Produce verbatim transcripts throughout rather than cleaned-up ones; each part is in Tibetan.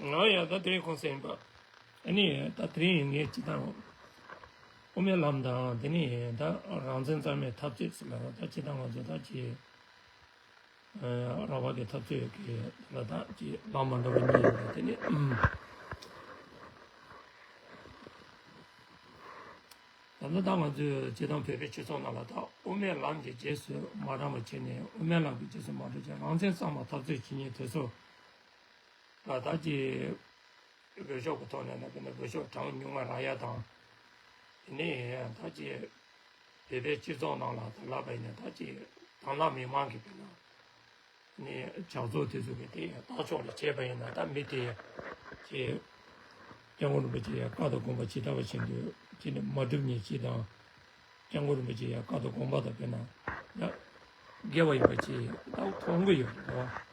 ང་ཡང་ད་དེ་རིང་ཁོང་སེམས་པ། ཨ་ནི་ད་དེ་རིང་ངས་སྤྱི་བཏང་དབུ་མའི་ལམ་དང་དེ་ནི་ད་རང་བཙན་གཙང་མའི་འཐབ་རྩོད་ཟེར་ལ་ད་སྤྱི་བཏང་ང་ཚོ་ད་ཅི། རང་དབང་གི་འཐབ་རྩོད་ཀྱི་ལ་དྭགས་ཀྱི་ལམ་མ་འདྲ་བ་གཉིས་ཡོད་པ་དེ་ནི། ད་ལྟ་ད་ང་ཚོས་སྤྱི་བཏང་བོད་པའི་སྤྱི་ཚོགས་ནང་ལ་ད་དབུ་མའི་ལམ་གྱི་རྗེས་སུ་མ་འབྲངས་པ་བྱས་ནས་དབུ་མའི་ལམ་གྱི་རྗེས་སུ་མ་འགྲོ་བྱས་རང་བཙན་གཙང་མ་འཐབ་རྩོད་བྱེད་མཁན་དེ་ཚོ་ལ་ད་ཀྱི་འོས་ཤོག་གི་ཐོག་ནས་ན་དཔེར་ན་འོས་ཤོག་གྲངས་ཉུང་བ་རག་ཡ་དང་། དེ་ནས་ད་ཀྱི་བོད་པའི་སྤྱི་ཚོགས་ནང་ལ་ད་ལབ་པ་ཡིན་ན་ད་ཅིག་དང་བླངས་མི་མང་གི་དཔེར་ན་ནས་ཇག་ཚོགས་དེ་ཚོ་གི་དེ་ལྟ་ཕྱོགས་ལ་བྱས་པ་ཡིན་ན་ད་མི་དེ་ཅིག་སྐྱབས་མགོན་རིན་པོ་ཆེ་ཡ་བཀའ་དང་དགོངས་པ་ཇི་ལྟ་བ་བཞིན་དུ་ཅི་ནས་མ་སྒྲུབ་མཁན་ཅིག་དང་། སྐྱབས་མགོན་རིན་པོ་ཆེ་ཡ་བཀའ་དང་དགོངས་པ་དང་དཔེར་ན་ཡ་འགལ་བ་ཡིན་པ་ཅིག་ད་མཐོང་གི་ཡོད་རེད་བ།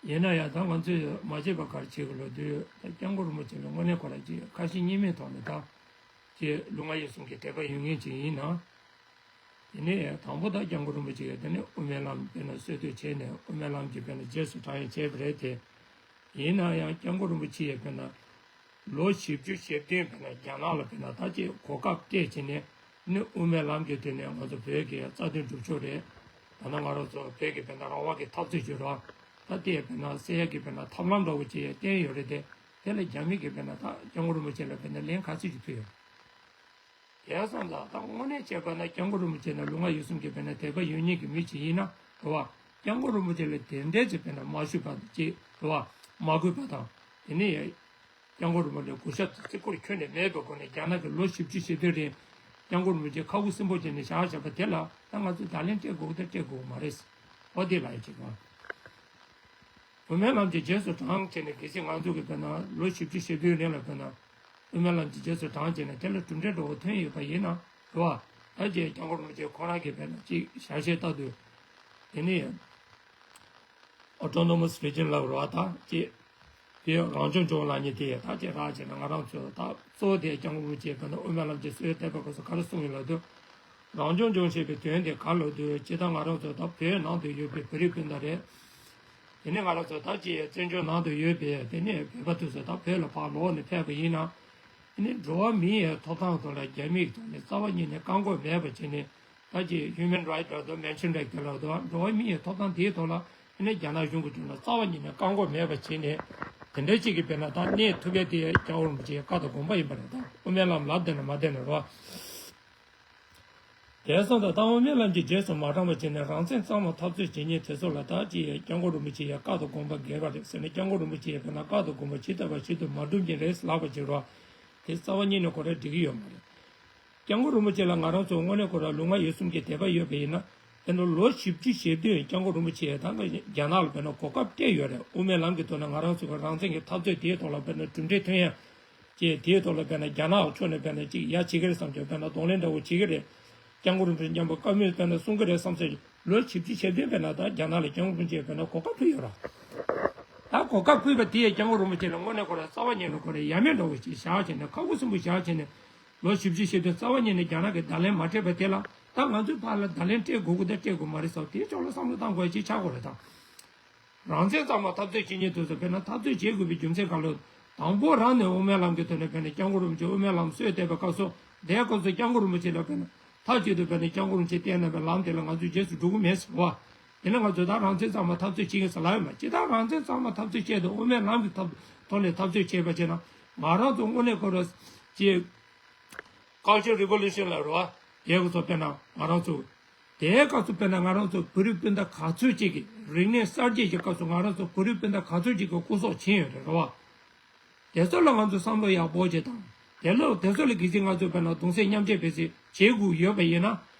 ཡིན་ན་ཡང་ད་ང་ཚོས་མ་བྱས་པ་ག་རེ་བྱེད་དགོས་ལབ་དུས་ད་སྐྱབས་མགོན་རིན་པོ་ཆེ་ལ་དངོས་གནས་ཁོ་རང་ཅིག་ཁ་ཞེ་གཉིས་མེད་ཐོག་ནས་ད་ཅིག་ལུས་ངག་ཡིད་གསུམ་གྱི་དད་པ་ཡོད་མཁན་ཅིག་ཡིན་ན། དེ་ནས་དང་པོ་ད་སྐྱབས་མགོན་རིན་པོ་ཆེ་ཡ་དེ་ནས་དབུ་མའི་ལམ་དཔེར་ན་སྲོལ་གཏོད་བྱས་ནས་དབུ་མའི་ལམ་གྱི་དཔེར་ན་རྗེས་སུ་འབྲང་ཡ་བྱས་པ་རེད་དེ། ཡིན་ན་ཡང་སྐྱབས་མགོན་རིན་པོ་ཆེ་ཡ་དཔེར་ན། ལོ་བཞི་བཅུ་ཞེ་བདུན་དཔེར་ན་རྒྱ་ནག་ལ་དཔེར་ན་ད་ཅིག་གོ་སྐབས་སྤྲད་བྱས་ནས་ནི་དབུ་མའི་ལམ་གྱི་དོན་ནས་ང་ཚོ་བོད་ཀྱི་རྩ་དོན་སྒྲུབ་ཕྱོགས་རེད། ད་ནང་ང་རང་ཚོ་བོད་ཀྱི་དཔེར་ན་རང་དབང་གི་འཐབ་རྩོད་བྱེད་རོགས། ད་ལྟའི་དཔེར་ན་སེ་ཡ་གི་དཔེར་ན་ཐབས་ལམ་འདྲ་བོ་ཅིག་བསྟན་ཡོད་རེད་དེ། དེ་ལ་རྒྱ་མི་གི་དཔེར་ན་ད་སྐྱབས་མགོན་རིན་པོ་ཆེ་ལ་དཔེར་ན་ལན་ག་ཚོད་ཅིག་ཕུལ་ཡོད། དེ་སོང་ཙང་ད་དངོས་གནས་བྱས་པ་ན་སྐྱབས་མགོན་རིན་པོ་ཆེ་ན་ལུས་ངག་ཡིད་གསུམ་གྱི་དཔེར་ན་དད་པ་ཡོད་མཁན་གྱི་མི་ཅིག་ཡིན་ན་རེད་བ། སྐྱབས་མགོན་རིན་པོ་ཆེ་ལ་དེ་འདྲའི་ཅིག་དཔེར་ན་མ་ཞུས་པ་ཅིག་རེད་བ། མ་གུས་པ་དང་དེ་ནས་སྐྱབས་མགོན་རིན་པོ་ཆེ་གུས་ཞབས་བརྩི་བཀུར་ཁྱོན་ནས་མེད་པའི་སྒོ་ནས་རྒྱ་ནག་གི་ལོ་བཞི་བཅུ་ཞེ་བདུན་རིང་སྐྱབས་མགོན་རིན་པོ་ཆེ་ཁ་ཁུ་སིམ་པོ་བྱས་ནས་བཞག་བཞག་པ་དེ་ལ་ད་ང་ཚོས་བརྡ་ལན་སྤྲད་དགོས་ཀྱི་ད་སྤྲད་དགོས་མ་རེད། འོ་དེ་ལ་ཡ་ཅིག་བ། དབུ་མའི་ལམ་གྱི་རྗེས་སུ་འབྲང་བྱས་ནས་གལ་སྲིད་ང་ཚོ་གི་དཔེར་ན་ལོ་བཞི་བཅུ་ཞེ་བདུན་རིང་ལ་དཔེར་ན་དབུ་མའི་ལམ་གྱི་རྗེས་སུ་འབྲང་བྱས་ནས་དེ་ལ་གྲུབ་འབྲས་འགྲོ་བ་ཐོན་ཡོད་པ་ཡིན་ན་རེད་བ། ད་རྗེས་སྐྱབས་མགོན་རིན་པོ་ཆེ་ཁོ་རང་གི་དཔེར་ན་ཅིག་ཞལ་བཞེས་ལྟར་དུ་དེ་ནི་Autonomous Region་ལབ་རེད་བ། ད་ཅིག་བོད་རང་སྐྱོང་ལྗོངས་ལབ་མཁན་དེ་ད་ཅིག་རག་བྱས་ན་ང་རང་ཚོ་ད་གཙོ་བོ་དེ་སྐྱབས་མགོན་རིན་པོ་ཆེ་དཔེར་ན་དབུ་མའི་ལམ་གྱི་སྲོལ་བཏོད་པའི་སྐབས་སུ་ག་རེ་གསུངས་ཡོད་ལབ་དུས། རང་སྐྱོང་ལྗོངས་ཞེས་པའི་དོན་དེ་ག་ལ་འདུག་ཅེས་དང་ང་རང་ཚོ་ད་བོད་ནང་དུ་ཡོད་པའི་བོད་རིགས་སྤུན་ཟླ་རེད། དེ་ནས་ང་རང་ཚོ་ད་ཅི་བཙན་བྱོལ་ནང་དུ་ཡོད་པའི་དེ་ནས་བོད་པ་དེ་ཚོ་ད་བོད་ལ་ཕར་ལོག་ནས་ཕེབས་པ་ཡིན་ན། དེ་ནས་འགྲོ་བ་མི་ཡི་ཐོབ་ཐང་ཐོག་ལ་རྒྱ་མིའི་ཐོག་ནས་རྩ་བ་ཉིད་ནས་བཀག་འགོག་མེད་པ་བྱས་ནས་ད་ཅི་Human Right་ལབ་དང་Mention Right་ལབ་དང་འགྲོ་བ་མི་ཡི་ཐོབ་ཐང་དེའི་ཐོག་ལ་དེ་ནས་རྒྱ་ནག་གཞུང་གི་དྲུང་ལ་རྩ་བ་ཉིད་ནས་བཀག་འགོག་མེད་པ་བྱས་ནས་དེ་འདྲ་ཅིག་གི་དཔེར་ན་ད་གནས་ཐུབ་ཡ་དེ་སྐྱབས་མགོན་རིན་པོ་ཆེའི་བཀའ་དང་དགོངས་པ་ཡིན་པ་རེད། ད་དབུ་མའི་ལམ་ལབ་བསྡད་ན་མ་བསྡད་ན་རོ། དེ་སོང་ཙང་ད་དབུ་མའི་ལམ་གྱི་རྗེས་སུ་མ་འབྲངས་པ་བྱས་ནས་རང་བཙན་གཙང་མ་འཐབ་རྩོད་བྱེད་མཁན་དེ་ཚོ་ལ་ད་ཅི་སྐྱབས་མགོན་རིན་པོ་ཆེ་ཡ་བཀའ་དང་དགོངས་པ་འགལ་བ་རེད་ཟེར་ནས་སྐྱབས་མགོན་རིན་པོ་ཆེ་ཡ་དཔེར་ན་བཀའ་དང་དགོངས་པ་ཇི་ལྟ་བ་བཞིན་དུ་མ་སྒྲུབ་མཁན་རེད་ལབ་པ་བྱེད་རོགས། དེ་རྩ་བ་ཉིད་ནས་ཁོ་རང་འགྲིག་གི་ཡོད་མ་རེད། སྐྱབས་མགོན་རིན་པོ་ཆེ་ལ་ང་རང་ཚོ་དངོས་གནས་ཁོ་རང་ལུས་ངག་ཡིད་གསུམ་གྱི་དད་པ་ཡོད་པ་ཡིན་ན་དཔེར་ན་ལོ་བཞི་བཅུ་ཞེ་བདུན་སྐྱབས་མགོན་རིན་པོ་ཆེ་ཡ་ད་ག་རྒྱ་ནག་ལ་དཔེར་ན་གོ་སྐབས་སྤྲད་ཡོད་རེད། དབུ་མའི་ལམ་གྱི་ཐོག་ནས་ང་རང་ཚོ་གི་རང་བཙན་གྱི་འཐབ་རྩོད་དེའི་ཐོག་ལ་དཔེར་ན་གྲུབ་འབྲས་ཐོན་ཡ། ཅེས་དེའི་ཐོག་ལ་དཔེར་ན་རྒྱ་ནག་ཕྱོགས་ནས་དཔེར་ན་ཅིག་ཡ་བྱེད་ཀྱི་རེད་བསམ་ཀྱང་དཔེར་ན་གདོང་ལེན་འདྲ་བོ་བྱེད་ཀྱི་རེད། སྐྱབས་མགོན་རིན་པོ་ཆེ་མཉམ་པོ་བཀའ་མོལ་དཔེར་ན་གསུང་གི་རེད་བསམ་ཚེ་ལོ་བཞི་བཅུ་ཞེ་བདུན་དཔེར་ན་ད་རྒྱ་ནག་ལ་སྐྱབས་མགོན་རིན་པོ་ཆེ་དཔེར་ན་གོ་སྐབས་ཕུལ་ཡོད་ར། ད་གོ་སྐབས་ཕུལ་བ་དེ་ཡས་སྐྱབས་མགོན་རིན་པོ་ཆེ་ལ་དངོས་གནས་ཁོ་ར་རྩ་བ་ཉིད་ནས་ཁོ་ར་ཡ་མེད་འདྲ་བོ་ཞིག་བཞག་བྱས་ནས་ཁ་ཁུ་སིམ་པོ་བཞག་བྱས་ནས་ལོ་བཞི་བཅུ་ཞེ་བདུན་རྩ་བ་ཉིད་ནས་རྒྱ་ནག་གི་བརྡ་ལན་མ་སྤྲད་པ་དེ་ལ་ད་ང་ཚོའི་ཕར་ལ་བརྡ་ལན་སྤྲད་དགོས་ཀྱི་ད་སྤྲད་དགོས་མ་རེད་ཟེར་བ་དེའི་ཕྱོགས་ལ་བསམ་བློ་བཏང་དགོས་ཡ་ཅིག་ཆགས་དགོས་རེད་ད། རང་བཙན་གཙང་མ་འཐབ་རྩོད་བྱེད་མཁན་དེ་ཚོ་དཔེར་ན་འཐབ་རྩོད་བྱེད་དགོས་པའི་རྒྱུ་མཚན་ག་ལ། དང་པོ་རང་ནས་དབུ་མའི་ལམ་གྱི་ཐོག་ནས་དཔེར་ན་སྐྱབས་མགོན་རིན་པོ་ཆེ་དབུ་མའི་ལམ་སྲོལ་བཏོད་པའི་སྐབས་སུ་དེའི་སྐབས་སུ་སྐྱབས་མགོན་རིན་པོ་ཆེ་ལ་དཔེར་ན་མཐའ་གཅིག་ཏུ་དཔེར་ན་སྐྱབས་མགོན་རིན་པོ་ཆེ་བསྟེན་གནང་བའི་ལམ་དེ་ལ་ང་ཚོས་རྗེས་སུ་འགྲོ་གི་མེད་ཟེར་བ། དེ་ནས་ང་ཚོས་ད་རང་བཙན་གཙང་མ་འཐབ་རྩོད་བྱེད་ཀྱི་ཟེར་ལབ་ཡོད་མ་ཅི་ད་རང་བཙན་གཙང་མ་འཐབ་རྩོད་བྱས་ཏེ་དབུ་མའི་ལམ་གྱི་ཐོག་ཐོག་ནས་འཐབ་རྩོད་བྱས་པ་བྱས་ན་ང་རང་ཚོ་དངོས་གནས་ཁོ་ར་ཅེས། Cultural Revolution་ལ་རོ། དེ་ག་ཚོ་དཔེར་ན་ང་རང་ཚོ། དེའི་སྐབས་སུ་དཔེར་ན་ང་རང་ཚོ་བོད་རིགས་སྤུན་ཟླ་ག་ཚོད་ཅིག་གིས་རིག་གནས་གསར་བརྗེ་གི་སྐབས་སུ་ང་རང་ཚོ་བོད་རིགས་སྤུན་ཟླ་ག་ཚོད་ཅིག་གིས་སྐུ་སྲོག་བྱིན་ཡོད་རེད་རོ། དེ་ཚོ་ལ་ང་ཚོ་བསམ་བློ་ཡག་པོ་བྱེད་དང་། དེ་ལ་དེ་ཚོ་ལ་གལ་སྲིད་ང་ཚོས་དཔེར་ན་གདུང་སེམས་མཉམ་སྐྱེད་བེད་སྤྱོད་བྱེད་དགོས་ཡོད་པ་ཡིན་ན།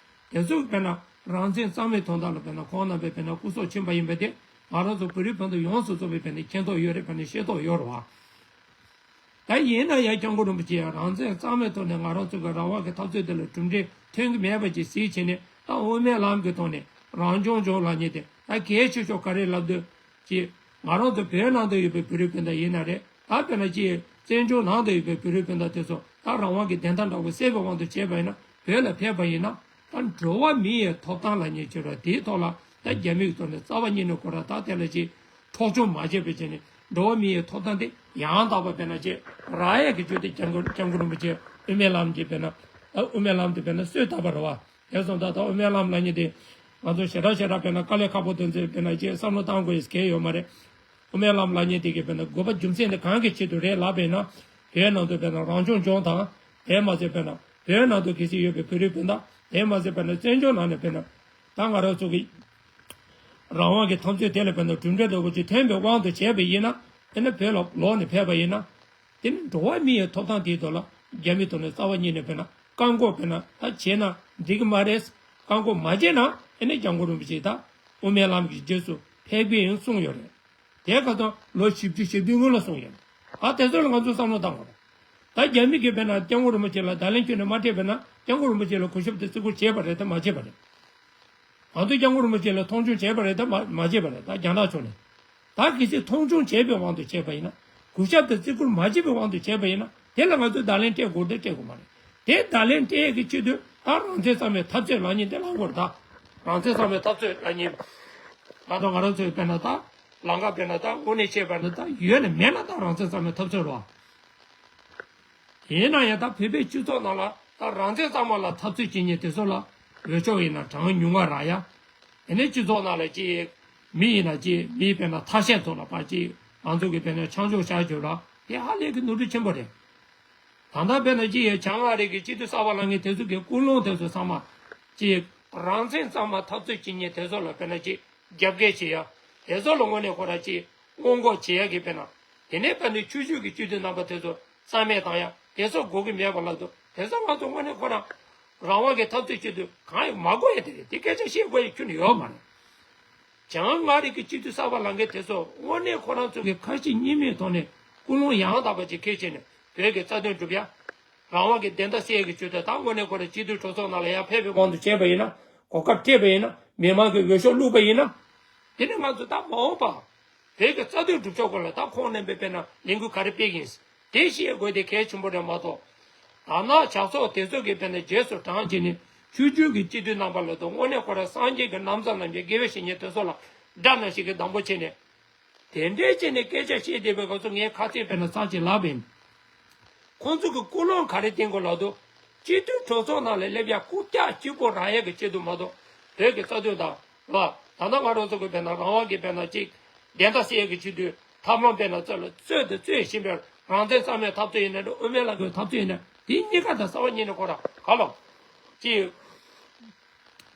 དེ་ཚོ་དཔེར་ན་རང་བཙན་གཙང་མའི་དོན་དག་ལ་དཔེར་ན་ཁོང་རྣམ་པས་དཔེར་ན་སྐུ་སྲོག་བྱིན་པ་ཡིན་པ་དེ་ང་རང་ཚོ་བོད་རིགས་སྤུན་ཟླ་ཡོངས་སུ་རྫོགས་པའི་དཔེར་ན་མཁྱེན་རྟོགས་ཡོད་རེད་དཔེར་ན་ཤེས་རྟོགས་ཡོད་རེད་བ། ད་ཡིན་ན་ཡང་སྐྱབས་མགོན་རིན་པོ་ཆེ་ཡང་རང་བཙན་གཙང་མའི་ཐོག་ནས་ང་རང་ཚོ་གི་རང་དབང་གི་འཐབ་རྩོད་དེ་ལ་གྲུབ་འབྲས་ཐོན་གྱི་མེད་པ་ཅིག་གཟིགས་བྱས་ནས་ད་དབུ་མའི་ལམ་གྱི་ཐོག་ནས་རང་སྐྱོང་ལྗོངས་ལབ་མཁན་དེ་ད་གལ་ཆེ་ཤོས་ག་རེ་ལབ་འདོད་ཅེས་ང་རང་ཚོ་བོད་ནང་དུ་ཡོད་པའི་བོད་རིགས་སྤུན་ཟླ་ཡིན་ན་རེད་ད་དཔེར་ན་ཅིག་བཙན་བྱོལ་ནང་དུ་ཡོད་པའི་བོད་རིགས་སྤུན་ཟླ་དེ་ཚོ་ད་རང་དབང་གི་བདེན་མཐའ་འདྲ་བོ་གསལ་བའི་དབང་དུ་བྱས་པ་ཡིན་ན་བོད་ལ་ཕེབས་པ་ཡིན་ན་ད་འགྲོ་བ་མི་ཡི་ཐོབ་ཐང་ལབ་མཁན་ཅིག་རེད་དེའི་ཐོག་ལ་ད་རྒྱ་མིའི་ཐོག་ནས་རྩ་བ་ཉིད་ནས་ཁོ་རང་ད་དེ་ལ་ཅིག་འཕྲོག་བཅོམ་མ་བྱས་པའི་ཆ་ནས་འགྲོ་བ་མི་ཡི་ཐོབ་ཐང་དེ་ཡང་དག་པ་དཔེར་ན་ཅིག་རག་ཡས་ཀྱི་ཆེད་དུ་སྐྱབས་མགོན་སྐྱབས་མགོན་རིན་པོ་ཆེ་དབུ་མའི་ལམ་གྱི་དཔེར་ན་ད་དབུ་མའི་ལམ་དེ་དཔེར་ན་གསོས་བཏབ་པ་རེད་བ། དེ་སོང་ཙང་ད་དབུ་མའི་ལམ་ལབ་མཁན་དེ་ང་ཚོ་ཞེ་དྲག་ཞེ་དྲག་དཔེར་ན་དཀའ་ལས་ཁག་པོ་དེ་ཚོ་དཔེར་ན་ཅིག་བསམ་བློ་བཏང་དགོས་ཡས་གང་ཡང་ཡོད་མ་རེད། དབུ་མའི་ལམ་ལབ་མཁན་དེ་གི་དཔེར་ན་དགོས་པ་རྒྱུ་མཚན་དེ་གང་གི་ཆེད་དུ་རེད་ལབ་པས་ན། བོད་ནང་དུ་དཔེར་ན་རང་སྐྱོང་ལྗོངས་དང་། དེ་མ་ཟད་དཔེར་ན་བོད་ནང་དུ་གལ་སྲིད་ཡོད་པའི་བོད་རིགས་སྤུན་ཟླ། དེ་མ་ཟད་དཔེར་ན་བཙན་བྱོལ་ནང་ནས་དཔེར་ན་ད་ང་རང་ཚོ་གི་རང་དབང་གི་འཐབ་རྩོད་དེ་ལ་དཔེར་ན་གྲུབ་འབྲས་ལྟ་བུ་ཅིག་ཐོན་པའི་དབང་དུ་བྱས་པ་ཡིན་ན། དེ་ནི་བོད་ལ་ལོག་ནས་ཕེབས་པ་ཡིན་ན། དེ་ནི་འགྲོ་བ་མི་ཡི་ཐོབ་ཐང་དེའི་ཐོག་ལ་རྒྱ་མི་ཐོག་ནས་རྩ་བ་ཉིད་ནས་དཔེར་ན་བཀག་འགོག་དཔེར་ན་ད་བྱས་ན་འགྲིག་གི་མ་རེད། བཀག་འགོག་མ་བྱས་ན་ཨེ་ནི་སྐྱབས་མགོན་རིན་པོ་ཆེ་ད་དབུ་མའི་ལམ་གྱི་རྗེས་སུ་ཕེབས་ཀྱི་ཡིན་གསུངས་ཡོད་རེད། དེ་ག་དང་ལོ་བཞི་བཅུ་ཞེ་བདུན་སྔོན་ལ་གསུངས་ཡོད་རེད། ཨ་དེ་ཚོ་ལ་ང་ཚོས་བསམ་བློ་བཏང་དགོས་རེད། ད་རྒྱ་མི་གིས་དཔེར་ན་སྐྱབས་མགོན་རིན་པོ་ཆེ་ལ་བརྡ་ལན་ཁྱོན་ནས་མ་སྤྲད་པ་ན་སྐྱབས་མགོན་རིན་པོ་ཆེ་ལ་གུས་ཞབས་དང་བརྩི་བཀུར་བྱས་པ་རེད་དམ་མ་བྱས་པ་རེད། ང་ཚོས་སྐྱབས་མགོན་རིན་པོ་ཆེ་ལ་མཐོང་ཆུང་བྱས་པ་རེད་དམ་མ་བྱས་པ་རེད། ད་རྒྱ་ནག་ཕྱོགས་ནས། ད་གལ་སྲིད་མཐོང་ཆུང་བྱས་པའི་དབང་དུ་བྱས་པ་ཡིན་ན། གུས་ཞབས་དང་བརྩི་བཀུར་མ་བྱས་པའི་དབང་དུ་བྱས་པ་ཡིན་ན། དེ་ལ་ང་ཚོས་བརྡ་ལན་སྤྲད་དགོས་དེ་སྤྲད་དགོས་མ་རེད། དེ་བརྡ་ལན་སྤྲད་ཡས་ཀྱི་ཆེད་དུ་ད་རང་བཙན་གཙང་མའི་འཐབ་རྩོད་ལབ་མཁན་དེ་ལབ་དགོས་རེད་ད། རང་བཙན་གཙང་མའི་འཐབ་རྩོད་ལབ་མཁན། ད་ལྟ་ང་རང་ཚོའི་དཔེར་ན་ད། ལམ་ཁ་དཔེར་ན་ད་དངོས་གནས་བཤད་པ་ན་ད་ཡོད་ནས་མེད་ན་ད་རང་བཙན་གཙང་མའི་འཐབ་རྩོད་རེད་བ། ཡིན་ན་ཡང་ད་བོད་པའི་སྤྱི་ཚོགས་ནང་ལ་ད་རང་བཙན་གཙང་མ་ལ་འཐབ་རྩོད་བྱེད་མཁན་དེ་ཚོ་ལ་འོས་ཤོག་ཡིན་ན་གྲངས་ཉུང་བ་རག་ཡ། དེ་ནས་སྤྱི་ཚོགས་ནང་ལ་ཅིག་མི་ཡིན་ན་ཅིག་མིའི་དཔེར་ན་ཐ་ཤལ་ཚོ་ལ་ཕར་ཅིག་ང་ཚོ་གི་དཔེར་ན་ཆང་འཇོག་བྱ་རྒྱུ་ལ་དེ་ཧ་ལས་ཀྱི་ནོར་འཁྲུལ་ཆེན་པོ་རེད། ད་ལྟ་དཔེར་ན་ཅིག་ཡ་བྱང་ཨ་རི་གི་སྤྱི་འཐུས་གསར་པ་ལངས་མཁན་དེ་ཚོ་གི་ཀུན་སློང་དེ་ཚོ་ཚང་མ་ཅིག་རང་བཙན་གཙང་མ་འཐབ་རྩོད་བྱེད་མཁན་དེ་ཚོ་ལ་དཔེར་ན་ཅིག་རྒྱབ་འགལ་བྱེད་ཡ། དེ་ཚོ་ལ་དངོས་གནས་ཁོ་རང་ཅིག་སྔོན་འགོག་བྱེད་ཡ་གི་དཔེར་ན། དེ་ནས་དཔེར་ན་ཆོས་བརྒྱུད་ཀྱི་སྤྱི་འཐུས་རྣམ་པ་དེ་ཚོ་རྩ་མེད་བཏང་ཡ་དེ་ཚོ་དགོས་ཀྱི་མེད་པ་ལབ་འདུག་དེ་ཚོ་ང་ཚོ་དངོས་གནས་ཁོ་རང་རང་དབང་གི་འཐབ་རྩོད་བྱེད་དུས་གང་ཡང་མ་དགོས་ཡ་དེ་རེད། དེ་སྐད་ཆ་བཤད་དགོས་ཡ་ཁྱོན་ནས་ཡོད་མ་རེད། བྱང་ཨ་རི་གི་སྤྱི་འཐུས་གསར་པ་ལངས་མཁན་དེ་ཚོ་དངོས་གནས་ཁོ་རང་ཚོ་གི་ཁ་ཞེ་གཉིས་མེད་ཐོག་ནས་ཀུན་སློང་ཡང་དག་པ་ཅིག་འཁྱེར་བྱས་ནས་བོད་ཀྱི་རྩ་དོན་སྒྲུབ་ཡ། རང་དབང་གི་བདེན་མཐའ་གསལ་གྱི་ཆེད་དུ་ད་དངོས་གནས་ཁོ་རང་སྤྱི་འཐུས་གྲོས་ཚོགས་ནང་ལ་ཡར་ཕེབས་པའི་དབང་དུ་བྱས་པ་ཡིན་ན། གོ་སྐབས་སྤྲད་པ་ཡིན་ན། མི་མང་གི་འོས་ཤོག་བླུགས་པ་ཡིན་ན། དེ་ནི་ང་ཚོ་ད་མ་འོངས་པ་བོད་ཀྱི་རྩ་དོན་སྒྲུབ་ཕྱོགས་སྐོར་ལ་ད་ཁོང་རྣམ་པས་དཔེར་ན་ལས་འགུལ་ག་རེ་སྤེལ་གྱི་ཡིན། དེ་ཤེས་དགོས་དེ་གལ་ཆེན་པོ་རེད་མ་གཏོགས། དར་ནག་ཇག་ཚོགས་དེ་ཚོ་གི་དཔེར་ན་རྗེས་སུ་འབྲང་བྱས་ནས་ཆོས་བརྒྱུད་ཀྱི་སྤྱི་འཐུས་རྣམ་པ་ལ་དང་དངོས་གནས་ཁོ་རང་སངས་རྒྱས་ཀྱི་རྣམ་གསུམ་རྣམས་ཀྱི་དགེ་བའི་བཤེས་གཉེན་དེ་ཚོ་ལ་དགྲ་ནང་བཞིན་གྱི་སྡང་པོ་བྱས་ནས། དེ་འདྲའི་བྱས་ནས་སྐད་ཆ་བཤད་བསྡད་པའི་སྐབས་སུ་ངས་ཁ་ཚིག་དཔེར་ན་ཚར་གཅིག་ལབ་པ་ཡིན། ཁོང་ཚོ་གི་ཀུན་སློང་ག་རེ་བསྟན་དགོས་ལབ་དུས། སྤྱི་འཐུས་གྲོས་ཚོགས་ནང་ལ་སླེབས་ཡ་རྐུབ་བཀྱག་གཅིག་པོ་རག་ཡ་གི་ཆེད་དུ་མ་གཏོགས། བོད་ཀྱི་རྩ་དོན་དང་། ལ། ད་ལྟ་ང་རང་ཚོ་གི་དཔེར་ན་རང་དབང་གི་དཔེར་ན་གཅིག་བདེན་མཐའ་གསལ་ཡ་གི་ཆེད་དུ་ཐབས་ལམ་དཔེར་ན་རྩོད་ལ་རྩོད་དུ་རྩོད་བཞིན་པའི་རང་བཙན་གཙང་མའི་འཐབ་རྩོད་ཡིན་ན་འགྲོ་དབུ་མའི་ལམ་གྱི་འཐབ་རྩོད་ཡིན་ན་དེ་གཉིས་ཀ་དང་རྩ་བ་ཉིད་ནས་ཁོ་རང་ག་ལ། གཅིག་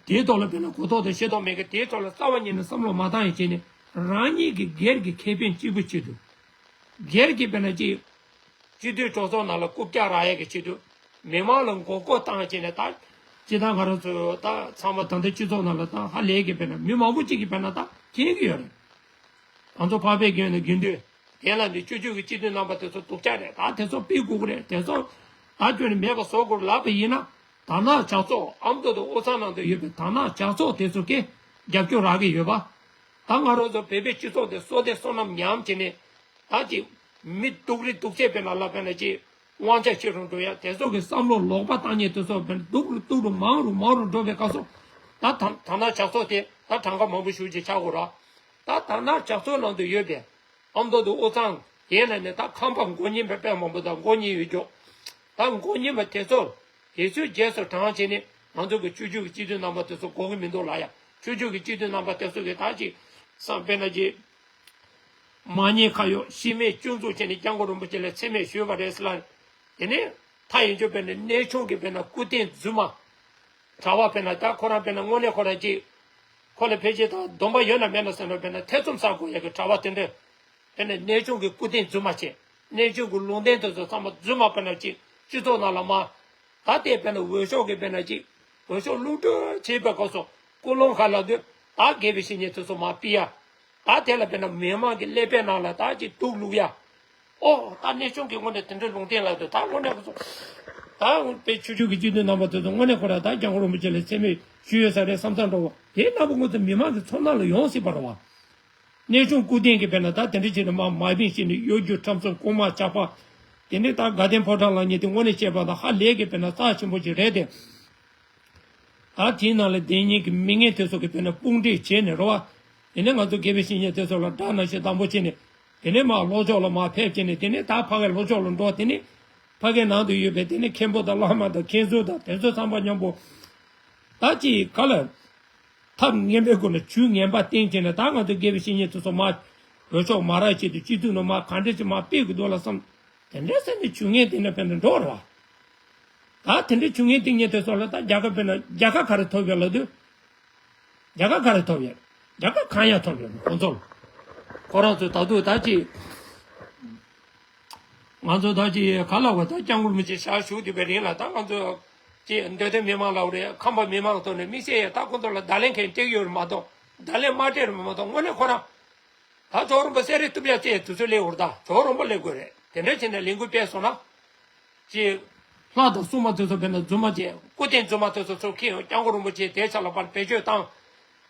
དེའི་ཐོག་ལ་དཔེར་ན་གོ་རྟོགས་དང་ཤེས་རྟོགས་མེད་མཁན་དེའི་ཐོག་ལ་རྩ་བ་ཉིད་ནས་བསམ་བློ་མ་བཏང་ཡང་བྱས་ནས་རང་ཉིད་ཀྱི་སྒེར་གྱི་ཁེ་ཕན་གཅིག་པུ་ཆེད་དུ། སྒེར་གྱི་དཔེར་ན་ཅིག་སྤྱི་འཐུས་གྲོས་ཚོགས་ནང་ལ་རྐུབ་བཀྱག་རག་ཡས་ཀྱི་ཆེད་དུ། མི་མང་ལ་མགོ་སྐོར་བཏང་བྱས་ནས་ད། སྤྱི་བཏང་ང་རང་ཚོ་ད་ཚང་མ་ད་ལྟ་སྤྱི་ཚོགས་ནང་ལ་ད་ཧ་ལས་ཀྱི་དཔེར་ན་མི་མང་པོ་ཅིག་གིས་དཔེར་ན་ད་མཁྱེན་གྱི་ཡོད་རེད། ང་ཚོ་འཕགས་པའི་དགེ་འདུན་དགེ་འདུན། དེ་ལ་ནི་སྤྱི་འཐུས་ཀྱི་སྤྱི་འཐུས་རྣམ་པ་དེ་ཚོ་སྡུག་ཅག་རེད། ད་དེ་ཚོ་ཕུད་དགོས་ཀྱི་རེད། དེ་ཚོ་ད་ཁྱོན་ནས་མེད་པ་བཟོ་དགོས་ལབ་པ་ཡིན་ན། དར་ནག་ཇག་ཚོགས་ཨ་མདོ་དང་དབུས་གཙང་ནང་དུ་ཡོད་པའི་དར་ནག་ཇག་ཚོགས་དེ་ཚོ་གིས་རྒྱབ་སྐྱོར་རག་གི་ཡོད་པ། ད་ང་རང་ཚོ་བོད་པའི་སྤྱི་ཚོགས་དེ་བསོད་བདེ་བསོད་ནམས་ཉམས་བྱས་ནས། ད་ཅིག་མི་སྡུག་རུ་སྡུག་ཅག་དཔེར་ན་ལབ་པ་ན་ཅིག་དབང་ཆ་ཆེ་རུ་འགྲོ་ཡ་དེ་ཚོ་གི་བསམ་བློ་ལོག་པ་བཏང་མཁན་དེ་ཚོ་དཔེར་ན་སྡུག་རུ་སྡུག་རུ་མང་རུ་མང་རུ་འགྲོ་བའི་སྐབས་སུ། ད་དར་དར་ནག་ཇག་ཚོགས་དེ་ད་གྲངས་ཀ་མང་པོ་ཞེ་པོ་ཅིག་ཆགས་དགོས་ར། ད་དར་ནག་ཇག་ཚོགས་ནང་དུ་ཡོད་པའི། ཨ་མདོ་དང་དབུས་གཙང་། དེ་ནས་ནི་ད་ཁམས་པ་མགོ་རྙིང་པ་དཔེ་མང་པོ་དང་མགོ་རྙིང་ཡོད་ཀྱོག་ད་མགོ་རྙིང་པ་དེ་ཚོ། དེ་ཚོའི་རྗེས་སུ་འབྲང་བྱས་ནས་ང་ཚོ་གི་ཆོས་བརྒྱུད་ཀྱི་སྤྱི་འཐུས་རྣམ་པ་དེ་ཚོ་དགོས་ཀྱི་མི་འདུག་ལ་ཡ། ཆོས་བརྒྱུད་ཀྱི་སྤྱི་འཐུས་རྣམ་པ་དེ་ཚོ་གི་ད་ཅིག་བསམ་དཔེར་ན་ཅིག་མ་ཉེས་ཁ་གཡོགས་ཤི་རྨས་སྐྱོན་འཛུགས་བྱས་ནས་སྐྱབས་མགོན་རིན་པོ་ཆེ་ལ་མཚན་སྨད་ཞུས་པ་རེད་ཟེར་ལ། དེ་ནས་མཐའ་ཡིན་ཆོག་དཔེར་ན་གནས་ཆུང་གི་དཔེར་ན་སྐུ་རྟེན་རྫུན་མ། གྲྭ་པ་དཔེར་ན་ད་ཁོ་རང་དཔེར་ན་དངོས་གནས་ཁོ་རང་ཅིག་ཁོ་ལ་ཕལ་ཆེར་ད་སྡོམ་པ་ཡོད་ན་མེད་ན་ཟེར་ན་དཔེར་ན་ཐེ་ཚོམ་ཟ་དགོས་ཡ་གི་གྲྭ་པ་དེ་འདྲས། དཔེར་ན་གནས་ཆུང་གི་སྐུ་རྟེན་རྫུན་མ་བྱས། གནས་ཆུང་གི་ལུང་བསྟན་དེ་ཚོ་ཚང་མ་རྫུན་མ་དཔེར་ན་ཅིག་སྤྱི་ཚོགས་ནང་ལ་མ། ད་དེ་དཔེར་ན་འོས་ཤོག་གི་དཔེར་ན་ཅིག་འོས་ཤོག་བླུག་འགྲོ་བྱེད་པའི་སྐབས་སུ་ཀུན་སློང་ཁ་ལ་དུས་ད་དགེ་བའི་བཤེས་གཉེན་དེ་ཚོ་མ་ཕུད་ཡ། ད་དེ་ལ་དཔེར་ན་མི་མང་གི་ཀླད་པའི་ནང་ལ་ད་ཅིག་དུག་བླུག་ཡ། ཨོ་ད་གནས་ཆུང་གི་དངོས་གནས་དེ་འདྲའི་ལུང་བསྟན་ལ་དུས་ད་དངོས་གནས་ཁོ་ཚོ། ད་དཔེ་ཆོས་བརྒྱུད་ཀྱི་སྤྱི་འཐུས་རྣམ་པ་དེ་ཚོ་དངོས་གནས་ཁོ་ར་ད་སྐྱབས་མགོན་རིན་པོ་ཆེ་ལ་མཚན་སྨད་ཞུས་ཡོད་ས་རེད་བསམ་ས་འགྲོ་བ་དེ་རྣམ་པ་ཁོ་ཚོ་མི་མང་གི་ཚོར་སྣང་ལ་ཡོང་སྲིད་པ་རེད་བ། གནས་ཆུང་སྐུ་རྟེན་གྱི་དཔེར་ན་ད་དེ་འདྲ་བྱས་ནས་མ་མ་བིན་བྱས་ནས་གཡོ་སྒྱུ་ཁྲམ་གསུམ་རྐུན་མ་ཇག་པ། དེ་ནས་ད་དགའ་ལྡན་ཕོ་བྲང་ལབ་མཁན་དེ་དངོས་གནས་བཤད་པ་དང་ཧ་ལས་ཀྱི་དཔེར་ན་རྩ་ཆེན་པོ་ཅིག་རེད་དེ། ད་དེའི་ནང་ལ་བསྡད་མཁན་གྱི་མི་ངན་དེ་ཚོ་གི་དཔེར་ན་དཔུང་སྒྲིག་བྱས་ནས་རེད་བ། དེ་ནས་ང་ཚོ་དགེ་བའི་བཤེས་གཉེན་དེ་ཚོ་ལ་སྒྲ་ནང་བཞིན་དང་པོ་བྱས་ནས། དེ་ནས་མར་ལྷོ་ཕྱོགས་ལ་མར་ཕེབས་བྱས་ནས། དེ་ནས་ད་ཕ་གིའི་ལྷོ་ཕྱོགས་ལ་འགྲོ། དེ་ནས་ཕ་གིའི་ནང་དུ་ཡོད་པའི་དེ་ནས་མཁན་པོ་དང་བླ་མ་དང་མཁན་ཟུར་དང་དེ་ཚོ་ཚང་མ་མཉམ་པོ། ད་ཅིག་ག་ལ། ཐབས་ངན་པའི་སྒོ་ནས་ཇུས་ངན་པ་བསྟན་བྱས་ནས། ད་ང་ཚོ་དགེ་བའི་བཤེས་གཉེན་དེ་ཚོ་མར་ལྷོ་ཕྱོགས་མ་ར་བྱེད་དུ་སྤྱི་འཐུས་ནང་མར་ག་འདྲ་ཅིག་མར་ཕེབས་ཀྱི་འདུག་ལ་བསམ། དེ་འདྲ་ཟེར་ནས་ཇུས་ངན་བསྟན་ནས་དཔེར་ན་འགྲོ་རེད་བ། ད་དེ་འདྲའི་ཇུས་ངན་བསྟན་མཁན་དེ་ཚོ་ལ་ད་རྒྱལ་ཁ་དཔེར་ན་རྒྱལ་ཁ་ག་རེ་ཐོབ་ཡོད་ལབ་དུས། རྒྱལ་ཁ་ག་རེ་ཐོབ་ཡོད། རྒྱལ་ཁ་གང་ཡང་ཐོབ་ཡོད་མེད་ཁོང་ཚོ་ལ། ཁོ་རང་ཚོས་ད་དུང་ད་ཅི། ང་ཚོ་ད་ཅི་ག་ལ་བ་ད་སྐྱབས་མགོན་རིན་པོ་ཆེ་ཞལ་བཞུགས་བསྡད་པའི་རིང་ལ། ད་ང་ཚོ་ཅི་འདོད་དོན་མི་མང་ལབ་རེད། ཁམས་པ་མི་མང་ཐོག་ནས་དམིགས་བསལ་ཡ་ད་ཁོང་ཚོ་ལ་བརྡ་ལན་གང་སྤྲད་ཡོད་རེད་མ་གཏོགས། བརྡ་ལན་མ་སྤྲད་རེད་མ་གཏོགས། དངོས་གནས་ཁོ་རང་ད་ཇོ་བོ་རིན་པོ་ཆེ་རེད། ཐུབ་ཡ་ཚེ་དུས་ཚོད་སླེབས་འུར། ད་ཇོ་བོ་རིན་པོ་སླེབས་དགོས་རེད། དེ་འདྲ་བྱས་ནས་ལས་འགུལ་སྤེལ་སོང་ན། ཅེས། ལྷ་དང་སྲུང་མ་དེ་ཚོ་དཔེར་ན་རྫུན་མ་བྱས། སྐུ་རྟེན་རྫུན་མ་དེ་ཚོ་ཚུར་ཁྱེར་ཡོང་། སྐྱབས་མགོན་རིན་པོ་ཆེ་དེའི་ཆ་ལ་ཕར་བེད་སྤྱོད་བཏང་།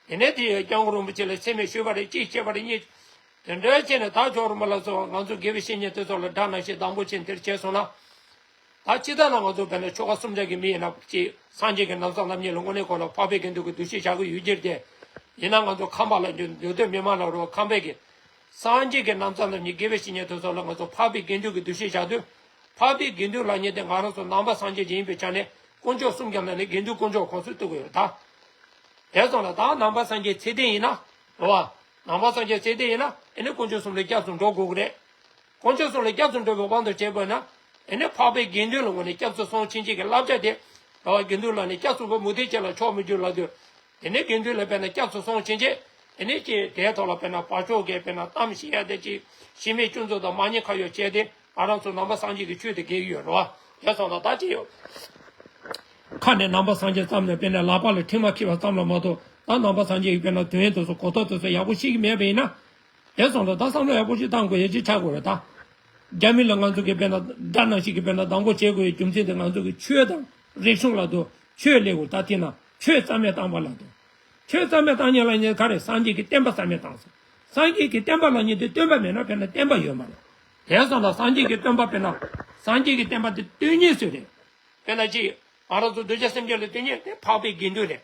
དེ་ནས་དེ་སྐྱབས་མགོན་རིན་པོ་ཆེ་ལ་མཚན་སྨད་ཞུས་པ་རེད། གཅིག་བྱས་པ་རེད། གཉིས། དེ་འདྲ་བྱས་ནས་ད་ཇོ་བོ་རིན་པོ་ལ་སོགས་ང་ཚོ་དགེ་བའི་བཤེས་གཉེན་དེ་ཚོ་ལ་སྒྲ་ནང་བཞིན་དང་པོ་བྱས་འདིར་བྱས་སོང་ན། ད་སྤྱིར་བཏང་ན་ང་ཚོ་དཔེར་ན་ཆོལ་ཁ་གསུམ་ཆ་གི་མི་ཡིན་ན་ཅིག་སངས་རྒྱས་ཀྱི་ནམ་བཟང་རྣམ་གཉིས་ལ་དངོས་གནས་ཁོ་ལ་འཕགས་པའི་དགེ་འདུན་གྱི་འདུ་ཤེས་བཞག་གི་ཡོད་ཀྱི་རེད་དེ། ཡིན་ན་ང་ཚོ་ཁམས་པ་ལ་འདོད་འདོད་དོན་མི་མང་ལ་རོ། ཁམས་པའི་གི། སངས་རྒྱས་ཀྱི་ནམ་བཟང་རྣམ་གཉིས་དགེ་བའི་བཤེས་གཉེན་དེ་ཚོ་ལ་ང་ཚོ་འཕགས་པའི་དགེ་འདུན་གྱི་འདུ་ཤེས་བཞག་དུས། འཕགས་པའི་དགེ་འདུན་ལབ་མཁན་དེ་ང་རང་ཚོ་ནང་པ་སངས་རྒྱས་ཡིན་པའི་ཆ་ནས་དཀོན་མཆོག་གསུམ་ཀྱང་ན་ནི་དགེ་འདུན་དཀོན་མཆོག་ཁོངས་སུ་གཏུག་གི་ཡོད་ད། དེ་སོང་ལ་ད་ནང་པ་སངས་རྒྱས་ཚད་ལྡན་ཡིན་ན། རེད་བ། ནང་པ་སངས་རྒྱས་ཚད་ལྡན་ཡིན་ན་ཨེ་ནི་དཀོན་མཆོག་གསུམ་ལ་སྐྱབས་སུ་འགྲོ་དགོས་ཀྱི་རེད། དཀོན་མཆོག་གསུམ་ལ་སྐྱབས་སུ་འགྲོ་བའི་དབང་དུ་བྱས་པ་ན། ཨེ་ནི་འཕགས་པའི་དགེ་འདུན་ལ་དངོས་གནས་སྐྱབས་སུ་སོང་ཕྱིན་ཆད་ཀྱི་བསླབ་བྱ་དེ། རེད་བ། དགེ་འདུན་ལ་ནི་སྐྱབས་སུ་འགྲོ། མུ་སྟེགས་ཅན་ལ་ཕྱོགས་མི་འགྱུར་ལབ་དུས། དེ་ནས་དགེ་འདུན་ལ་དཔེར་ན་སྐྱབས་སུ་སོང་ཕྱིན་ཆད། དེ་ནས་ཀྱི་དེའི་ཐོག་ལ་དཔེར་ན་བ་ཕྱོགས་ཀྱི་དཔེར་ན་གཏམ་བཤད་ཡ་དེ་ཅིག་གཞི་མེད་སྐྱོན་འཛུགས་དང་མ་ཉེས་ཁ་གཡོགས་བྱས་ཏེ་ང་རང་ཚོ་ནང་པ་སངས་རྒྱས་ཀྱི་ཆོས་དེ་འགལ་གྱི་ཡོད་རེད་བ། དེ་སོང་ལ་ད་ཅི་ཡོད། ཁ་ནས་ནང་པ་སངས་རྒྱས་ཙམ་ལས་དཔེར་ན་ལག་པ་ལ་ཕྲེང་བ་འཁྱེར་བ་ཙམ་ལ་མ་གཏོགས། ད་ནང་པ་སངས་རྒྱས་ཀྱི་དཔེར་ན་དོན་དེ་ཚོ་གོ་རྟོགས་དེ་ཚོ་ཡག་པོ་ཤེས་ཀྱི་མེད་པ་ཡིན་ན། དེ་སོང་ལ་ད་བསམ་བློ་ཡག་པོ་ཞིག་བཏང་དགོས་ཡ་ཅིག་ཆགས་དགོས་རེད་ད། རྒྱ་མི་ལ་ང་ཚོ་གི་དཔེར་ན་སྒྲ་ནང་བཞིན་གྱི་དཔེར་ན་སྡང་པོ་བྱེད་དགོས་ཡའི་རྒྱུ་མཚན་དེ་ང་ཚོ་གི་ཆོས་དང་རིག་གཞུང་ལ་དོ། ཆོས་ལས་དགོས་ད། དེ་ན་ཆོས་རྩ་མེད་བཏང་བ་ལ་དོ། ཆོས་རྩ་མེད་བཏང་མཁན་ལབ་མཁན་ག་རེ། སངས་རྒྱས་ཀྱི་བསྟན་པ་རྩ་མེད་བཏང་སོང་། སངས་རྒྱས་ཀྱི་བསྟན་པ་ལབ་མཁན་དེ་སྟོན་པ་མེད་ན་དཔེར་ན་བསྟན་པ་ཡོད་མ་རེད། དེ་སོང་ལ་སངས་རྒྱས་ཀྱི་སྟོན་པ་དཔེར་ན། སངས་རྒྱས་ཀྱི་བསྟན་པ་དེ་སྟོན་མཁན་སུ་རེད། དཔེར་ན་ཅིག་ང་རང་ཚོ་གདུལ་བྱ་སེམས་ཅན་ལ་སྟོན་མཁན་དེ་འཕགས་པའི་དགེ་འདུན་རེད།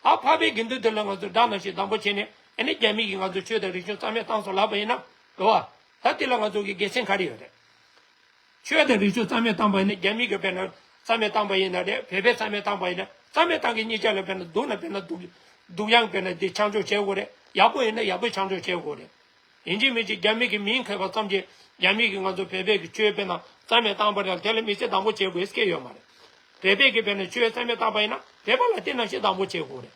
ཨ་འཕགས་པའི་དགེ་འདུན་དེ་ལ་ང་ཚོ་སྒྲ་ནང་བཞིན་དང་པོ་བྱས་ནས་ཨ་ནི་རྒྱ་མི་གིས་ང་ཚོ་ཆོས་དང་རིག་གཞུང་རྩ་མེད་བཏང་སོང་ལབ་པ་ཡིན་ན། རེད་བ། ད་དེ་ལ་ང་ཚོ་གི་དགེ་མཚན་ག་རེ་ཡོད་རེད། ཆོས་དང་རིག་གཞུང་རྩ་མེད་བཏང་པ་ཡིན་ན། རྒྱ་མི་གིས་དཔེར་ན་རྩ་མེད་བཏང་པ་ཡིན་ན་རེད། བོད་པས་རྩ་མེད་བཏང་པ་ཡིན་ན། རྩ་མེད་བཏང་མཁན་གཉིས་ཆ་ལ་དཔེར་ན་སྡུག་ན་དཔེར་ན་སྡུག་སྡུག་ཡང་དཔེར་ན་དེ་ཆ་འཇོག་བྱེད་དགོས་རེད། ཡག་པོ་ཡིན་ན་ཡག་པོའི་ཆ་འཇོག་བྱེད་དགོས་རེད། ཡིན་གཅིག་མིན་གཅིག་རྒྱ་མི་གིས་མིང་ཁེབས་པ་ཙམ་གྱིས་རྒྱ་མི་གིས་ང་ཚོ་བོད་པའི་གི་ཆོས་དཔེར་ན་རྩ་མེད་བཏང་པ་རེད། དེ་ལ་དམིགས་བསལ་སྡང་པོ་བྱེད་དགོས་སྐད་ཡོད་མ་རེད། བོད་པའི་གི་དཔེར་ན་ཆོས་རྩ་མེད་བཏང་པ་ཡིན་ན་བོད་པ་ལ་དེ་ནང་བཞིན་སྡང་པོ་བྱེད་དགོས་རེད།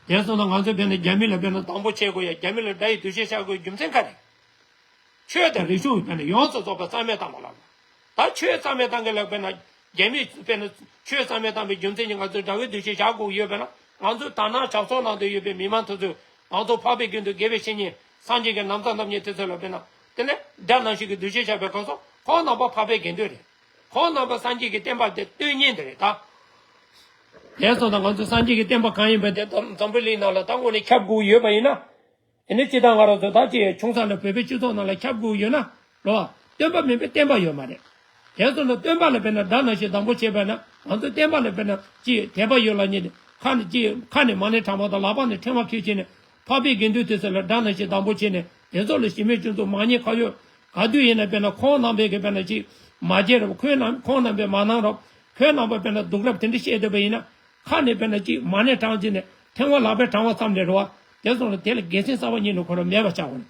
དེ་སོང་ན་ང་ཚོ་དཔེར་ན་རྒྱ་མི་ལ་དཔེར་ན་སྡང་པོ་བྱེད་དགོས་ཡ། རྒྱ་མི་ལ་དགྲ་ཡི་འདུ་ཤེས་བཞག་དགོས་རྒྱུ་མཚན་ག་རེ། ཆོས་དང་རིག་གཞུང་དཔེར་ན་ཡོངས་སུ་རྫོགས་པ་རྩ་མེད་བཏང་བ་ལ། ད་ཆོས་རྩ་མེད་བཏང་མཁན་ལ་དཔེར་ན་རྒྱ་མི་དཔེར་ན་ཆོས་རྩ་མེད་བཏང་པའི་རྒྱུ་མཚན་གྱིས་ང་ཚོ་དགྲ་བོའི་འདུ་ཤེས་བཞག་དགོས་ཡོད་པས་ན། ང་ཚོ་དག་སྣང་ཇག་ཚོགས་ནང་དུ་ཡོད་པའི་མི་མང་དེ་ཚོས་ང་ཚོ་འཕགས་པའི་དགེ་འདུན་དགེ་བའི་བཤེས་གཉེན་སངས་རྒྱས་ཀྱི་ནམ་བཟང་རྣམ་གཉིས་དེ་ཚོ་ལ་དཔེར་ན། དེ་ནས་དགྲ་ནང་བཞིན་གྱི་འདུ་ཤེས་བཞག་པའི་སྐབས་སུ་ཁོང་རྣམ་པ་འཕགས་པའི་དགེ་འདུན་རེད། ཁོང་རྣམ་པ་སངས་རྒྱས་ཀྱི་བསྟན་པ་དེ་སྟོན་མཁན་དེ་རེད་ད། དེ་སོང་ཙང་ང་ཚོ་སངས་རྒྱས་ཀྱི་བསྟན་པ་གང་ཡིན་པ་དེ་འཛམ་བུ་གླིང་ནང་ལ་ད་དངོས་གནས་ཁྱབ་དགོས་ཡོད་པ་ཡིན་ན། དེ་ནས་སྤྱིར་བཏང་ང་རང་ཚོ་ད་ཅི་ཆུང་ས་ནས་བོད་པའི་སྤྱི་ཚོགས་ནང་ལ་ཁྱབ་དགོས་ཡོད་ན། རེད་བ། སྟོན་པ་མིན་པའི་བསྟན་པ་ཡོད་མ་རེད། དེ་ཚོ་ནི་སྟོན་པ་ལ་དཔེར་ན་དགྲ་ནང་བཞིན་སྡང་པོ་བྱེད་པ་ན་ང་ཚོ་བསྟན་པ་ལ་དཔེར་ན་ཅི་དད་པ་ཡོད་ལབ་མཁན་དེ། ཁ་ནས་ཅི་ཁ་ནས་མ་ཎི་བགྲང་བ་དང་ལག་པ་ནས་ཕྲེང་བ་འཁྱེར་བྱས་ནས་འཕགས་པའི་དགེ་འདུན་དེ་ཚོ་ལ་དགྲ་ནང་བཞིན་སྡང་པོ་བྱས་ནས་དེ་ཚོ་ལ་གཞི་མེད་སྐྱོན་འཛུགས་མ་ཉེས་ཁ་གཡོགས་ག་དུས་ཡིན་ན་དཔེར་ན་ཁོང་རྣམ་པས་ཀྱི་དཔེར་ན་ཅི་མ་བྱས་རབས། ཁོས་རྣམ་ཁོང་རྣམ་པས་མ་གནང་རབས། ཁོས་རྣམ་པ་དཔེར་ན་སྡུག་རབས་དེ་འདྲ་བཤད་བསྡད་པ་ཡིན་ན། ཁ་ནས་དཔེར་ན་གཅིག་མ་ཎི་བགྲང་བྱས་ནས་ཕྲེང་བ་ལག་པས་བགྲང་བ་ཙམ་ལས་རེད་བ། དེ་སོང་ལ་དེ་ལ་དགེ་མཚན་གསར་པ་རྙེད་ནས་ཁོ་རང་མེད་པ་ཆགས་འོང་།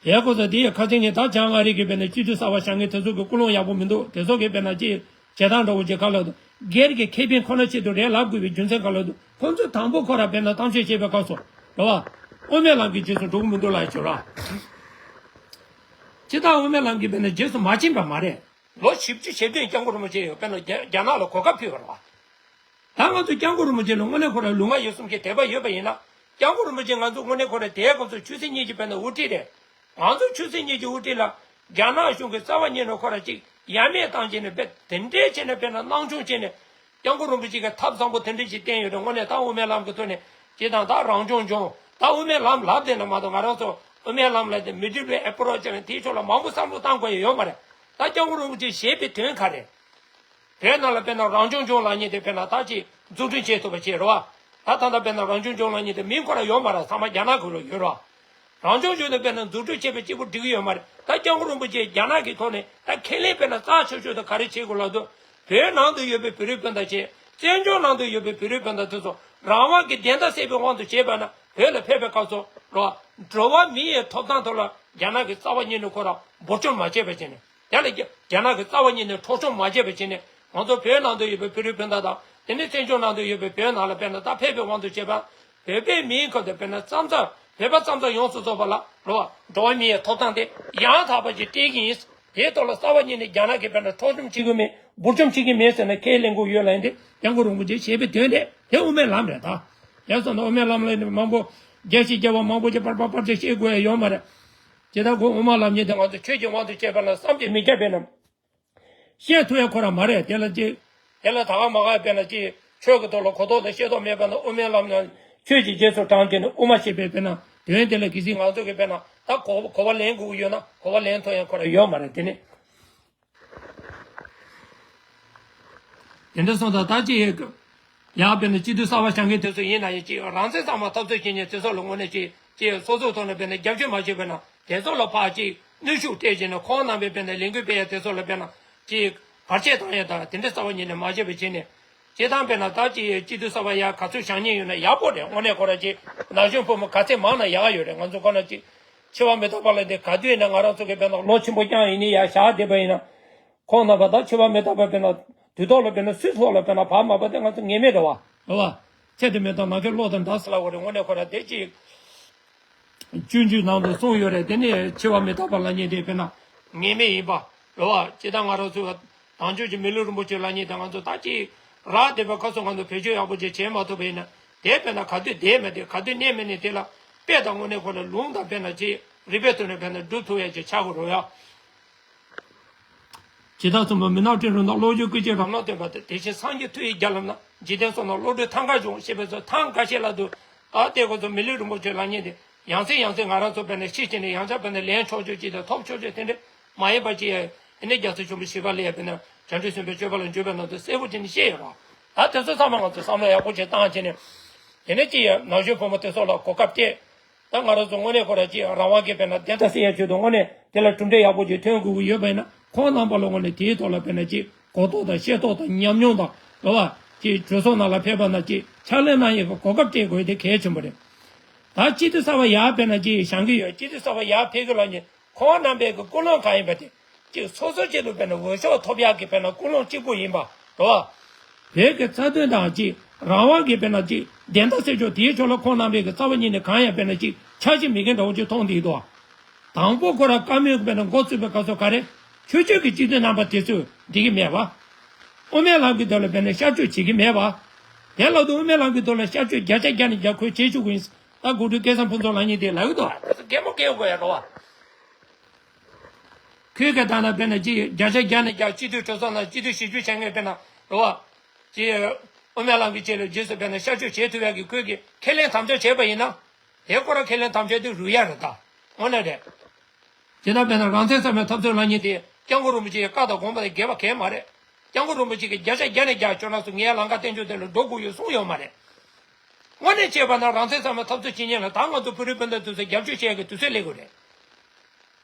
དེ་ཡ་ཁོ་ཚོ་དེ་ཡི་ཁ་སང་ངས་ད་བྱང་ཨ་རི་གི་དཔེར་ན་སྤྱི་འཐུས་གསར་པ་བཞེངས་མཁན་དེ་ཚོ་གི་ཀུན་སློང་ཡག་པོ་མི་འདུག་དེ་ཚོ་གི་དཔེར་ན་གཅིག་བྱེད་སྟངས་འདྲ་བོ་ཅིག་ག་ལ་འདུག་སྒེར་གྱི་ཁེ་ཕན་ཁོ་ན་ཆེད་དུ་རེད་ལབ་དགོས་པའི་རྒྱུ་མཚན་ག་ལ་འདུག་ཁོ་ཚོས་དང་པོ་ཁོ་ར་དཔེར་ན་གཏམ་བཤད་བྱེད་པའི་སྐབས་སུ་རེད་བ། དབུ་མའི་ལམ་གྱི་རྗེས་སུ་འགྲོ་གི་མི་འདུག་ལབ་ཡ་ཅིག་རེད་བ། སྤྱིར་བཏང་དབུ་མའི་ལམ་གྱི་དཔེར་ན་རྗེས་སུ་མ་ཕྱིན་པ་མ་རེད། ལོ་བཞི་བཅུ་ཞེ་བདུན་སྐྱབས་མགོན་རིན་པོ་ཆེ་ཡོད་པས་ན་རྒྱ་རྒྱ་ནག་ལ་གོ་སྐབས་ཕུལ་བ་རེད་བ། ད་ང་ཚོ་སྐྱབས་མགོན་རིན་པོ་ཆེ་ལ་དངོས་གནས་ཁོ་རང་ལུས་ངག་ཡིད་གསུམ་གྱི་དད་པ་ཡོད་པ་ཡིན་ན། སྐྱབས་མགོན་རིན་པོ་ཆེ་ང་ཚོ་དངོས་གནས་ཁོ་རང་དེའི་སྐབས་སུ་ཆོས་སྲིད་གཉིས་ཀྱི་དཔེར་ན་དབུ་ཁྲིད་རེད། ང་ཚོ་ཆོས་སྲིད་གཉིས་ཀྱི་དབུ་ཁྲིད་ལ་རྒྱ་ནག་གཞུང་གི་རྩ་བ་ཉིད་ནས་ཁོ་རང་ཅིག་ཡ་མེད་བཏང་བྱས་ནས་རྦད་དེ་འདྲའི་བྱས་ནས་དཔེར་ན་སྣང་ཆུང་བྱས་ནས། སྐྱབས་མགོན་རིན་པོ་ཆེ་གིས་ཐབས་བཟང་པོ་དེ་འདྲ་ཞིག་བསྟན་ཡོད་རེད། དངོས་གནས་ད་དབུ་མའི་ལམ་གྱི་ཐོག་ནས་ཅི་དང་ད་རང་སྐྱོང་ལྗོངས་ད་དབུ་མའི་ལམ་ལབ་བསྡད་ན་མ་གཏོགས། ང་རང་ཚོ་དབུ་མའི་ལམ་ལབ་དེ་Middle Way Approach ལ་དེའི་ཕྱོགས་ལ་མང་པོ་བསམ་བློ་བཏང་དགོས་ཡ་ཡོད་མ་རེད། ད་སྐྱབས་མགོན་རིན་པོ་ཆེས་བཞེས་པའི་དོན་ག་རེད། བོད་ནང་ལ་དཔེར་ན་རང་སྐྱོང་ལྗོངས་ལབ་མཁན་དེ་དཔེར་ན་ད་ཅིག་འཛུགས་སྐྲུན་བྱེད་ཐུབ་པ་བྱེད་རེད་བ། ད་ད་ལྟ་དཔེར་ན་རང་སྐྱོང་ལྗོངས་ལབ་མཁན་དེ་མིང་ཁོ་རང་ཡོད་མ་རེད། ཚང་མ་རྒྱ་ནག་གི་ལ་ཡོད་རེད། རང་སྐྱོང་ལྗོངས་དེ་དཔེར་ན་འཛུགས་སྐྲུན་བྱས་པའི་གཅིག་པུ་འགྲིག་གི་ཡོད་མ་རེད། ད་སྐྱབས་མགོན་རིན་པོ་ཆེས་རྒྱ་ནག་གི་ཐོག་ནས་ད་ཁས་ལེན་དཔེར་ན་རྩ་ཆོད་ཆོད་དུ་ག་རེ་བྱེད་དགོས་ལབ་དུས། བོད་ནང་དུ་ཡོད་པའི་བོད་རིགས་སྤུན་ཟླ་བཅས། བཙན་བྱོལ་ནང་དུ་ཡོད་པའི་བོད་རིགས་སྤུན་ཟླ་དེ་ཚོ་རང་དབང་གི་བདེན་མཐའ་གསལ་བའི་དབང་དུ་བྱས་པ་ན། བོད་ལ་ཕེབས་པའི་སྐབས་སུ་རོ། འགྲོ་བ་མི་ཡི་ཐོབ་ཐང་ཐོག་ལ་རྒྱ་ནག་གི་རྩ་བ་ཉིད་ནས་ཁོ་རང་འབོར་སྐྱོར་མ་བྱས་པ་བྱས་ནས། དེ་ལ་རྒྱ་རྒྱ་ནག་གི་རྩ་བ་ཉིད་ནས་འཕྲོག་བཅོམ་མ་བྱས་པ་བྱས་ནས། ང་ཚོ་བོད་ནང་དུ་ཡོད་པའི་བོད་རིགས་སྤུན་ཟླ་དང་། དེ་ནས་བཙན་བྱོལ་ནང་དུ་ཡོད་པའི་བོད་ནང་ལ་དཔེར་ན་ད་ཕེབས་པའི་དབང་དུ་བྱས་པ། བོད་པའི་མིའི་ཁོངས་དུ་དཔེར་ན་ཙམ་ཙམ་བོད་པ་ཙམ་ཙམ་ཡོངས་སུ་རྫོགས་པ་ལ་རོ། འགྲོ་བ་མི་ཡི་ཐོབ་ཐང་དེ་ཡང་དག་པ་ཞིག་སྤྲད་ཀྱི་ཡིན། དེའི་ཐོག་ལ་རྩ་བ་ཉིད་ནས་རྒྱ་ནག་གིས་དཔེར་ན་འཕྲོག་བཅོམ་བྱེད་ཀྱི་མེད། འབོར་སྐྱོར་བྱེད་ཀྱི་མེད་ཟེར་ནས་ཁས་ལེན་དགོས་ཡོད་ལབ་ཡིན་ཏེ། སྐྱབས་མགོན་རིན་པོ་ཆེས་བཤད་པའི་དོན་དེ་དེ་དབུ་མའི་ལམ་རེད་ད། ཡང་སོང་ན་དབུ་མའི་ལམ་ལ་ནི་མང་པོ་རྒྱ་ཆེ་རྒྱ་བ་མང་པོ་ཅིག་པར་པར་པར་ཅིག་བཤད་དགོས་ཡ་ཡོད་མ་རེད། ཇི་ལྟར་ཁོང་དབུ་མ་ལམ་གཉིས་དེ་ང་ཚོ་ཆོས་ཀྱི་དབང་དུ་བྱས་པ་ན་བསམ་གྱིས་མི་ཁྱབ་པས་ན། བཤད་ཐུབ་ཡ་ཁོ་རང་མ་རེད། དེ་ལ་ཅིག་དེ་ལ་ད་ག་མ་ག་དཔེར་ན་ཅིག་ཆོས་ཀྱི་ཐོག་ལ་གོ་རྟོགས་དང་ཤེས་རྟོགས་མེད་པ་ན་དབུ་མའི་ལམ་ན་ཆོས་ཀྱི་རྗེས་སུ་འབྲངས་བྱས་ནས་དབུ་མ་ཞེས་པའི་དཔེར་ན་དོན་དེ་ལ་གལ་སྲིད་ང་ཚོ་གིས་དཔེར་ན་ད་གོ་གོ་བ་ལེན་དགོས་ཀྱི་ཡོད་ན་གོ་བ་ལེན་ཐུབ་ཡ་ཁོ་རང་ཡོད་མ་རེད། དེ་ནི། དེ་འདྲ་སོང་ཙང་ད་ཅི་ཡག་དཔེར་ན་སྤྱི་འཐུས་གསར་པ་བཞེངས་མཁན་དེ་ཚོ་ཡིན་ན་ཡང་ཅིག་རང་བཙན་གཙང་མ་འཐབ་རྩོད་བྱེད་མཁན་དེ་ཚོ་ལ་དངོས་གནས་ཅིག་ཅིག་སོ་སོའི་ཐོག་ནས་དཔེར་ན་རྒྱབ་སྐྱོར་མ་བྱས་པ་ན་དེ་ཚོ་ལ་ཕར་ཅིག་གནོན་ཤུགས་སྤྲད་བྱས་ནས་ཁོང་རྣམ་པས་དཔེར་ན་ལས་འགུལ་སྤེལ་ཡ་དེ་ཚོ་ལ་དཔེར་ན་ཅིག་བར་ཆད་བཏང་ཡ་དང་དེ་འདྲ་རྩ་བ་ཉིད་ནས་མ་བྱས་པ་བྱས་ནས། སྤྱིར་བཏང་དཔེར་ན་ད་ཅིག་སྤྱི་འཐུས་གསར་པ་ཡར་ག་ཚོད་བཞེངས་མཁན་ཡོད་ན་ཡག་པོ་རེད། དངོས་གནས་ཁོ་རང་ཅིག་ན་གཞོན་ཕོ་མོ་ག་ཚད་མང་ན་ཡག་ཡོད་རེད། ང་ཚོ་ཁོ་ན་ཅིག་འཆི་བ་མི་རྟག་པ་ལ་འདི་ག་དུས་ཡིན་ན་ང་རང་ཚོ་གི་དཔེར་ན་ལོ་ཆེན་པོ་རྐྱང་ཡིན་ནི་ཡར་བཞག་བསྡད་པ་ཡིན་ན། ཁོང་རྣམ་པ་ད་འཆི་བ་མི་རྟག་པ་དཔེར་ན་དུས་ཐོག་ལ་དཔེར་ན་སུས་ཐོག་ལ་དཔེར་ན་བག་མ་བབས་ཏེ་ང་ཚོ་ངེས་མེད་རེད་བ། རེད་བ། ཚེ་འདི་མི་རྟག་ནམ་མཁའི་གློག་དང་འདྲ་ཟེར་ལབ་པ་རེད། དངོས་གནས་ཁོ་རང་དེ་ཅིག་སྤྱོད་འཇུག་ནང་དུ་གསུངས་ཡོད་རེད། དེ་ནས་འཆི་བ་མི་རྟག་པ་ལབ་མཁན་དེ་དཔེར་ན་ངེས་མེད་ཡིན་པ་རེད་བ། ཇི་ལྟར་ང་རང་ཚོ་དལ་འབྱོར་གྱི་མི་ལུས་རིན་པོ་ཆེ་ལབ་མཁན་དེ་ང་ཚོ་ད་ཅིག་རག་བསྡད་པའི་སྐབས་སུ་ང་ཚོ་བེད་སྤྱོད་ཡག་པོ་ཅིག་བྱེད་མ་ཐུབ་པ་ཡིན་ན་དེ་དཔེར་ན་ག་དུས་བསྡད་མེད་དེ་ག་དུས་གནས་མེད་ནས་དེ་ལ་དཔེ་དང་དངོས་གནས་ཁོ་ལ་ལུང་དང་དཔེར་ན་ཅིག་རིགས་པའི་ཐོག་ནས་དཔེར་ན་སྒྲུབ་ཐུབ་ཡ་ཅིག་ཆགས་དགོས་རེད་ཡ། ཇི་ལྟར་གསུངས་པ་མི་ནག་སྤྲིན་རུ་ནག་གློག་འོད་ཀུན་གྱི་རང་སྣང་སྟོན་པ་དང་། དེ་བཞིན་སངས་རྒྱས་མཐུ་ཡིས་རྒྱ་ལམ་ན། འཇིག་རྟེན་གསུམ་ན་བློ་གྲོས་ཐང་ག་འབྱུང་ཞེས་པའི་ཚུལ་ཐང་ག་ཤེས་ལ་འདུག་ད་ལྟའི་སྐབས་སུ་མི་ལུས་རིན་པོ་ཆེ་ལབ་མཁན་དེ་ཡང་སེ་ཡང་སེ་ང་རང་ཚོ་དཔེར་ན་ཤི་བྱས་ནས་ཡང་བསྐྱར་དཔེར་ན་ལེན་ཆོག་ཆོག་ཅིག་དང་ཐོབ་ཆོག་ཆོག་དེ་འདྲ་མ་ཡིན་པ་ཅིག་ཡ། དེ་ནས་རྒྱལ་སྲས་ཆེན་པོ་ཞི་བ་ལྷས་དཔེར་ན་བྱང་ཆུབ་སེམས་དཔའི་སྤྱོད་པ་ལ་འཇུག་པའི་ནང་དུ་གསལ་པོ་བྱས་ནས་བཤད་ཡོད་རེད། ད་དེ་ཚོ་ཚང་མ་ང་ཚོ་བསམ་བློ་ཡག་པོ་ཅིག་བཏང་བྱས་ནས། དེ་ནས་ཅིག་ཡ་ན་གཞོན་ཕོ་མོ་དེ་ཚོ་ལ་གོ་སྐབས་སྤྲད། ད་ང་རང་ཚོ་དངོས་གནས་ཁོ་རང་ཅིག་རང་དབང་གི་དཔེར་ན་བདེན་མཐའ་གསལ་ཡ་ཆེད་དུ་དངོས་གནས་དེ་ལ་གྲུབ་འབྲས་ཡག་པོ་ཅིག་ཐོན་དགོས་ཀྱི་ཡོད་པ་ཡིན་ན། ཁོང་རྣམ་པ་ལ་དངོས་གནས་དེའི་ཐོག་ལ་དཔེར་ན་ཅིག་གོ་རྟོགས་དང་ཤེས་རྟོགས་དང་ཉམས་མྱོང་དང་རེད་བ། ཅིག་གྲོས་ཚོགས་ནང་ལ་ཕེབས་པ་ན་ཅིག་ཕྱག་ལས་གནང་ཡས་ཀྱི་གོ་སྐབས་སྤྲད་དགོས་དེ་གལ་ཆེན་པོ་རེད། ད་སྤྱི་འཐུས་གསར་པ་ཡར་དཔེར་ན་ཅིག་བཞེངས་ཀྱི་ཡོད། སྤྱི་འཐུས་གསར་པ་ཡར་ཕེབས་ཀྱི་ལབ་ནས་ཁོང་རྣམ་པའི་གི་ཀུན་སློང་གང་ཡིན་པ་དེ། གཅིག་སོ་སོ་གཅིག་ལ་དཔེར་ན་འོས་ཤོག་ཐོབ་ཡག་གི་དཔེར་ན་ཀུན་སློང་གཅིག་པུ་ཡིན་པ་རེད་བ། བོད་ཀྱི་རྩ་དོན་དང་གཅིག་རང་དབང་གི་དཔེར་ན་གཅིག་བདེན་མཐའ་གསལ་ཕྱོགས་དེའི་ཕྱོགས་ལ་ཁོང་རྣམ་པས་ཀྱི་རྩ་བ་ཉིད་ནས་གང་ཡང་དཔེར་ན་གཅིག་ཆ་ཤས་མེད་མཁན་འདྲ་བོ་ཅིག་མཐོང་བསྡད་འདུག་དང་པོ་ཁོ་རང་བཀའ་མོལ་གྱི་དཔེར་ན་འགོ་ཚུགས་པའི་སྐབས་སུ་ག་རེ། ཆོས་བརྒྱུད་ཀྱི་སྤྱི་འཐུས་རྣམ་པ་དེ་ཚོས་འགྲིག་གི་མེད་པ། དབུ་མའི་ལམ་གྱི་ཐོག་ལ་དཔེར་ན་ཤར་བསྐྱོད་བྱེད་ཀྱི་མེད་པ། དེ་ལ་དུ་དབུ་མའི་ལམ་གྱི་ཐོག་ལ་ཤར་བསྐྱོད་བརྒྱ་ཆ་བརྒྱ་ནས་བརྒྱ་ཁོས་བྱེད་བཅུག་གི་ཡིན། ད་གོ་སྒྲིག་སྐལ་བཟང་ཕུན་ཚོགས་ལབ་མཁན་དེ་ལབ་ཀྱི་འདུག་ད་ཚོ་གད་མོ་བགད་དགོས་ཡ་རེད་བ། ཁོས་ག་ད་ན་དཔེར་ན་ཅི་བརྒྱ་ཆ་བརྒྱ་ནས་བརྒྱ་སྤྱི་འཐུས་གྲོས་ཚོགས་ནང་སྤྱི་འཐུས་བཞི་བཅུ་བྱེད་མཁན་དཔེར་ན་རེད་བ། ཅི་དབུ་མའི་ལམ་གྱི་ཆེད་ལ་རྗེས་སུ་དཔེར་ན་ཤར་བསྐྱོད་བྱེད་ཐུབ་ཡག་གི་ཁོས་ཀྱི་ཁས་ལེན་དམ་བཅའ་བྱས་པ་ཡིན་ན། དེ་ཁོ་རང་ཁས་ལེན་དམ་བཅའ་དེ་རུལ་ཡ་རེད་ད། དངོས་གནས་རེད། དེ་ལྟར་དཔེར་ན་རང་བཙན་གཙང་མའི་འཐབ་རྩོད་ལབ་མཁན་དེ་སྐྱབས་མགོན་རིན་པོ་ཆེའི་བཀའ་དང་དགོངས་པ་དང་འགལ་བ་གང་ཡང་མ་རེད། སྐྱབས་མགོན་རིན་པོ་ཆེ་གིས་བརྒྱ་ཆ་བརྒྱ་ནས་བརྒྱ་ཁྱོད་རང་ཚོ་ངའི་ལམ་ཁ་བསྟན་བཅོས་དེ་ལ་འགྲོ་དགོས་ཡོད་གསུངས་ཡོད་མ་རེད། དངོས་གནས་བྱས་པ་ན་རང་བཙན་གཙང་མའི་འཐབ་རྩོད་བྱེད་མཁན་ལ་ད་ང་ཚོ་བོད་རིགས་སྤུན་ཟླ་དེ་ཚོས་རྒྱབ་སྐྱོར་བྱེད་ཡག་གི་དུས་ཚོད་སླེབས་དགོས་རེད།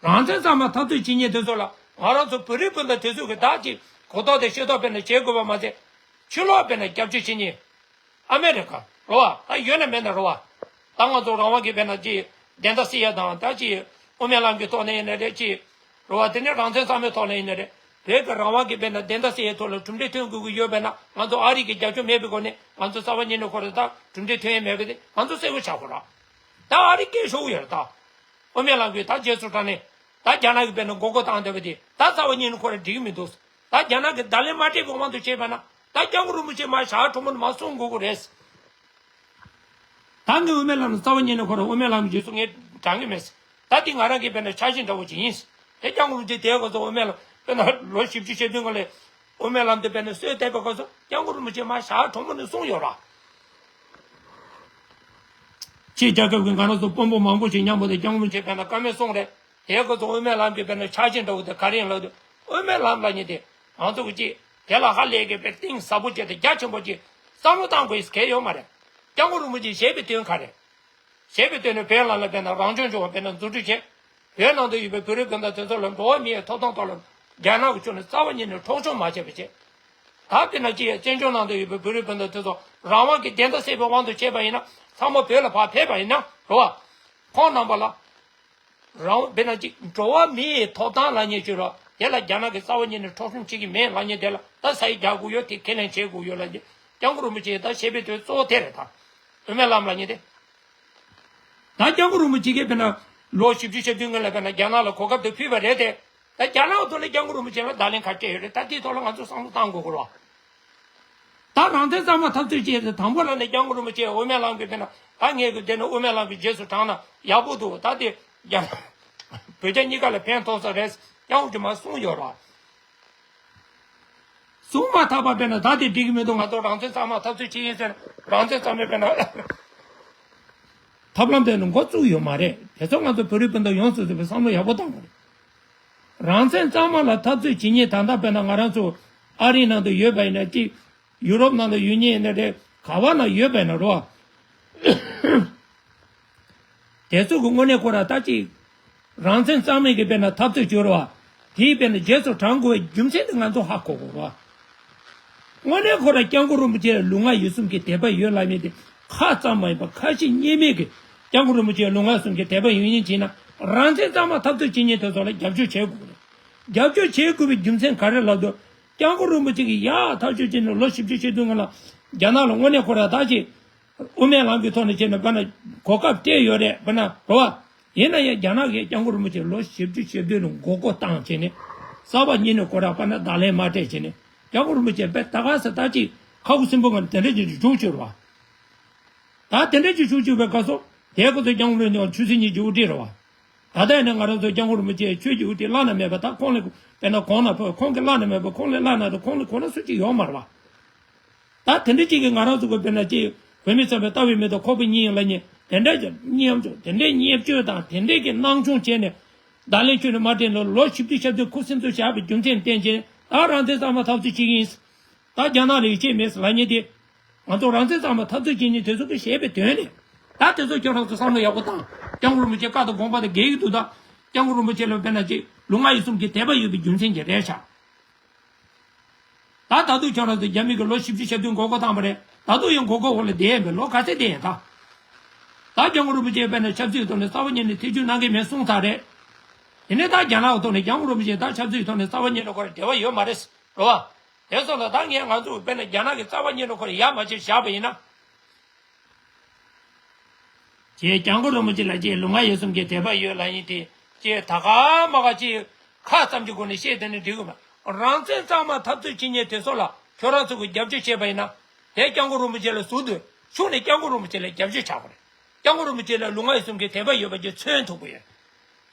རང་བཙན་གཙང་མ་འཐབ་རྩོད་བྱེད་མཁན་དེ་ཚོ་ལ་ང་རང་ཚོ་བོད་རིགས་སྤུན་ཟླ་དེ་ཚོས་གི་ད་ཅིག་གོ་རྟོགས་དང་ཤེས་རྟོགས་དཔེར་ན་བྱེད་དགོས་པ་མ་ཟད། ཕྱི་ལོགས་དཔེར་ན་རྒྱབ་སྐྱོར་བྱེད་མཁན། ཨ་མེ་རི་ཀ་རེད་བ། ད་ཡོད་ན་མེད་ན་རེད་བ། ད་ང་ཚོ་རང་དབང་གི་དཔེར་ན་ཅིག་བདེན་མཐའ་གསལ་ཡ་དང་ད་ཅིག་དབུ་མའི་ལམ་གྱི་ཐོག་ནས་ཡིན་ན་རེད། ཅིག་རེད་བ། དེ་ནས་རང་བཙན་གཙང་མའི་ཐོག་ནས་ཡིན་ན་རེད། བོད་ཀྱི་རང་དབང་གི་དཔེར་ན་བདེན་མཐའ་གསལ་ཡའི་ཐོག་ལ་གྲུབ་འབྲས་ཐོན་དགོས་ཀྱི་ཡོད་པས་ན། ང་ཚོ་ཨ་རི་གི་རྒྱབ་སྐྱོར་མེད་པའི་སྒོ་ནས་ང་ཚོ་རྩ་བ་ཉིད་ནས་ཁོ་རང་ད་གྲུབ་འབྲས་ཐོན་ཡ་མེད་པ་དེ་ང་ཚོ་གསལ་པོ་ཆགས་དགོས་རེད། ད་ཨ་རི་སྐད་ཤོར་ཡོད་རེད་ད། དབུ་མའི་ལམ་གྱི་ད་རྗེས་སུ་འབྲངས་ནས་ད་རྒྱ་ནག་གི་དཔེར་ན་མགོ་སྐོར་བཏང་བསྡད་པ་དེ་ད་རྩ་བ་ཉིད་ནས་ཁོ་རང་འགྲིག་གི་མི་འདུག་ད་རྒྱ་ནག་གི་བརྡ་ལན་མ་སྤྲད་པའི་དབང་དུ་བྱས་པ་ན། ད་སྐྱབས་མགོན་རིན་པོ་ཆེ་མར་ཞག་གྲོང་མོ་ནས་མར་སོང་དགོས་ཀྱི་རེད། ད་ངས་དབུ་མའི་ལམ་ལ་རྩ་བ་ཉིད་ནས་ཁོ་རང་དབུ་མའི་ལམ་གྱི་རྗེས་སུ་ངས་འབྲང་གི་མེད། ད་འདི་ང་རང་གི་དཔེར་ན་འཆར་གཞི་འདྲ་བོ་ཅིག་ཡིན། དེ་སྐྱབས་མགོན་རིན་པོ་ཆེ་དེའི་སྐབས་སུ་དབུ་མའི་ལམ་དཔེར་ན་ལོ་བཞི་བཅུ་ཞེ་བདུན་སྔོན་ལ་དབུ་མའི་ལམ་དེ་དཔེར་ན་སྲོལ་བཏབ་པའི་སྐབས་སུ་སྐྱབས་མགོན་རིན་པོ་ཆེ་མར་ཞག་གྲོང་མོ་ནས་སོང་ཡོད་ར། ཕྱིའི་རྒྱལ་ཁབ་ཀྱི་ང་རང་ཚོ་དཔོན་པོ་མང་པོ་ཞིག་མཉམ་པོ་དེ་སྐྱབས་མགོན་རིན་པོ་ཆེ་དཔེར་ན་བཀའ་མོལ་གསུངས་རེད། དེའི་སྐབས་སུ་དབུ་མའི་ལམ་གྱི་དཔེར་ན་འཆར་གཞི་འདྲ་བོ་དེ་ག་རེ་ཡིན་ལབ་དུས། དབུ་མའི་ལམ་ལབ་མཁན་དེ་ང་ཚོ་གི་ཅིག་དེ་ལ་ཧ་ལས་ཀྱི་དཔེ་གཏིང་ཟབ་པོ་བྱས་ཏེ་རྒྱ་ཆེན་པོ་ཅིག་བསམ་བློ་བཏང་དགོས་གལ་ཡོད་མ་རེད། སྐྱབས་མགོན་རིན་པོ་ཆེས་བཞེད་པའི་དོན་ག་རེ། བཞེད་པའི་དོན་ནི་བོད་ལ་ལ་དཔེར་ན་རང་སྐྱོང་ལྗོངས་དཔེར་ན་འཛུགས་སྐྲུན་བྱས། བོད་ནང་དུ་ཡོད་པའི་བོད་རིགས་སྤུན་ཟླ་དེ་ཚོ་ལ་འགྲོ་བ་མིའི་ཐོབ་ཐང་ཐོག་ལ་རྒྱ་ནག་གི་ཕྱོགས་ནས་རྩ་བ་ཉིད་ནས་འཕྲོག་བཅོམ་མ་བྱས་པ་བྱས། ད་དཔེར་ན་ཅི་ཡང་བཙན་བྱོལ་ནང་དུ་ཡོད་པའི་བོད་རིགས་སྤུན་ཟླ་དེ་ཚོ་རང་དབང་གི་བདེན་མཐའ་གསལ་བའི་དབང་དུ་བྱས་པ་ཡིན་ན་ཚང་མ་བོད་ལ་ཕར་ཕེབས་པ་ཡིན་ན་རེད་བ། ཁོང་རྣམ་པ་ལ། རང་དཔེར་ན་ཅིག་འགྲོ་བ་མིའི་ཐོབ་ཐང་ལབ་མཁན་ཅིག་རེད། དེ་ལ་རྒྱ་ནག་གིས་རྩ་བ་ཉིད་ནས་འཕྲོག་བཅོམ་བྱེད་ཀྱི་མེད་ལབ་མཁན་དེ་ལ་ད་ས་ཡིག་རྒྱག་དགོས་ཡོད། དེ་ཁས་ལེན་བྱེད་དགོས་ཡོད་ལབ་མཁན་སྐྱབས་མགོན་རིན་པོ་ཆེས་ད་བཤད་པའི་དོན་གཙོ་བོ་དེ་རེད་ད། དབུ་མའི་ལམ་ལབ་མཁན་དེ། ད་སྐྱབས་མགོན་རིན་པོ་ཆེ་གིས་དཔེར་ན་ལོ་བཞི་བཅུ་ཞེ་བདུན་སྔོན་ལ་དཔེར་ན་རྒྱ་ནག་ལ་གོ་སྐབས་དེ་ཕུལ་བ་རེད་དེ། ད་རྒྱ་ནག་ཐོག་ནས་སྐྱབས་མགོན་རིན་པོ་ཆེ་ལ་བརྡ་ལན་ག་སྤྲད་ཡོད་རེད། ད་དེའི་ཐོག་ལ་ང་ཚོ་བསམ་བློ་བཏང་དགོས་ཀྱི་རེད། ད་རང་བཙན་གཙང་མ་འཐབ་རྩོད་བྱས་ཏེ་དང་པོ་ལ་ནས་སྐྱབས་མགོན་རིན་པོ་ཆེ་དབུ་མའི་ལམ་གྱི་དཔེར་ན་ད་ངས་གི་དེ་ནི་དབུ་མའི་ལམ་གྱི་རྗེས་སུ་འབྲངས་ན་ཡག་པོ་འདུག་ད་དེ་རྒྱ་བོད་རྒྱ་གཉིས་ཀ་ལ་ཕན་ཐོགས་ས་རེད་སྐྱབས་མགོན་རིན་པོ་ཆེས་གསུངས་ཡོད་རེད། གསུངས་མ་ཐག་པ་དཔེར་ན་ད་དེ་འགྲིག་གི་མི་འདུག་ང་ཚོ་རང་བཙན་གཙང་མ་འཐབ་རྩོད་བྱེད་ཡིན་ཟེར་རང་བཙན་གཙང་མའི་དཔེར་ན་ཐབས་ལམ་དེ་ནི་འགོ་བཙུགས་ཡོད་མ་རེད། དེ་ཚོ་ང་ཚོ་བོད་རིགས་སྤུན་ཟླ་ཡོངས་སུ་རྫོགས་པའི་བསམ་བློ་ཡག་པོ་བཏང་དགོས་རེད། རང་བཙན་གཙང་མ་ལ་འཐབ་རྩོད་བྱེད་མཁན་ད་ལྟ་དཔེར་ན་ང་རང་ཚོ་ཨ་རིའི་ནང་དུ་ཡོད་པ་ཡིན་ན་ཅིག་ཡུ་རོབ་ནང་དུ་ཡོད་མཁན་ཡིན་ན་རེད། ག་བ་ན་ཡོད་པ་ཡིན་ན་རོ། དེ་ཚོ་གི་དངོས་གནས་ཁོ་ར་ད་ཅིག་རང་བཙན་གཙང་མའི་གི་དཔེར་ན་འཐབ་རྩོད་བྱོས་རོ། དེའི་དཔེར་ན་རྗེས་སུ་འབྲང་དགོས་པའི་རྒྱུ་མཚན་དེ་ང་ཚོ་ཧ་གོ་དགོས་རོ། དངོས་གནས་ཁོ་ར་སྐྱབས་མགོན་རིན་པོ་ཆེ་ལ་ལུས་ངག་ཡིད་གསུམ་གྱི་དད་པ་ཡོད་ལབ་མཁན་དེ་ཁ་ཙམ་མ་ཡིན་པར་ཁ་ཞེ་གཉིས་མེད་ཀྱི་སྐྱབས་མགོན་རིན་པོ་ཆེ་ལ་ལུས་ངག་ཡིད་གསུམ་གྱི་དད་པ་ཡོད་མཁན་བྱས་ན་རང་བཙན་གཙང་མ་འཐབ་རྩོད་བྱེད་མཁན་དེ་ཚོ་ལ་རྒྱབ་སྐྱོར་བྱེད་དགོས་རེད། རྒྱབ་སྐྱོར་བྱེད་དགོས་པའི་རྒྱུ་མཚན་ག་རེ་ལབ་དུས་སྐྱབས་མགོན་རིན་པོ་ཆེ་གིས་ཡག་ཐག་ཆོད་བྱས་ནས་ལོ་བཞི་བཅུ་ཞེ་བདུན་སྔོན་ལ་རྒྱ་ནག་ལ་དངོས་གནས་ཁོ་ར་ད་ཅིག་དབུ་མའི་ལམ་གྱི་ཐོག་ནས་བྱས་ནས་དཔེར་ན་གོ་སྐབས་སྤྲད་ཡོད་རེད་དཔེར་ན་རོ་བ། ཡིན་ན་ཡང་རྒྱ་ནག་གིས་སྐྱབས་མགོན་རིན་པོ་ཆེ་ལོ་བཞི་བཅུ་ཞེ་བདུན་ནས་མགོ་སྐོར་བཏང་བྱས་ནས་རྩ་བ་ཉིད་ནས་ཁོ་ར་དཔེར་ན་བརྡ་ལན་མ་སྤྲད་བྱས་ནས་སྐྱབས་མགོན་རིན་པོ་ཆེ་དཔེ་ད་ག་ས་ད་ཅིག་ཁ་ཁུ་སིམ་པོ་ངང་དེ་འདྲ་ཅིག་བཞུགས་བྱས་རོ་བ། ད་དེ་འདྲ་ཅིག་ཞུ་བཅུག་པའི་སྐབས་སུ་དེའི་སྐབས་སུ་སྐྱབས་མགོན་རིན་པོ་ཆེ་ཆོས་སྲིད་གཉིས་ཀྱི་དབུ་ཁྲིད་རེད་བ། ད་ལྟ་ཡིན་ན་ང་རང་ཚོ་སྐྱབས་མགོན་རིན་པོ་ཆེ་ཆོས་ཀྱི་དབུ་ཁྲིད་བླ་ན་མེད་པ་ད་ཁོང་ལས་དཔེར་ན་གོང་ན་ཕེབས་ཁོང་གི་བླ་ན་མེད་པ་ཁོང་ལས་བླ་ན་དང་ཁོང་ལས་གོང་ན་སུ་གཅིག་ཡོད་མ་རེད་བ། ད་དེ་འདྲ་ཅིག་གིས་ང་རང་ཚོ་གི་དཔེར་ན་ཅིག་བོད་མི་ཚང་མས་ལྟ་བའི་མིག་དང་ཁོག་པའི་གཉིས་ཡིན་ལ་ཉེ་དེ་འདྲ་ཅིག་སྙན་སྐྱོང་དེ་འདྲའི་བརྙས་བཅོས་དང་དེ་འདྲའི་གི་སྣང་ཆུང་བྱས་ནས་བརྡ་ལན་ཁྱོན་ནས་མ་སྤྲད་ལོ་ལོ་བཞི་བཅུ་ཞེ་བདུན་ཁུ་སིམ་སུ་བཞག་པའི་རྒྱུ་མཚན་བསྟན་བྱས་ད་རང་བཙན་གཙང་མ་འཐབ་རྩོད་བྱེད་ཀྱི་ཡིན། ད་རྒྱ་ནག་ལ་ཡིད་ཆེས་མེད་ལབ་མཁན་དེ། ང་ཚོ་རང་བཙན་གཙང་མ་འཐབ་རྩོད་བྱེད་མཁན་དེ་ཚོ་གིས་བཤད་པའི་དོན་རེད། ད་དེ་ཚོ་ཁྱོད་རང་ཚོ་བསམ་བློ་ཡག་པོ་བཏང་། སྐྱབས་མགོན་རིན་པོ་ཆེ་བཀའ་དང་དགོངས་པ་དང་འགལ་གྱི་འདུག་ད་སྐྱབས་མགོན་རིན་པོ་ཆེ་ལ་དཔེར་ན་ཅིག་ལུས་ངག་ཡིད་གསུམ་གྱི་དད་པ་ཡོད་པའི་རྒྱུ་མཚན་གྱིས་རེད་ཤག་ད་ད་དུང་ཁྱོད་རང་ཚོ་རྒྱ་མི་གི་ལོ་བཞི་བཅུ་ཞེ་བདུན་མགོ་སྐོར་བཏང་པ་རེད། ད་དུང་ཡང་མགོ་སྐོར་འོག་ལ་བསྡད་ཡིན་པས་ལོ་ག་ཚད་བསྡད་ཡིན་ད། ད་སྐྱབས་མགོན་རིན་པོ་ཆེ་དཔེར་ན་ཆབ་སྲིད་ཐོག་ནས་རྩ་བ་ཉིད་ནས་ཐེ་བྱུས་གནང་གི་མེད་གསུངས་ཚར་རེད། དེ་ནས་ད་རྒྱ་ནག་གི་ཐོག་ནས་སྐྱབས་མགོན་རིན་པོ་ཆེ་ད་ཆབ་སྲིད་ཐོག་ནས་རྩ་བ་ཉིད་ནས་ཁོ་རང་འབྲེལ་བ་ཡོད་མ་རེད། རེད་བ། དེ་སོགས་ལ་ད་ངས་ང་ཚོ་དཔེར་ན་རྒྱ་ནག་གི་རྩ་བ་ཉིད་ནས་ཁོ་རང་ཡ་མ་བྱེད་བཞག་པ་ཡིན་ན། ཅེས་སྐྱབས་མགོན་རིན་པོ་ཆེ་ལ་ཅེས་ལུས་ངག་ཡིད་གསུམ་གྱི་དད་པ་ཡོད་ལབ་ཡིན་ཏེ། ཅེས་ད་ག་མ་ག་ཅེས་ཁ་ཙམ་གྱི་སྒོ་ནས་བཤད་དེ་ནི་འགྲིག་གི་མ། རང་བཙན་གཙང་མ་འཐབ་རྩོད་བྱེད་མཁན་དེ་ཚོ་ལ་ཁྱོད་རང་ཚོ་གིས་རྒྱབ་སྐྱོར་བྱས་པ་ཡིན་ན། དེ་སྐྱབས་མགོན་རིན་པོ་ཆེ་ལ་ཟུར་དུ་ཤུགས་ནས་སྐྱབས་མགོན་རིན་པོ་ཆེ་ལ་རྒྱབ་སྐྱོར་བྱ་དགོས་རེད། སྐྱབས་མགོན་རིན་པོ་ཆེ་ལ་ལུས་ངག་ཡིད་གསུམ་གྱི་དད་པ་ཡོད་པ་ཅིག་མཚོན་ཐུབ་ཀྱི་ཡོད།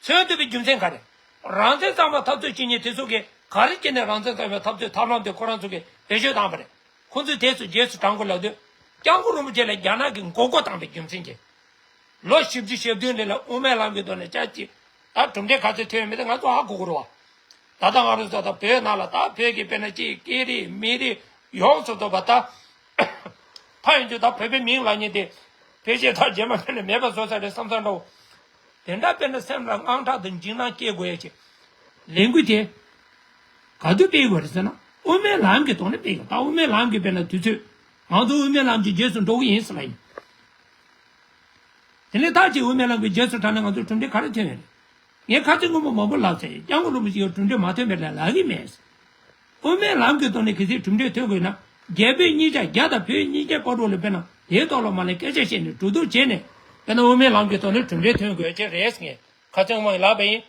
མཚོན་ཐུབ་པའི་རྒྱུ་མཚན་ག་རེ། རང་བཙན་གཙང་མ་འཐབ་རྩོད་བྱེད་མཁན་དེ་ཚོ་གིས་ག་རེ་བྱས་ནས་རང་བཙན་གཙང་མའི་འཐབ་རྩོད་ཐབས་ལམ་དེ་ཁོ་རང་ཚོ་གིས་བེད་སྤྱོད་བཏང་པ་རེད། ཁོ་ཚོས་དེ་ཚོ་རྗེས་སུ་འབྲང་དགོས་ལབ་དུས། སྐྱབས་མགོན་རིན་པོ་ཆེ་ལ་རྒྱ་ནག་གིས་མགོ་སྐོར་བཏང་པའི་རྒྱུ་མཚན་གྱིས། ལོ་བཞི་བཅུ་ཞེ་བདུན་རིང་ལ་དབུ་མའི་ལམ་གྱི་ཐོག་ནས་ཅག་ཅིག་ད་གྲུབ་འབྲས་ག་ཚོད་ཐོན་ཡོད་མེད་དེ་ང་ཚོ་ཧ་གོ་དགོས་རེད་བ། ད་ལྟ་ང་རང་ཚོ་ད་བོད་ནང་ལ་ད་བོད་ཀྱི་དཔེར་ན་ཅིག་སྐད་རིགས་མི་རིགས་ཡོངས་སུ་རྫོགས་པ་ད། ཕ་ཡིན་དུས་ད་བོད་པའི་མིང་ལབ་མཁན་དེ། ཕལ་ཆེར་ད་རྗེས་མ་ཕན་ནས་མེད་པ་བཟོ་ས་རེད་བསམ་བསམ་འདྲ་བོ། དེ་འདྲ་དཔེར་ན་སེམས་ལ་དངངས་སྐྲག་དང་འཇིགས་སྣང་སྐྱེ་དགོས་ཡ་ཅིག་ལས་འགུལ་དེ། ག་དུས་སྤེལ་དགོས་རེད་ཟེར་ན། དབུ་མའི་ལམ་གྱི་ཐོག་ནས་སྤེལ་དགོས། ད་དབུ་མའི་ལམ་གྱི་དཔེར་ན་དུས་ཚོད། ང་ཚོ་དབུ་མའི་ལམ་གྱི་རྗེས་སུ་འགྲོ་གི་ཡིན་ཟེར་ལ་ཡིན། དེ་ནས་ད་ཅིག་དབུ་མའི་ལམ་གྱི་རྗེས་སུ་འབྲངས་ནས་ང་ཚོར་གྲུབ་འབྲས་ག་རེ་ཐོན་ཡོད་རེད། ངས་ཁ་རྩང་སྔོན་མ་མང་པོ་ལབ་ཚར་ཡིན། སྐྱབས་མགོན་རིན་པོ་ཆེ་ཡང་གྲུབ་འབྲས་མ་ཐོན་པའི་ལས་ལབ་ཀྱི་མེད། དབུ་མའི་ལམ་གྱི་ཐོག་ནས་གལ་སྲིད་གྲུབ་འབྲས་ཐོན་དགོས་ན། རྒྱ་བོད་གཉིས་ཆ་རྒྱ་དང་བོད་གཉིས་ཆའི་བར་དུ་ལ་དཔེར་ན་དེའི་ཐོག་ལ་མ་ལན་སྐད་ཆ་བཤད་ནས་གྲོས་བསྡུར་བྱས་ནས་དཔེར་ན་དབུ་མའི་ལམ་གྱི་ཐོག་ནས་གྲུབ་འབྲས་ཐོན་དགོས་ཀྱི་རེད་ངས་ཁ་རྩང་སྔོན་མ་ལབ་པ་ཡིན།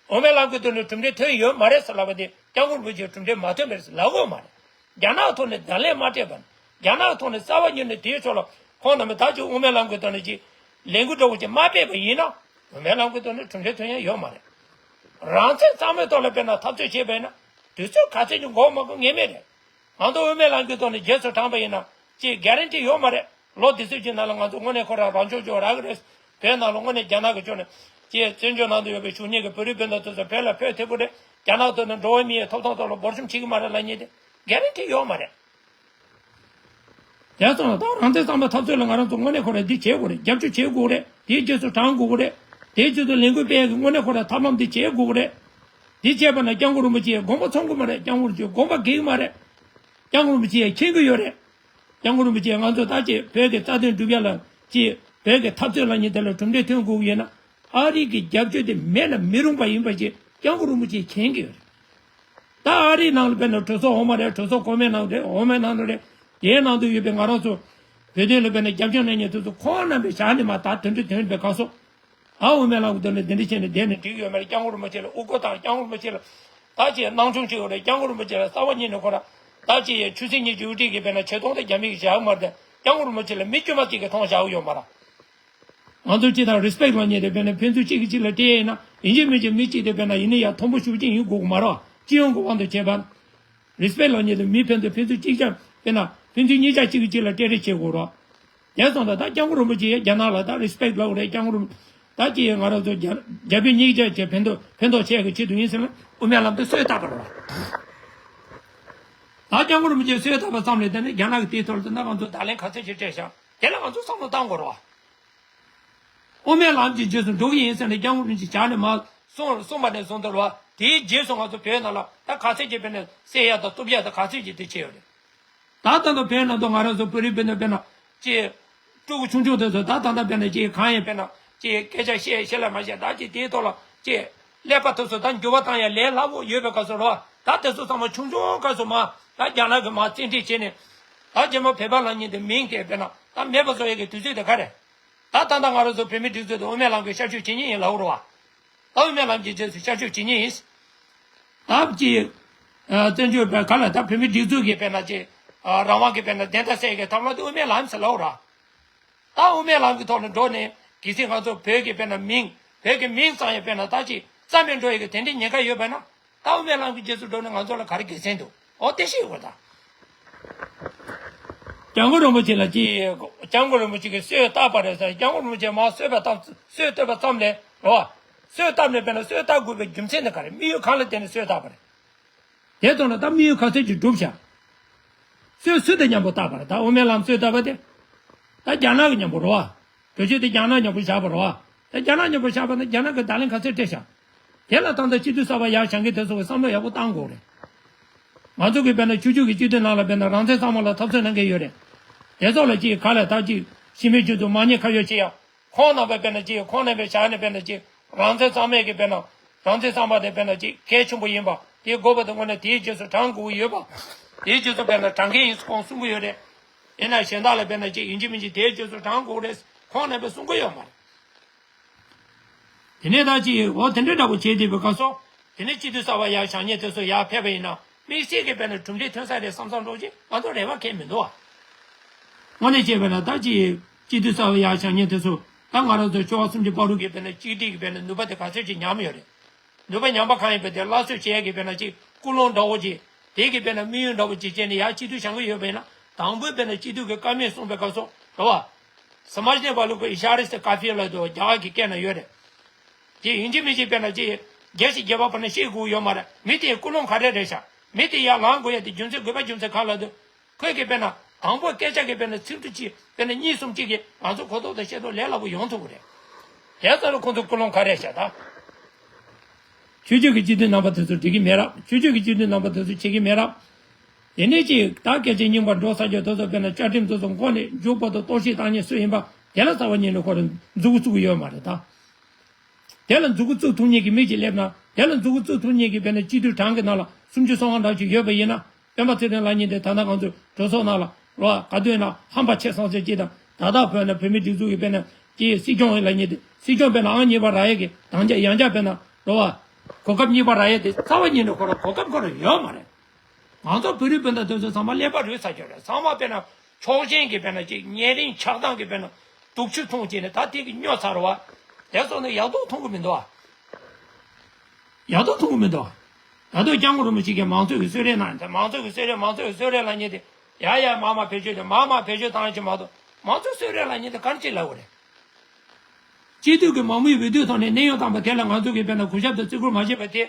དབུ་མའི་ལམ་གྱི་ཐོག་ནས་གྲུབ་འབྲས་ཐོན་ཡོད་མ་རེད་ཟེར་ལབ་པ་དེ་སྐྱབས་མགོན་རིན་པོ་ཆེས་གྲུབ་འབྲས་མ་ཐོན་པ་རེད་ཟེར་ལབ་ཡོད་མ་རེད། རྒྱ་ནག་ཐོག་ནས་བརྡ་ལན་མ་སྤྲད་པ་ནས་རྒྱ་ནག་ཐོག་ནས་རྩ་བ་ཉིད་ནས་དེའི་ཕྱོགས་ལ་ཁོང་རྣམ་པས་ད་ཅིག་དབུ་མའི་ལམ་གྱི་ཐོག་ནས་ཅིག་ལས་འགུལ་འདྲ་བོ་ཅིག་མ་སྤེལ་བ་ཡིན་ན་དབུ་མའི་ལམ་གྱི་ཐོག་ནས་གྲུབ་འབྲས་ཐོན་ཡ་ཡོད་མ་རེད། རང་བཙན་གཙང་མའི་ཐོག་ལ་དཔེར་ན་འཐབ་རྩོད་བྱས་པ་ཡིན་ན་དུས་ཚོད་ག་ཚོད་ཅིག་འགོར་མ་འགོར་ངེས་མེད་རེད། ང་ཚོ་དབུ་མའི་ལམ་གྱི་ཐོག་ནས་རྗེས་སུ་འབྲངས་པ་ཡིན་ན་ཅིག་གྷ་རན་ཊི་ཡོད་མ་རེད། ལོ་འདི་ཚོད་ཀྱི་ནང་ལ་ང་ཚོ་དངོས་གནས་ཁོ་རང་རང་སྐྱོང་ལྗོངས་རག་གི་རེད། བོད་ནང་ལ་དངོས་གནས་རྒྱ་ནག་གི་ཕྱོགས་ནས་ཅིག་བཙན་བྱོལ་ནང་དུ་ཡོད་པའི་བཞུགས་མཁན་གྱི་བོད་རིགས་སྤུན་ཟླ་དེ་ཚོ་བོད་ལ་ཕེབས་ཐུབ་ཀྱི་རེད། རྒྱ་ནག་ཐོག་ནས་འགྲོ་བ་མིའི་ཐོབ་ཐང་ཐོག་ལ་འབོར་ཆེན་བྱེད་ཀྱི་མ་རེད་ལབ་མཁན་དེ་གྷ་རན་ཊི་ཡོད་མ་རེད། དེ་སོང་ལ་ད་རང་བཙན་གཙང་མའི་འཐབ་རྩོད་ལ་ང་རང་ཚོ་དངོས་གནས་ཁོ་ར་འདི་བྱེད་དགོས་རེད། རྒྱབ་སྐྱོར་བྱེད་དགོས་རེད། དེའི་རྗེས་སུ་འབྲང་དགོས་རེད། དེའི་རྗེས་སུ་ལས་འགུལ་སྤེལ་ཡག་གི་དངོས་གནས་ཁོ་ར་ཐབས་ལམ་འདི་བྱེད་དགོས་རེད། འདི་བྱས་པ་ན་སྐྱབས་མགོན་རིན་པོ་ཆེའི་དགོངས་པ་ཚོམ་གི་མ་རེད། སྐྱབས་མགོན་རིན་པོ་ཆེའི་དགོངས་པ་འགལ་གི་མ་རེད། སྐྱབས་མགོན་རིན་པོ་ཆེས་མཁྱེན་གི་ཡོད་རེད། སྐྱབས་མགོན་རིན་པོ་ཆེས་ང་ཚོ་ད་ཅིག་བོད་ཀྱི་རྩ་དོན་སྒྲུབ་ཡ་ལ་ཅིག་བོད་ཀྱི་འཐབ་རྩོད་ལ་ཉིན་དེ་ལ་གྲུབ་འབྲས་ཐོན་དགོས་ཀྱི་ཡོད་ན། ཨ་རི་གི་རྒྱབ་སྐྱོར་དེ་མེད་ལ་མི་རུང་བ་ཡིན་པ་ཞིག་སྐྱབས་མགོན་རིན་པོ་ཆེས་མཁྱེན་གྱི་ཡོད་རེད། ད་ཨ་རིའི་ནང་ལ་དཔེར་ན་གྲོས་ཚོགས་འོག་མ་རེད། གྲོས་ཚོགས་གོང་མའི་ནང་རེད། འོག་མའི་ནང་དུ་རེད། དེའི་ནང་དུ་ཡོད་པའི་ང་རང་ཚོ་བོད་དོན་ལ་དཔེར་ན་རྒྱབ་སྐྱོར་གནང་མཁན་དེ་ཚོ་ཁོང་རྣམ་པས་བཞག་ནས་མ་ད་དོན་འགྲུབ་དོན་པའི་སྐབས་སུ། ཨ་འོ་མའི་ལམ་གྱི་ཐོག་ནས་དེ་འདྲ་བྱས་ནས་བསྡད་ནས་འགྲིག་ཡོད་མ་རེད། སྐྱབས་མགོན་རིན་པོ་ཆེ་ལ་དབུ་སྐོར་དང་། སྐྱབས་མགོན་རིན་པོ་ཆེ་ལ་ད་ཅིག་སྣང་ཆུང་བྱེད་ཡོད་རེད། སྐྱབས་མགོན་རིན་པོ་ཆེ་ལ་རྩ་བ་ཉིད་ནས་ཁོ་ར་ད་ཅིག་ཆོས་སྲིད་གཉིས་ཀྱི་དབུ་ཁྲིད་ཀྱི་དཔེར་ན་ཆེ་མཐོང་དེ་རྒྱ་མི་གིས་བཞག་གི་མ་རེད་དེ། སྐྱབས་མགོན་རིན་པོ་ཆེ་ལ་མི་དཀྱུས་མ་གཅིག་གིས་མཐོང་བཞག་གི་ཡོད་མ་རེད། ང་ཚོ་སྤྱིར་བཏང་རི་སི་པེག་ལབ་མཁན་དེ་དཔེར་ན་ཕན་ཚུན་གཅིག་གིས་གཅིག་ལ་སྤྲད་ཡིན་ན། ཡིན་གཅིག་མིན་གཅིག་མི་གཅིག་དེ་དཔེར་ན་ཡིན་ན་ཡང་མཐོན་པོ་ཤུགས་ཆེན་ཡིན་དགོས་ཀྱི་མ་རེད། སྤྱི་ཡོངས་ཀྱི་དབང་དུ་བྱས་པ། རི་སི་པེག་ལབ་མཁན་དེ་མི་ཕན་ཚུན་ཕན་ཚུན་གཅིག་ཆ་དཔེར་ན་ཕན་ཚུན་གཉིས་ཆ་གཅིག་གིས་གཅིག་ལ་སྤྲད་རེས་བྱེད་དགོས་རེད། དེ་སོང་ཙང་ད་སྐྱབས་མགོན་རིན་པོ་ཆེ་རྒྱ་ནག་ལ་ད་རི་སི་པེག་ལབ་དགོས་རེད། སྐྱབས་མགོན་རིན་པོ། ད་ཅི་ཡིན་ང་རང་ཚོ་རྒྱ་རྒྱ་བོད་གཉིས་ཆ་བྱས་ཕན་ཐོགས་ཕན་ཐོགས་ཆེ་གི་ཆེད་དུ་ཡིན་ཟེར་ན་དབུ་མའི་ལམ་དེ་སྲོལ་བཏབ་པ་རེད་བ། ད་སྐྱབས་མགོན་རིན་པོ་ཆེས་སྲོལ་བཏབ་པ་ཙམ་ལས་དེ་ནི་རྒྱ་ནག་གི་དེའི་ཐོག་ལ་དེ་འདྲ་ང་ཚོ་བརྡ་ལན་ག་ཚོད་ཅིག་སྤྲད་བཞག་དེ་ལ་ང་ཚོ་བསམ་བློ་བཏང་དགོས་རེད་བ། དབུ་མའི་ལམ་གྱི་རྗེས་སུ་འགྲོ་གི་ཡིན་ཟེར་ནས་སྐྱབས་མགོན་རིན་པོ་ཆེས་ཇ་ནས་མར་གསུངས་གསུངས་པ་ནས་བཟུང་དུ་རེད་བ། དེའི་རྗེས་སུ་ང་ཚོ་བོད་ནང་ལ་ད་ག་ཚོད་ཅིག་དཔེར་ན་སེལ་ཡག་དང་གཏུབ་ཡག་དང་ག་ཚོད་ཅིག་དེ་བྱས་ཡོད་རེད། ད་ལྟ་དུ་བོད་ནང་དུ་ང་རང་ཚོ་བོད་རིགས་སྤུན་ཟླ་དཔེར་ན་ཅིག་སྤྲུལ་སྐུ་ཆུང་ཆུང་དེ་ཚོ་ད་ད་ལྟ་དཔེར་ན་ཅིག་གང་ཡིན་དཔེར་ན་ཅིག་སྐད་ཆ་བཤད་བཤད་ལ་མ་བཤད་ད་ཅིག་དེའི་ཐོག་ལ་ཅིག་ཀླད་པ་དེ་ཚོ་ད་འགྱུར་བ་བཏང་ཡ་ལས་སླ་པོ་ཡོད་པའི་སྐབས་སུ་རེད་བ། ད་དེ་ཚོ་ཚང་མ་ཆུང་ཆུང་སྐབས་སུ་མ་ད་རྒྱ་ནག་གིས་མ་བཙན་ཁྲིད་བྱས་ནས་ད་རྗེས་མ་བོད་པ་ལབ་མཁན་དེ་མིང་དེ་དཔེར་ན་ད་མེད་པ་བཟོ་ཡ་གི་དུས་ཚོད་དེ་ག་རེད། ད་ད་ལྟ་ང་རང་ཚོ་བོད་མི་སྒྲིག་འཛུགས་དེ་དབུ་མའི་ལམ་གྱི་ཤར་ཕྱོགས་བྱེད་མཁན་ཡིན་ལབ་རེད་བ། ད་དབུ་མའི་ལམ་གྱི་རྗེས་སུ་ཤར་ཕྱོགས་བྱེད་མཁན་ཡིན། ད་ཅི། བཙན་བྱོལ་བོད་ག་ལ་ད་བོད་མི་སྒྲིག་འཛུགས་ཀྱི་དཔེར་ན་ཅི། རང་དབང་གི་དཔེར་ན་བདེན་མཐའ་གསལ་གྱི་ཐབས་ལམ་དེ་དབུ་མའི་ལམ་ཟེར་ལབ་ར། ད་དབུ་མའི་ལམ་གྱི་ཐོག་ནས་འགྲོ་ནས་གལ་སྲིད་ང་ཚོ་བོད་ཀྱི་དཔེར་ན་མིང་བོད་ཀྱི་མིང་ཙམ་ཡང་དཔེར་ན་ད་ཅི་རྩ་མེད་འགྲོ་ཡི་གི་དེ་འདྲའི་ཉེན་ཁ་ཡོད་པ་ན། ད་དབུ་མའི་ལམ་གྱི་རྗེས་སུ་འགྲོ་ནས་ང་ཚོ་ལ་ག་རེ་དགེ་མཚན་འདུག་འོ་དེ་ཤེས་དགོས་ད། སྐྱབས་མགོན་རིན་པོ་ཆེ་ལ་ཅི། སྐྱབས་མགོན་རིན་པོ་ཆེ་གིས་སྲོལ་བཏབ་པ་རེད་ཟེར། སྐྱབས་མགོན་རིན་པོ་ཆེས་མར་སྲོལ་བཏབ་སྲོལ་བཏབ་པ་ཙམ་ལས་རོ། སྲོལ་བཏབ་ནས་དཔེར་ན་སྲོལ་བཏབ་དགོས་པའི་རྒྱུ་མཚན་དེ་ག་རེ། དམིགས་ཡུལ་གང་ལ་བརྟེན་ནས་སྲོལ་བཏབ་པ་རེད། དེ་ཐོག་ནས་ད་དམིགས་ཡུལ་ག་ཚོད་ཅིག་བསྒྲུབས་ཤག་སྲོལ་སུ་དང་མཉམ་པོ་བཏབ་པ་རེད། ད་དབུ་མའི་ལམ་སྲོལ་བཏབ་པ་དེ། ད་རྒྱ་ནག་གི་མཉམ་པོ་རེད་བ། བེད་སྤྱོད་དེ་རྒྱ་ནག་མཉམ་པོ་བཞག་པ་རེད་བ། ད་རྒྱ་ནག་མཉམ་པོ་བཞག་པ་ན་རྒྱ་ནག་གི་བརྡ་ལན་ག་ཚོད་སྤྲད་ཤག་དེ་ལ་ད་ལྟ་སྤྱི་འཐུས་གསར་པ་ཡར་བཞེངས་མཁན་དེ་ཚོ་གི་བསམ་བློ་ཡག་པོ་བཏང་དགོས་རེད། ང་ཚོ་གི་དཔེར་ན་ཆོས་ཕྱོགས་ཀྱི་སྤྱི་འཐུས་ནང་ལ་དཔེར་ན་རང་བཙན་གཙང་མ་ལ་འཐབ་རྩོད་གནང་མཁན་ཡོད་རེད། དེ་ཚོ་ལ་ཅིག་ག་ལ་ད་ཅིག་ཕྱི་མི་ཆོས་ཚོ་མ་ཉེས་ཁ་གཡོགས་བྱེད་ཡ། ཁོང་རྣམ་པས་དཔེར་ན་ཅིག་ཁོང་རྣམ་པས་བཞག་ནས་དཔེར་ན་ཅིག་རང་བཙན་གཙང་མའི་གི་དཔེར་ན་རང་བཙན་གཙང་མ་དེ་དཔེར་ན་ཅིག་གལ་ཆེན་པོ་ཡིན་པ་དེའི་དགོས་པ་དེ་དངོས་གནས་དེའི་རྗེས་སུ་འབྲང་དགོས་ཀྱི་ཡོད་པ། དེའི་རྗེས་སུ་དཔེར་ན་འབྲང་མཁན་ཡིན་ཁོང་གསུང་གི་ཡོད་རེད། ཡིན་ན་གཞན་དག་ལ་དཔེར་ན་ཅིག་ཡིན་གཅིག་མིན་གཅིག་དེའི་རྗེས་སུ་འབྲང་དགོས་རེད་ཁོང་རྣམ་པས་གསུང་གི་ཡོད་མ་རེད། དེ་ནས་ད་ཅིག་འོ་དེ་འདྲའི་འདྲ་པོ་བྱས་བསྡད་པའི་སྐབས་སུ། དེ་ནས་སྤྱི་འཐུས་གསར་པ་ཡར་བཞེངས་མཁན་དེ་ཚོ་ཡར་ཕེབས་པ་ཡིན་ན་དམིགས་བསལ་གྱི་དཔེར་ན་གྲུབ་འབྲས་ཐོན་ས་རེད་བསམ་བསམ་འགྲོ་ཅིག་ང་ཚོ་རེ་བ་གང་ཡང་མི་འདུག་ཨ། དངོས་གནས་བྱས་པ་ན་ད་ཅིག་སྤྱི་འཐུས་གསར་པ་ཡར་བཞེངས་མཁན་དེ་ཚོ་ད་ང་རང་ཚོ་ཆོལ་ཁ་གསུམ་གྱི་བར་དུ་གི་དཔེར་ན་གཅིག་སྒྲིལ་གྱི་དཔེར་ན་ནུས་པ་དེ་ག་ཚོད་ཅིག་ཉམས་ཡོད་རེད། ནུས་པ་ཉམས་པ་གང་ཡིན་པ་དེ་སླར་གསོ་བྱེད་ཡག་གི་དཔེར་ན་ཅིག་ཀུན་སློང་འདྲ་བོ་ཅིག་དེ་གི་དཔེར་ན་དམིགས་ཡུལ་འདྲ་བོ་ཅིག་བྱས་ནས་ཡར་སྤྱི་འཐུས་བཞེངས་གི་ཡོད་པ་ཡིན་ན་དང་པོའི་དཔེར་ན་སྤྱི་འཐུས་ཀྱི་བཀའ་མོལ་གསུངས་པའི་སྐབས་སུ་རེད་བ། समझने वालों को इशारे से काफी ལབ་འདུག་རྒྱ་གར་གྱི་སྐད་ནང་ཡོད་རེད། དེ་ཡིན་གཅིག་མིན་གཅིག་དཔེར་ན་ཅིག་རྒྱལ་སྤྱི་རྒྱལ་བ་དཔེར་ན་ཤེས་དགོས་ཡོད་མ་རེད། མི་དེའི་ཀུན་སློང་ག་རེ་རེད་ཤག་མི་དེ་ཡར་ལངས་དགོས་ཡ་དེ་རྒྱུ་མཚན་དགོས་པ་རྒྱུ་མཚན་གང་ལབ་འདུག་ཁོས་ཀྱི་དཔེར་ན་དང་པོ་སྐད་ཆ་གི་དཔེར་ན་ཚིག་འབྲུ་གཅིག་དཔེར་ན་གཉིས་གསུམ་གཅིག་གིས་ང་ཚོ་གོ་རྟོགས་དང་ཤེས་རྟོགས་ལས་སླ་པོ་ཡོང་ཐུབ་ཀྱི་རེད། དེ་ཚོ་ལ་ཁོང་ཚོ་ཀུན་སློང་ག་རེ་བྱས་ད། ཆོས་ཕྱོགས་ཀྱི་སྤྱི་འཐུས་རྣམ་པ་དེ་ཚོ་འགྲིག་གི་མེད་རབས། ཆོས་ཕྱོགས་ཀྱི་སྤྱི་འཐུས་རྣམ་པ་དེ་ཚོ་བྱེད་ཀྱི་མེད་རབས། དེ་ནས་ཅིག་ད་སྐད་ཆ་རྙིང་པ་འགྲོ་ས་ཆོག་དེ་ཚོ་དཔེར་ན་བཅའ་ཁྲིམས་དེ་ཚོ་མགོ་ནས་མཇུག་བར་དུ་གཏོར་བཤིག་བཏང་མཁན་སུ་ཡིན་པ་དེ་ལ་རྩ་བ་ཉིད་ནས་ཁོ་རང་མཛུབ་གུ་བཙུགས་ཀྱི་ཡོད་མ་རེད་ད། དེ་ལ་མཛུབ་གུ་བཙུགས་ཐུབ་མཁན་གྱི་མི་ཅིག་སླེབས་ན་དེ་ལ་མཛུབ་གུ་བཙུགས་ཐུབ་མཁན་གྱི་དཔེར་ན་སྤྱི་འཐུས་གྲངས་ཀྱི་ནང་ལ་སུམ་ཅུ་སོ་ལྔ་འདྲ་ཅིག་ཡོད་པ་ཡིན་ན། སྤེན་པ་ཚེ་རིང་ལབ་མཁན་དེ་ད་ལྟ་ང་ཚོ་གྲོས་ཚོགས་ནང་ལ་རོ་ག་དུས་ན་ཧམ་པ་ཆེ་སོང་ཟེར་གྱི་དང་ད་ལྟ་བོད་ནང་བོད་མི་སྒྲིག་འཛུགས་ཀྱི་དཔེར་ན་ཀྱི་སྲིད་སྐྱོང་ལབ་མཁན་དེ་སྲིད་སྐྱོང་དཔེར་ན་ཨང་གཉིས་པ་རག་ཡས་ཀྱི་དང་ཆ་ཡང་ཆ་དཔེར་ན་རོ་བ། གོ་སྐབས་གཉིས་པ་རག་ཡས་དེ་རྩ་བ་ཉིད་ནས་ཁོ་ར་གོ་སྐབས་ཁོ་ར་ཡོད་མ་རེད། ང་ཚོ་བོད་རིགས་སྤུན་ཟླ་དེ་ཚོ་ཚང་མ་ཀླད་པ་རུལ་ཚར་གྱི་རེད། ཚང་མ་དཔེར་ན་ཕྱོགས་ཞེན་གྱི་དཔེར་ན་ཅིག་ཉེ་རིང་ཆགས་སྡང་གི་དཔེར་ན་དུག་ཆུ་འཐུང་བྱས་ནས་ད་དེ་གི་སྨྱོ་ཚར་བ། དེ་ཚོ་ནི་ཡག་ཐོག་མཐོང་གི་མི་འདུག་ཨ། ཡག་ཐོག་མཐོང་གི་མི་འདུག་ཨ། ད་དུང་སྐྱབས་མགོན་རིན་པོ་ཆེ་གིས་མང་གཙོ་གི་གསོལ་རས་གནང་ཡིན་ད། མང་གཙོ་གི་གསོལ་རས་མང་གཙོ་གི་གསོལ་རས་ལབ་མཁན་དེ་ཡ་ཡ་མར་མར་བེད་སྤྱོད་དེ་མར་མར་བེད་སྤྱོད་བཏང་ཡ་ཅིག་མ་གཏོགས་མང་གཙོ་གསོལ་རས་ལབ་མཁན་དེ་ག་རེ་ཅིག་ལབ་དགོས་རེད། སྤྱི་འཐུས་ཀྱི་མང་མོས་འོས་བསྡུའི་ཐོག་ནས་གནས་དབྱུང་བཏང་བ་དེ་ལ་ང་ཚོ་གིས་དཔེར་ན་གུས་ཞབས་དང་བརྩི་བཀུར་མ་བྱས་པ་དེ་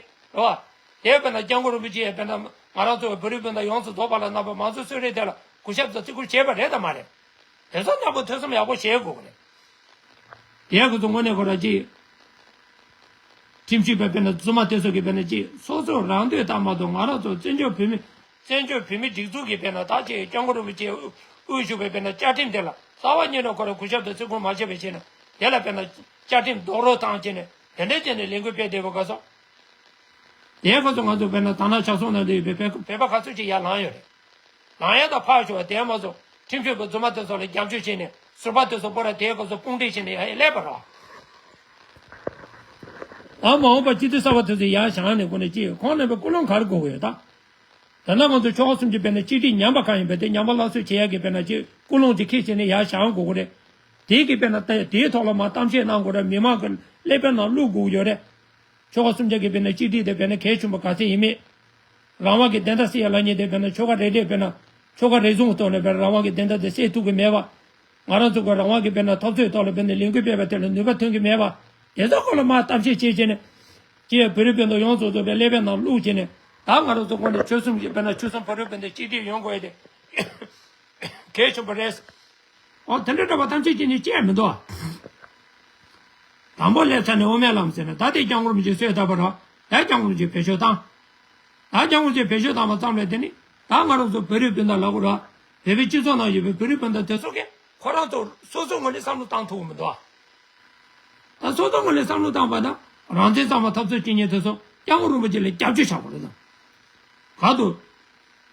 རེད་བ། དེ་དཔེར་ན་སྐྱབས་མགོན་རིན་པོ་ཆེ་ཡིས་དཔེར་ན་ང་རང་ཚོ་བོད་རིགས་སྤུན་ཟླ་ཡོངས་སུ་རྫོགས་པ་ལ་གནང་བའི་མང་གཙོའི་གསོལ་རས་དེ་ལ་ གུས་ཞབས་དང་བརྩི་བཀུར་བྱས་པ་རེད་དམ་མ་རེད། དེ་ཚོ་མཉམ་པོ་ཐོས་བསམ་ཡག་པོ་བྱེད་དགོས་ཀྱི་རེད། དེ་ཡག་གི་ཚོ་དངོས་གནས་ཁོ་རང་ཅིག་ཁྲིམས་ཞིབ་པ་དཔེར་ན་རྫུན་མ་དེ་ཚོ་གི་དཔེར་ན་ཅིག་སོ་སོ་རང་འདོད་ལྟར་མ་གཏོགས། ང་རང་ཚོ་བཙན་བྱོལ་བོད་མི་བཙན་བྱོལ་བོད་མི་སྒྲིག་འཛུགས་ཀྱི་དཔེར་ན་ད་ཅིག་སྐྱབས་མགོན་རིན་པོ་ཆེ་དབུ་དབུ་བཞུགས་པའི་དཔེར་ན་བཅའ་ཁྲིམས་དེ་ལ་རྩ་བ་ཉིད་ནས་ཁོ་རང་གུས་ཞབས་དང་བརྩི་བཀུར་མ་བྱས་པའི་ཕྱིར་ན། དེ་ལ་དཔེར་ན་བཅའ་ཁྲིམས་རྡོག་རོལ་བཏང་བྱས་ནས་དེ་འདྲ་བྱས་ནས་ལས་འགུལ་སྤེལ་བསྡད་པའི་སྐབས་སུ། དེའི་སྐབས་སུ་ང་ཚོ་དཔེར་ན་དར་ནག་ཇག་ཚོགས་ནང་དུ་ཡོད་པའི་བོད་བོད་པ་ག་ཚོད་ཅིག་ཡར་ལངས་ཡོད་རེད། ལངས་ཡག་དང་ཕར་ཞོག་པ་དེ་མ་གཏོགས་ཁྲིམས་ཞིབ་པ་རྫུན་མ་དེ་ཚོ་ལ་རྒྱབ་སྐྱོར་བྱས་ནས་ཟུར་པ་དེ་ཚོ་པོ་ར་དེའི་སྐབས་སུ་དཔུང་སྒྲིག་བྱས་ནས་ཡར་སླེབས་པ་རེད། ཨ་མ་འོངས་པ་སྤྱི་འཐུས་གསར་པ་དེ་ཚོ་ཡར་བཞེངས་ནས་ཁོ་ནས་ཅི་ཁོང་རྣམ་པའི་ཀུན་སློང་ག་རེ་དགོས་ཀྱི་ཡོད་ད། ད་ལྟ་ང་ཚོ་ཆོལ་ཁ་གསུམ་གྱི་དཔེར་ན་གཅིག་སྒྲིལ་ཉམས་པ་གང་ཡིན་པའི་དེ་ཉམས་པ་སླར་གསོ་བྱེད་ཡག་གི་དཔེར་ན་ཅི་ཀུན་སློང་ཅིག་འཁྱེར་བྱས་ནས་ཡར་བཞེངས་དགོས་ཀྱི་རེད། དེའི་གི་དཔེར་ན་ད་དེའི་ཐོག་ལ་མར་གཏམ་བཤད་གནང་དགོས་རེད། མི་མང་གི་ཀླད་པའི་ནང་བླུག་དགོས་ཀྱི་ཡོད་རེད། ཆོལ་ཁ་གསུམ་ཆ་གི་དཔེར་ན་གཅིག་སྒྲིལ་དེ་དཔེར་ན་གལ་ཆེན་པོ་ག་ཚད་ཡིན་མེད། རང་དབང་གི་བདེན་མཐའ་སེལ་ཡ་ལབ་མཁན་དེ་དཔེར་ན་ཆོལ་ཁ་རེ་རེ་དཔེར་ན་ཆོལ་ཁ་རེ་ཟུང་ཐོག་ནས་དཔེར་ན་རང་དབང་གི་བདེན་མཐའ་དེ་སེལ་ཐུབ་ཀྱི་མེད་པ། ང་རང་ཚོ་གི་རང་དབང་གི་དཔེར་ན་འཐབ་རྩོད་ཐོག་ལ་དཔེར་ན་ལས་འགུལ་སྤེལ་བ་དེ་ལ་ནུས་པ་ཐོན་གྱི་མེད་པ། དེ་ཚོ་སྐོར་ལ་མར་གཏམ་བཤད་བྱེད་བྱས་ནས། ཅེས་བོད་རིགས་སྤུན་ཟླ་ཡོངས་སུ་རྫོགས་པའི་ཀླད་པའི་ནང་བླུགས་བྱས་ནས། ད་ང་རང་ཚོ་སྒོ་ནས་ཆོལ་གསུམ་གྱི་དཔེར་ན་ཆོལ་གསུམ་བོད་རིགས་སྤུན་ཟླ་གཅིག་སྒྲིལ་ཡོང་དགོས་ཡ་དེ་གལ་ཆེན་པོ་རེད། འོ་དེ་འདྲ་འདྲ་བ་ཐམས་ཅད་ཀྱི་ནི་བཅད་མི་འདུག་དང་པོ་སླེབས་ཚར་ནས་དབུ་མའི་ལམ་ཟེར་ན་ད་དེ་སྐྱབས་མགོན་རིན་པོ་ཆེ་གསོལ་བཏབ་པ་ར། ད་སྐྱབས་མགོན་རིན་པོ་ཆེ་བེད་སྤྱོད་བཏང་། ད་སྐྱབས་མགོན་རིན་པོ་ཆེ་བེད་སྤྱོད་བཏང་བ་ཙམ་ལས་དེ་ནི་ད་ང་རང་ཚོ་བོད་རིགས་སྤུན་ཟླ་ལ་གོ་ར། བོད་པའི་སྤྱི་ཚོགས་ནང་ཡོད་པའི་བོད་རིགས་སྤུན་ཟླ་དེ་ཚོ་གིས་ཁོ་རང་ཚོ་སོ་སོའི་ངོས་ནས་བསམ་བློ་བཏང་ཐུབ་ཀྱི་མི་འདུག་ད་སོ་སོའི་ངོས་ནས་བསམ་བློ་བཏང་པ་དང་རང་བཙན་གཙང་མ་འཐབ་རྩོད་བྱེད་མཁན་དེ་ཚོ་སྐྱབས་མགོན་རིན་པོ་ཆེ་ལ་སྐྱབས་བཅོལ་བྱ་དགོས་རེད་དམ། ག་དུ།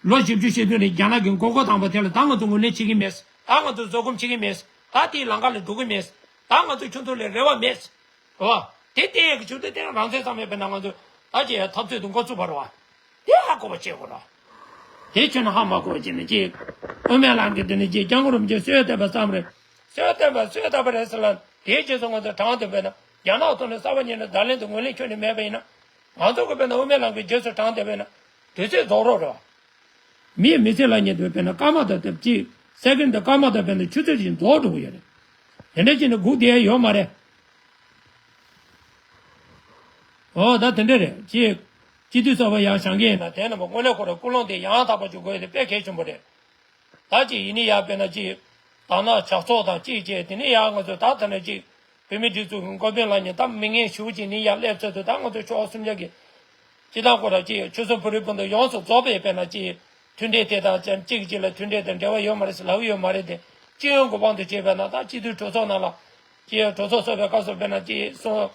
ལོ་བཞི་བཅུ་ཞེ་བདུན་རིང་རྒྱ་ནག་གིས་མགོ་སྐོར་བཏང་པ་དེ་ལ་ད་ང་ཚོ་ངོས་ལེན་བྱེད་ཀྱི་མེད། ད་ང་ཚོ་བཟོད་སྒོམ་བྱེད་ཀྱི་མེད། ད་དེའི་ལམ་ཁ་ལ་འགྲོ་གི་མེད། ད་ང་ཚོ་ཁྱོད་ཚོ་ལ་རེ་བ་མེད། རེད་བ། དེ་བལྟས་ཡག་གི་ཆུ་དེ་དེ་རང་བཙན་གཙང་མའི་དཔེར་ན་ང་ཚོ་ད་ཅི་ཡང་འཐབ་རྩོད་དུ་འགོ་ཚུགས་པ་རེད་བ། དེ་ཧ་གོ་བ་བྱེད་དགོས་རེད། དེ་ཁྱོད་ནི་ཧ་མ་གོ་བ་བྱས་ནས་ཅི། དབུ་མའི་ལམ་གྱི་དེ་ནི་ཅི་སྐྱབས་མགོན་རིན་པོ་ཆེ་གསོལ་བཏབ་པ་ཙམ་རེད། གསོལ་བཏབ་པ་གསོལ་བཏབ་པ་རེད་ཟེར་ལ་དེའི་རྗེས་སུ་ང་ཚོ་དྲང་དེ་དཔེར་ན་རྒྱ་ནག་ཐོག་ནས་གསར་པ་ཉིད་ནས་བརྡ་ལན་དུ་ངོས་ལེན་ཁྱོན་ནས་མེད་པ་ཡིན་ན། ང་ཚོ་གི་དཔེར་ན་དབུ་མའི་ལམ་གྱི་རྗེས་སུ་འབྲངས་ཏེ་དཔེར་ན། དུས་ཚོད་རྫོགས་རོགས་རེད་བ། མིའི་མི་ཚེ་ལ་ཉེ་དུ་དཔེར་ན་སྐར་མ་དང་དེབ་ཅིག་སེ་ཀེན་དང་སྐར་མ་དང་དཔེར་ན་ཆུ་ཚོད་ཅིག་རྫོགས་འགྲོ་གི་ཡོད་རེད། དེ་འདྲ་བྱས་ནས་སྒུག་བསྡད་ཡ་ཡོད་མ་རེད། འོ་ད་དེ་འདྲ་རེད་ཅེས། སྤྱི་འཐུས་གསར་པ་ཡར་བཞེངས་མཁན་ཡིན་ན་དེ་རྣམས་དངོས་གནས་ཁོ་རང་ཀུན་སློང་དེ་ཡང་དག་པ་ཅིག་དགོས་ཡ་དེ་དཔེ་གལ་ཆེན་པོ་རེད། ད་ཅིག་ཡིན་ནི་ཡ་དཔེར་ན་ཅིག་དར་ནག་ཇག་ཚོགས་དང་ཅིག་བཅས་དེ་ནི་ཡ་ང་ཚོ་ད་ད་ནི་ཅིག་བོད་མི་སྒྲིག་འཛུགས་ཀྱི་འགོ་དཔོན་ལ་ཉེ་ད་མི་ངན་ཞུ་ཅིག་ནི་ཡ་སླེབས་ཚར་དུས་ད་ང་ཚོ་ཆོལ་ཁ་གསུམ་ཆ་གི་སྤྱི་བཏང་ཁོ་ར་ཅིག་ཆོལ་གསུམ་བོད་རིགས་སྤུན་ཟླ་ཡོངས་སུ་རྫོགས་པའི་དཔེར་ན་ཅིག་མཐུན་སྒྲིལ་དེ་དང་ཅན་གཅིག་གཅིག་ལ་མཐུན་སྒྲིལ་དང་འབྲེལ་བ་ཡོད་མ་རེད་ཟེར་ལབ་ཡོད་མ་རེད་དེ། སྤྱི་ཡོངས་ཀྱི་དབང་དུ་བྱས་པ་ན་ད་སྤྱི་འཐུས་གྲོས་ཚོགས་ནང་ལ་ཅིག་གྲོས་ཚོགས་ཚོགས་པའི་སྐབས་སུ་དཔེར་ན་ཅིག་གསུང་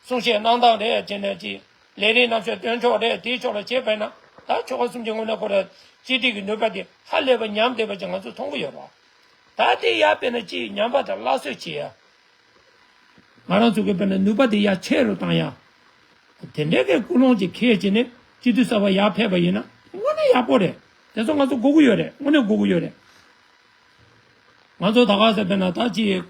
གསུང་བཤད་གནང་སྟངས་རེད་ཅེ་ནས་ཅིག་ལས་རིམ་རྣམ་གཞག་སྟོན་ཕྱོགས་རེད་དེའི་ཕྱོགས་ལ་བྱས་པས་ན་ད་ཆོལ་ཁ་གསུམ་གྱི་ངོས་ནས་ཁོ་ར་གཅིག་སྒྲིལ་གྱི་ནུས་པ་དེ་ཧ་ལས་པ་ཉམས་བསྡད་པ་ཅིག་ང་ཚོས་མཐོང་གི་ཡོད་རེད། ད་དེ་ཡ་དཔེར་ན་ཅིག་ཉམས་པ་དང་སླར་གསོ་བྱེད་ཡ། ང་རང་ཚོ་གི་དཔེར་ན་ནུས་པ་དེ་ཡར་ཆེ་རུ་བཏང་ཡ། དེ་འདྲའི་གི་ཀུན་སློང་ཅིག་འཁྱེར་བྱས་ནས་སྤྱི་འཐུས་གསར་པ་ཡར་ཕེབས་པ་ཡིན་ན་དངོས་གནས་ཡག་པོ་རེད། དེ་ཚོ་ང་ཚོ་དགོས་ཀྱི་ཡོད་རེད། དངོས་གནས་དགོས་ཀྱི་ཡོད་རེད། ང་ཚོ་ད་ག་ཟེ་དཔེར་ན་ད་ཅིག་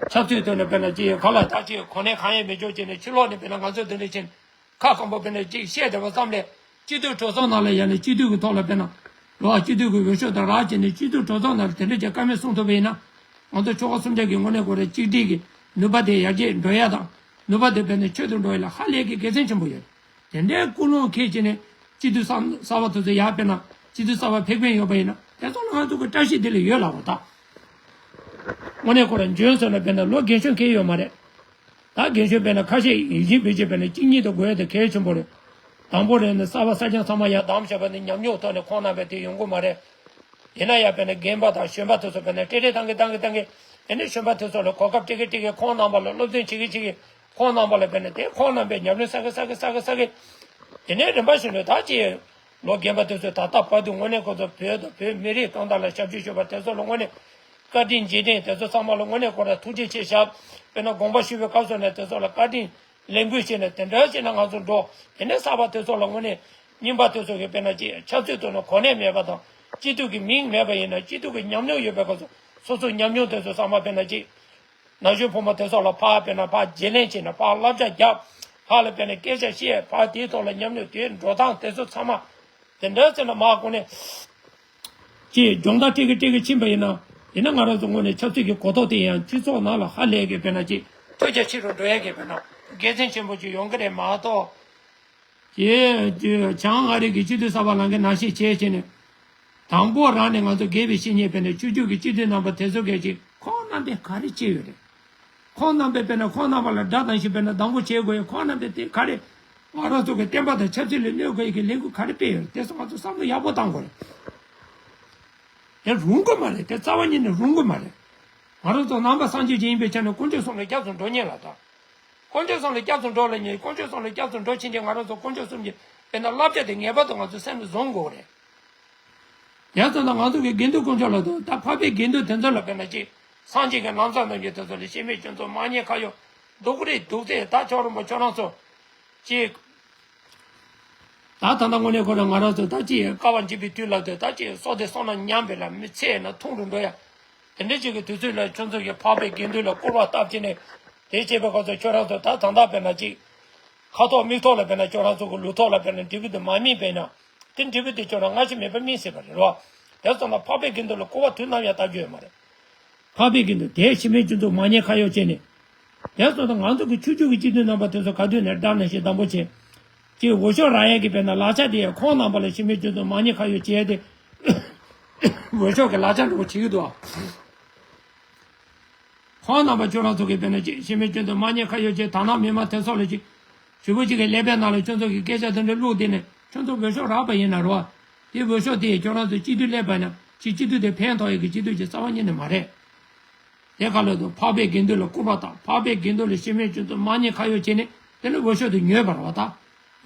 ཆབ་སྲིད་ཐོག་ནས་དཔེར་ན་ཅིག་ག་ལ་ད་ཅིག་གོ་གནས་གང་ཡང་མི་འཇོག་བྱས་ནས་ཕྱི་ལོགས་ནས་དཔེར་ན་ང་ཚོ་འདི་འདྲ་བྱས་ནས་ཁ་སྐམ་པོ་དཔེར་ན་ཅིག་བཤད་བསྡད་པ་ཙམ་ལས་སྤྱི་འཐུས་གྲོས་ཚོགས་ནང་ལ་ཡ་ནས་སྤྱི་འཐུས་ཀྱི་ཐོག་ལ་དཔེར་ན་ལོ་སྤྱི་འཐུས་ཀྱི་འོས་ཤོག་དང་རག་བྱས་ནས་སྤྱི་འཐུས་གྲོས་ཚོགས་ནང་ལ་དེ་འདྲ་ཅིག་བཀའ་མོལ་གསུང་ཐུབ་པ་ཡིན་ན། ང་ཚོ་ཆོལ་ཁ་གསུམ་ཆ་གི་ངོས་ནས་ཁོ་རའི་གཅིག་སྒྲིལ་གྱི་ནུས་པ་དེ་ཡར་རྒྱས་འགྲོ་ཡ་དང་། ནུས་པ་དེ་དཔེར་ན་ཆེ་རུ་འགྲོ་ཡ་ལ་ཧ་ལས་ཀྱི་དགེ་མཚན་ཆེན་པོ་ཡོད། དེ་འདྲའི་ཀུན་སློང་འཁྱེར་བྱས་ནས་སྤྱི་འཐུས་གསར་གསར་པ་དེ་ཚོ་ཡར་དཔེར་ན་སྤྱི་འཐུས་གསར་པ་ཕེབས་མཁན་ཡོད་པ་ཡིན་ན་དེ་ཚོ་ལ་ང་ཚོ་གི་བཀྲ་ཤིས་བདེ་ལེགས་ཡོད་ལབ་པ་དང་། དངོས་གནས་ཁོ་རང་འཇོན་སོང་ན་དཔེར་ན་ལོ་རྒན་གཞོན་གང་ཡང་ཡོད་མ་རེད། ད་རྒན་གཞོན་དཔེར་ན་ཁ་ཤས་ཡིད་བཞིན་བེད་སྤྱོད་དཔེར་ན་གཅིག་གཉིས་དང་དགོས་ཡ་དེ་གལ་ཆེན་པོ་རེད། དང་པོ་རེད་ན་གསར་པ་གསར་རྐྱང་ཚང་མ་ཡར་བདམས་བྱས་པ་ནི་ཉམས་མྱོང་ཐོག་ནས་ཁོང་རྣམ་པས་དེ་ཡོང་གི་མ་རེད། ཡིན་ན་ཡང་དཔེར་ན་རྒན་པ་དང་གཞོན་པ་དེ་ཚོ་དཔེར་ན་སྤྲེལ་སྤྲེལ་བཏང་གི་བཏང་གི་བཏང་གི་དེ་ནས་གཞོན་པ་དེ་ཚོ་ལ་གོ་སྐབས་སྤྲད་གི་སྤྲད་གི་ཁོང་རྣམ་པ་ལ་སློབ་སྟོན་བྱེད་གི་བྱེད་གི་ཁོང་རྣམ་པ་ལ་དཔེར་ན་དེ་ཁོང་རྣམ་པས་ཉམས་མྱོང་བསགས་གི་བསགས་གི་བསགས་གི་བསགས་གི་དེ་ནས་རིམ་པ་བཞིན་དུ་ད་ཅི་ལོ་རྒན་པ་དེ་ཚོས་ད་ལྟ་བར་དུ་དངོས་གནས་ཁོ་ཚོ་བོད་དང་བོད་མི་རིགས་གང་དག་ལ་ཞབས་ཞུ་ཞུས་པ་དེ་ཚོ་ལ་དངོས་གནས་བཀའ་དྲིན་རྗེས་དྲན་དེ་ཚོ་ཚང་མ་ལ་དངོས་གནས་ཁོ་ར་ཐུགས་རྗེ་ཆེ་ཞབས་དཔེར་ན་དགོངས་པ་ཞུ་བའི་སྐབས་སུ་ནས་དེ་ཚོ་ལ་བཀའ་དྲིན། ལས་འགུལ་བྱས་ནས་དེ་འདྲ་བྱས་ན་ང་ཚོ་འགྲོ། དེ་ནས་གསར་པ་དེ་ཚོ་ལ་དངོས་གནས་རྙིང་པ་དེ་ཚོ་གི་དཔེར་ན་ཅིག་ཆབ་སྲིད་ཐོག་ནས་གོ་གནས་མེད་པ་དང་སྤྱི་འཐུས་ཀྱི་མིང་མེད་པ་ཡིན་ན་སྤྱི་འཐུས་ཀྱི་ཉམས་མྱོང་ཡོད་པའི་སྐབས་སུ་སོ་སོའི་ཉམས་མྱོང་དེ་ཚོ་ཚང་མ་དཔེར་ན་ཅིག་ན་གཞོན་ཕོ་མོ་དེ་ཚོ་ལ་ཕར་དཔེར་ན་ཕར་བརྗེ་ལེན་བྱས་ནས་ཕར་བསླབ་བྱ་རྒྱབ། ཕར་ལ་དཔེར་ན་སྐད་ཆ་བཤད་ཕར་དེའི་ཐོག་ལ་ཉམས་མྱོང་དེའི་འགྲོ་སྟངས་དེ་ཚོ་ཚང་མ་དེ་འདྲ་བྱས་ན་མར་གོང་ནས། ཅེས་སྦྱོང་བརྡར་སྤྲད་གི་སྤྲད་གི་ཕྱིན་པ་ཡིན་ན། ཡིན་ན་ང་རང་ཚོ་ངོས་ནས་ཆབ་སྲིད་ཀྱི་གོ་རྟོགས་དེ་ཡང་སྤྱི་ཚོགས་ནང་ལ་ཧ་ལས་ཀྱི་དཔེར་ན་ཅིག་ཐོས་རྒྱ་ཆེ་རུ་འགྲོ་ཡ་གི་དཔེར་ན་དགེ་མཚན་ཆེན་པོ་ཅིག་ཡོང་གི་རེད་མ་གཏོགས། ཅེས་བྱང་ཨ་རི་གི་སྤྱི་འཐུས་གསར་པ་ལངས་མཁན་ནང་བཞིན་བྱས་བྱས་ནས། དང་པོ་རང་ནས་ང་ཚོ་དགེ་བའི་བཤེས་གཉེན་དཔེར་ན་ཆོས་བརྒྱུད་ཀྱི་སྤྱི་འཐུས་རྣམ་པ་དེ་ཚོ་གས་ཅིག་ཁོང་རྣམ་པས་ག་རེ་བྱས་ཡོད་རེད། ཁོང་རྣམ་པས་དཔེར་ན་ཁོང་རྣམ་པ་ལ་དགྲ་དང་ཞིག་དཔེར་ན་སྡང་པོ་བྱེད་དགོས་ཡོད། ཁོང་རྣམ་པས་དེ་ག་རེ་ང་རང་ཚོ་གི་བསྟན་པ་དང་ཆབ་སྲིད་ལ་གནོད་དགོས་ཡོད་ཀྱི་ལས་འགུལ་ག་རེ་སྤེལ་ཡོད་རེད། དེ་ཚོ་ང་ཚོ་བསམ་བློ་ཡག་པོ་བཏང་དགོས་རེད། དེ་རུང་གི་མ་རེད། དེ་རྩ་བ་ཉིད་ནས་རུང་གི་མ་རེད། ང་རང་ཚོ་ནང་པ་སངས་རྒྱས་ཅན་ཡིན་པའི་ཆ་ནས་དཀོན་མཆོག་གསུམ་ལ་སྐྱབས་སུ་འགྲོ་ཉེན་ལ་དང་། དཀོན་མཆོག་གསུམ་ལ་སྐྱབས་སུ་འགྲོ་ལ་ཉེན། དཀོན་མཆོག་གསུམ་ལ་སྐྱབས་སུ་འགྲོ་ཕྱིན་ཆད་ང་རང་ཚོ་དཀོན་མཆོག་གསུམ་གྱི་དཔེར་ན་བསླབ་བྱ་དེ་ངེས་པར་དུ་ང་ཚོ་སེམས་ལ་བཟུང་དགོས་རེད། ཡང་ཙམ་ན་ང་ཚོ་གི་དགེ་འདུན་དཀོན་མཆོག་ལ་དང་ད་འཕགས་པའི་དགེ་འདུན་དེ་ཚོ་ལ་དཔེར་ན་ཅིག་སངས་རྒྱས་ཀྱི་ལམ་སྲོལ་རྣམས་ཀྱི་དེ་ཚོ་ལ་ཤི་མེད་སྐྱོན་འཛུགས་མ་ཉེས་ཁ་གཡོག་སྡུག་རེད་སྡུག་ཚེ་ད་ཆོག་རིན་པོ་ཆོས་རང་ཚོ་ཅིག་ད་ད་ལྟ་དངོས་གནས་ཁོ་རང་ང་རང་ཚོ་ད་ཅིག་དཀའ་བ་འཇིགས་པའི་དུས་ལ་དེ་ད་ཅིག་སྲོག་དེ་སོང་ན་ཉམས་པས་ལ་མི་ཚེ་ན་ཐུང་རུ་འགྲོ་ཡ། དེ་འདྲ་ཅིག་གི་དུས་ཚོད་ལ་ཁྱོད་ཚོ་གི་འཕགས་པའི་དགེ་འདུན་ལ་སྐུར་བ་བཏབ་ཅིག་ནས་དེ་བྱས་པའི་སྐབས་སུ་ཁྱོད་རང་ཚོ་ད་ད་ལྟ་དཔེར་ན་ཅིག་ཁ་ཐོག་མིག་ཐོག་ལ་དཔེར་ན་ཁྱོད་རང་ཚོ་གི་ལུས་ཐོག་ལ་དཔེར་ན་འབྲས་བུ་དེ་མ་སྨིན་པས་ན་དེ་འབྲས་བུ་དེ་ཁྱོད་རང་སྔ་ཕྱི་མེད་པ་སྨིན་སྲིད་པ་རེད་རོ། དེ་སོང་ན་འཕགས་པའི་དགེ་འདུན་ལ་སྐུར་བ་དུས་ནམ་ཡང་བཏབ་རྒྱུ་ཡོད་མ་རེད། འཕགས་པའི་དགེ་འདུན་དེ་ཤི་མེད་སྐྱོན་འཛུགས་མ་ཉེས་ཁ་གཡོག་བྱས་ནས། དེ་སོང་ཙང་ང་ཚོ་གི་ཆོས་བརྒྱུད་ཀྱི་སྤྱི་འཐུས་རྣམ་པ་དེ་ཚོ་ག་དུས་ནས་དགྲ་ནང་བཞིན་སྡང་པོ་བྱེད། ཅེས་འོས་ཤོག་རག་ཡས་ཀྱི་དཔེར་ན་ལག་ཆ་དེ་ཡང་ཁོང་རྣམ་པ་ལ་ཤི་མེད་སྐྱོན་འཛུགས་མ་ཉེས་ཁ་གཡོག་བྱས་ཏེ། འོས་ཤོག་གི་ལག་ཆ་འདྲ་པོ་བྱེད་ཀྱི་འདུག་ཁོང་རྣམ་པ་ཁྱོད་རང་ཚོ་གི་དཔེར་ན་ཅིག་ཤི་མེད་སྐྱོན་འཛུགས་མ་ཉེས་ཁ་གཡོག་བྱས་དར་ནག་མི་མང་དེ་ཚོ་ལ་ཅིག་ཞུ་བོ་ཅིག་གི་ཀླད་པའི་ནང་ལ་ཁྱོད་ཚོ་གི་སྐད་ཆ་དེ་འདྲ་བླུགས་དེ་ནས་ཁྱོད་ཚོ་འོས་ཤོག་རག་པ་ཡིན་ན་རོ། དེ་འོས་ཤོག་དེ་ཁྱོད་རང་ཚོ་སྤྱི་འཐུས་སླེབས་པ་ན་ཅིག་སྤྱི་འཐུས་དེ་ཕན་ཐོགས་ཡས་ཀྱི་སྤྱི་འཐུས་ཅིག་རྩ་བ་ཉིད་ནས་མ་རེད། དེ་ག་ལ་དུ་འཕགས་པའི་དགེ་འདུན་ལ་སྐུར་པ་བཏབ། འཕགས་པའི་དགེ་འདུན་ལ་ཤི་མེད་སྐྱོན་འཛུགས་མ་ཉེས་ཁ་གཡོག་བྱས་ནས་དེ་ནས་འོས་ཤོག་དེ་ཉོས་པ་རེད་བ་ད།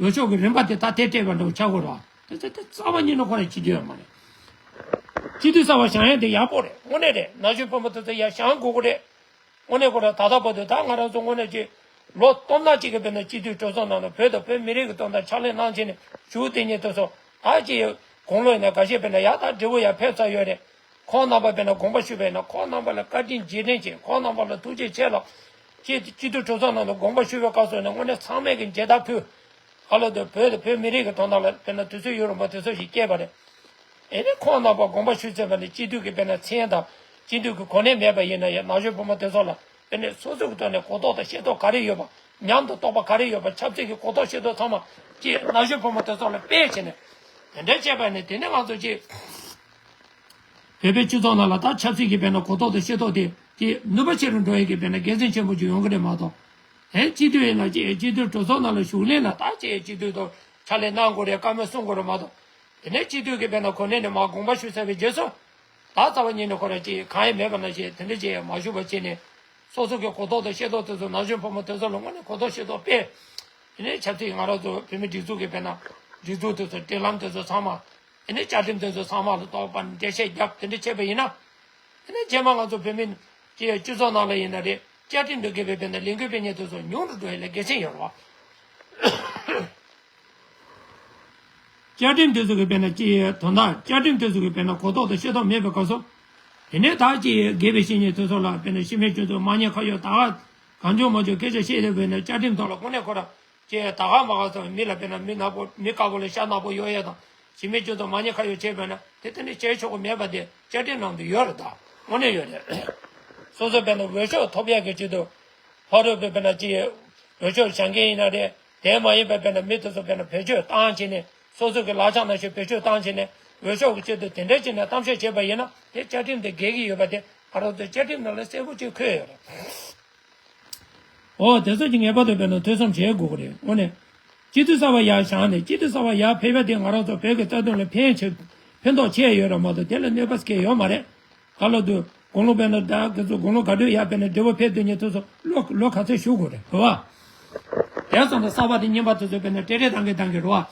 འོས་ཤོག་གི་རིམ་པ་དེ་ད་དེ་སྤྲད་པ་འདྲ་བོ་ཆགས་དགོས་རེད་བ། དེ་ཚོ་དེ་རྩ་བ་ཉིད་ནས་ཁོ་རང་བྱེད་རྒྱུ་ཡོད་མ་རེད། སྤྱི་འཐུས་གསར་པ་བཞེངས་ཡ་དེ་ཡག་པོ་རེད། དངོས་གནས་རེད། ན་གཞོན་ཕོ་མོ་དེ་ཚོ་ཡར་བཞེངས་དགོས་ཀྱི་རེད། དངོས་གནས་ཁོ་རང་ད་ལྟ་བར་དུ་ད་ང་རང་ཚོ་དངོས་གནས་ཀྱི་ལོ་སྟོང་ཕྲག་གཅིག་གི་དཔེར་ན་སྤྱི་འཐུས་གྲོས་ཚོགས་ནང་ལ་བོད་དང་བོད་མི་རིགས་ཀྱི་དོན་དག་ཕྱག་ལས་གནང་བྱས་ནས་བཞུགས་བསྡད་མཁན་དེ་ཚོ་ད་ཅི་དགུང་ལོ་ཡིན་ན་འགའ་ཤས་དཔེར་ན་ཡར་ད་འབྲས་བུ་ཡར་ཕེབས་ཚར་ཡོད་རེད། ཁོང་རྣམ་པ་དཔེར་ན་དགོངས་པ་ཞུས་པ་ཡིན་ན་ཁོང་རྣམ་པ་ལ་བཀའ་དྲིན་རྗེས་དྲན་བྱེད། ཁོང་རྣམ་པ་ལ་ཐུགས་རྗེ་ཆེ་ལགས། ཅེས་སྤྱི་འཐུས་གྲོས་ཚོགས་ནང་ལ་དགོངས་པ་ཞུས་པའི་སྐབས་སུ་ནས་དངོས་གནས་ཚང་མས་ཀྱི་མཇལ་དར་ཕུལ། ཁ་ལོ་དེ་བོད་དང་བོད་མི་རིགས་ཀྱི་དོན་དག་ལ་དཔེར་ན་དུས་ཚོད་ཡུན་རིང་པོ་དེ་ཚོ་ཞིག་སྐྱེལ་བ་རེད། ཨེ་ནི་ཁོང་རྣམ་པ་དགོངས་པ་ཞུས་ཚར་བ་ནས་སྤྱི་འཐུས་ཀྱི་དཔེར་ན་མཚན་དང་སྤྱི་འཐུས་ཀྱི་གོ་གནས་མེད་པ་ཡིན་ན་ཡང་ན་གཞོན་ཕོ་མོ་དེ་ཚོ་ལ་དཔེར་ན་སོ་སོ་གི་ཐོག་ནས་གོ་རྟོགས་དང་ཤེས་རྟོགས་ག་རེ་ཡོད་པ། ཉམས་དང་རྟོགས་པ་ག་རེ་ཡོད་པ། ཆབ་སྲིད་ཀྱི་གོ་རྟོགས་ཤེས་རྟོགས་ཚང་མ་ཅིག་ན་གཞོན་ཕོ་མོ་དེ་ཚོ་ལ་སྤེལ་བྱས་ནས་དེ་འདྲ་བྱས་པ་ནས་དེ་ནས་ང་ཚོ་ཅིག་བོད་པའི་སྤྱི་ཚོགས་ནང་ལ་ད་ཆབ་སྲིད་ཀྱི་དཔེར་ན་གོ་རྟོགས་དང་ཤེས་རྟོགས་དེ་ཅིག་ནུས་པ་ཆེ་རུ་འགྲོ་ཡས་ཀྱི་དཔེར་ན་དགེ་མཚན་ཆེན་པོ་ཅིག་ཡོང་གི་རེད་མ་གཏོགས། ཨེ་སྤྱི་འཐུས་ཡིན་ན་ཅིག་སྤྱི་འཐུས་གྲོས་ཚོགས་ནང་ལ་བཞུགས་ལེན་ལ་ད་ཅིག་སྤྱི་འཐུས་དང་ཕྱག་ལས་གནང་དགོས་རེད། བཀའ་མོལ་གསུང་དགོས་རེད་མ་གཏོགས། དེ་ནས་སྤྱི་འཐུས་ཀྱི་དཔེར་ན་གོ་གནས་ནས་མར་དགོངས་པ་ཞུས་ཚར་བའི་རྗེས་སུ། ད་རྩ་བ་ཉིད་ནས་ཁོ་རང་ཅིག་གང་ཡང་མེད་པ་ནང་བཞིན་དེ་འདྲ་ཅིག་མ་བཞུགས་པ་བྱས་ནས། སོ་སོ་གི་གོ་རྟོགས་དང་ཤེས་རྟོགས་དེ་ཚོ་ན་གཞོན་ཕོ་མོ་དེ་ཚོ་ལ་དངོས་གནས་གོ་རྟོགས་ཤེས་རྟོགས་སྤེལ། དེ་ནས་ཆབ་སྲིད་ང་རང་ཚོ་བོད་མི་སྒྲིག་འཛུགས་ཀྱི་དཔེར་ན་སྒྲིག་འཛུགས་དེ་ཚོ་སྒྲིག་ལམ་དེ་ཚོ་ཚང་མ། དེ་ནས་བཅའ་ཁྲིམས་དེ་ཚོ་ཚང་མ་ལ་གཏོགས་པ་འགྲེལ་བཤད་བརྒྱབ་དེ་འདྲ་བྱས་པ་ཡིན་ན། དེ་ནས་རྗེས་མ་ང་ཚོ་བོད་མི་ཀྱི་སྤྱི་ཚོགས་ནང་ལ་ཡིན་ན་རེད། བཅའ་ཁྲིམས་དང་འགལ་བའི་དཔེར་ན་ལས་འགུལ་སྤེལ་མཁན་དེ་ཚོ་ཉུང་དུ་འགྲོ་ཡ་ལ་དགེ་མཚན་ཡོད་རེད་བ། བཅའ་ཁྲིམས་དེ་ཚོ་གི་དཔེར་ན་ཅི་དོན་དག་བཅའ་ཁྲིམས་དེ་ཚོ་གི་དཔེར་ན་གོ་རྟོགས་དང་ཤེས་རྟོགས་མེད་པའི་སྐབས་སུ། དེ་ནས་ད་ཅི་དགེ་བའི་བཤེས་གཉེན་དེ་ཚོ་ལ་དཔེར་ན་ཤི་མེད་སྐྱོན་འཛུགས་མ་ཉེས་ཁ་གཡོག་ད་ག་གང་བྱུང་མང་བྱུང་སྐད་ཆ་བཤད་དེ་དཔེར་ན་བཅའ་ཁྲིམས་ཐོག་ལ་དངོས་གནས་ཁོ་རང་ཅི་ད་ག་མ་ག་ཚོ་མི་ལ་དཔེར་ན་མི་ནག་པོ་མི་དཀར་པོ་ལ་ཤ་ནག་པོ་གཡོག་ཡས་དང་ཤི་མེད་སྐྱོན་འཛུགས་མ་ཉེས་ཁ་གཡོག་བྱས་པས་ན་དེ་དེ་ནས་བྱས་ཆོག་གི་མེད་པ་དེ་བཅའ་ཁྲིམས་ནང་དུ་ཡོད་རེད། ད་དངོས་གནས་ཡོད་རེད། སོ་སོ་དཔེར་ན་འོས་ཤོག་ཐོབ་ཡག་གི་ཆེད་དུ་ཕ་རོལ་པོས་དཔེར་ན་ཅི་འོས་ཤོག་བཞེངས་མཁན་ཡིན་ན་རེད། དེ་མ་ཡིན་པའི་དཔེར་ན་མི་དེ་ཚོ་དཔེར་ན་བེད་སྤྱོད་བཏང་བྱས་ནས་སོ་སོ་གི་ལག་ཆ་ནང་བཞིན་བེད་སྤྱོད་བཏང་བྱས་ནས་འོས་ཤོག་གི་ཆེད་དུ་དེ་འདྲ་བྱས་ནས་གཏམ་བཤད་བྱས་པ་ཡིན་ན་དེ་བཅའ་ཁྲིམས་དེ་འགལ་གྱི་ཡོད་པ་དེ་ང་རང་ཚོ་བཅའ་ཁྲིམས་ནང་ལ་གསལ་པོ་ཅིག་འཁོད་ཡོད་རེད། འོ་དེ་ཚོ་གི་ངེས་པར་དུ་དཔེར་ན་ཐོས་བསམ་བྱེད་དགོས་ཀྱི་རེད། དངོས་གནས་སྤྱི་འཐུས་གསར་པ་ཡར་བཞེངས་ནས་སྤྱི་འཐུས་གསར་པ་ཡར་ཕེབས་པ་དེ་ང་རང་ཚོ་བོད་ཀྱི་རྩ་དོན་ལ་ཕན་ཆེ་ཕན་ཐོགས་ཆེ་ཡོད་རེད་མ་གཏོགས་དེ་ལ་གནོད་པ་སྐྱེལ་ཡོད་མ་རེད། ག་ལ་དུ་དགུང་ལོ་དཔེར་ན་ད་ཁྱེད་ཚོ་དགུང་ལོ་ག་དུས་ཡར་དཔེར་ན་བདེ་པོ་ཕེབས་སྡོད་མཁན་དེ་ཚོ་ལོ་ལོ་ག་ཚོད་བཞུགས་དགོས་རེད་བ། དེ་ཙམ་དུ་གསར་པ་དེ་རྙིང་པ་དེ་ཚོ་དཔེར་ན་བྲེལ་བྲེལ་བཏང་གི་བཏང་གི་རེད་བ།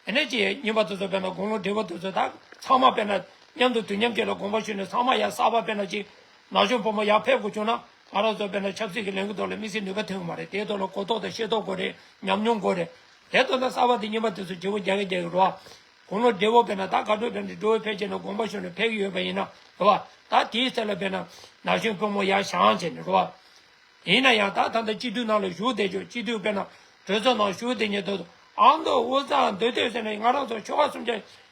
དེ་ནས་ཀྱི་རྙིང་པ་དེ་ཚོ་དཔེར་ན་དགུང་ལོ་བགྲེས་པོ་དེ་ཚོ་ད་ཚང་མ་དཔེར་ན་མཉམ་དུ་དུས་མཉམ་གཅིག་ལ་དགོངས་པ་ཞུས་ནས་ཚང་མ་ཡར་གསར་པ་དཔེར་ན་ཅིག་ན་གཞོན་ཕོ་མོ་ཡར་ཕེབས་དགོས་བྱུང་ན་ང་རང་ཚོ་དཔེར་ན་ཆབ་སྲིད་ཀྱི་ལས་འགུལ་ཐོག་ལ་དམིགས་བསལ་ནུས་པ་ཐོན་གི་མ་རེད། དེའི་ཐོག་ལ་གོ་རྟོགས་དང་ཤེས་རྟོགས་དགོས་རེད། ཉམས་མྱོང་དགོས་རེད། དེ་ལྟར་ན་གསར་པ་དེ་རྙིང་པ་དེ་ཚོ་བརྗེ་པོ་རྒྱག་གི་རྒྱག་གི་རེད་བ། དགུང་ལོ་བགྲེས་པོ་དཔེར་ན་ད་ག་འགྲོ་དཔེར་ན་འགྲོ་བའི་ཕལ་ཆེར་ན་དགོངས་པ་ཞུས་ནས་ཕེབས་ཀྱི་ཡོད་པ་ཡིན་ན་རེད་བ། ད་དེའི་ཚེ་ལ་དཔེར་ན་ན་གཞོན་ཕོ་མོ་ཡར་བཞེངས་བྱས་ནས་རེད་བ། ཡིན་ན་ཡང་ད་ད་ལྟ་སྤྱི་འཐུས་ནང་ལ་བཞུགས་བསྡད་ཆོག་སྤྱི་འཐུས་དཔེར་ན་གྲོས་ཚོགས་ནང་བཞུགས་བསྡད་མཁན་དེ་ཚོ་ཨ་མདོ་དབུས་གཙང་མདོ་སྟོད་ཟེར་ནས་ང་རང་ཚོ་ཆོལ་ཁ་གསུམ་ཆ་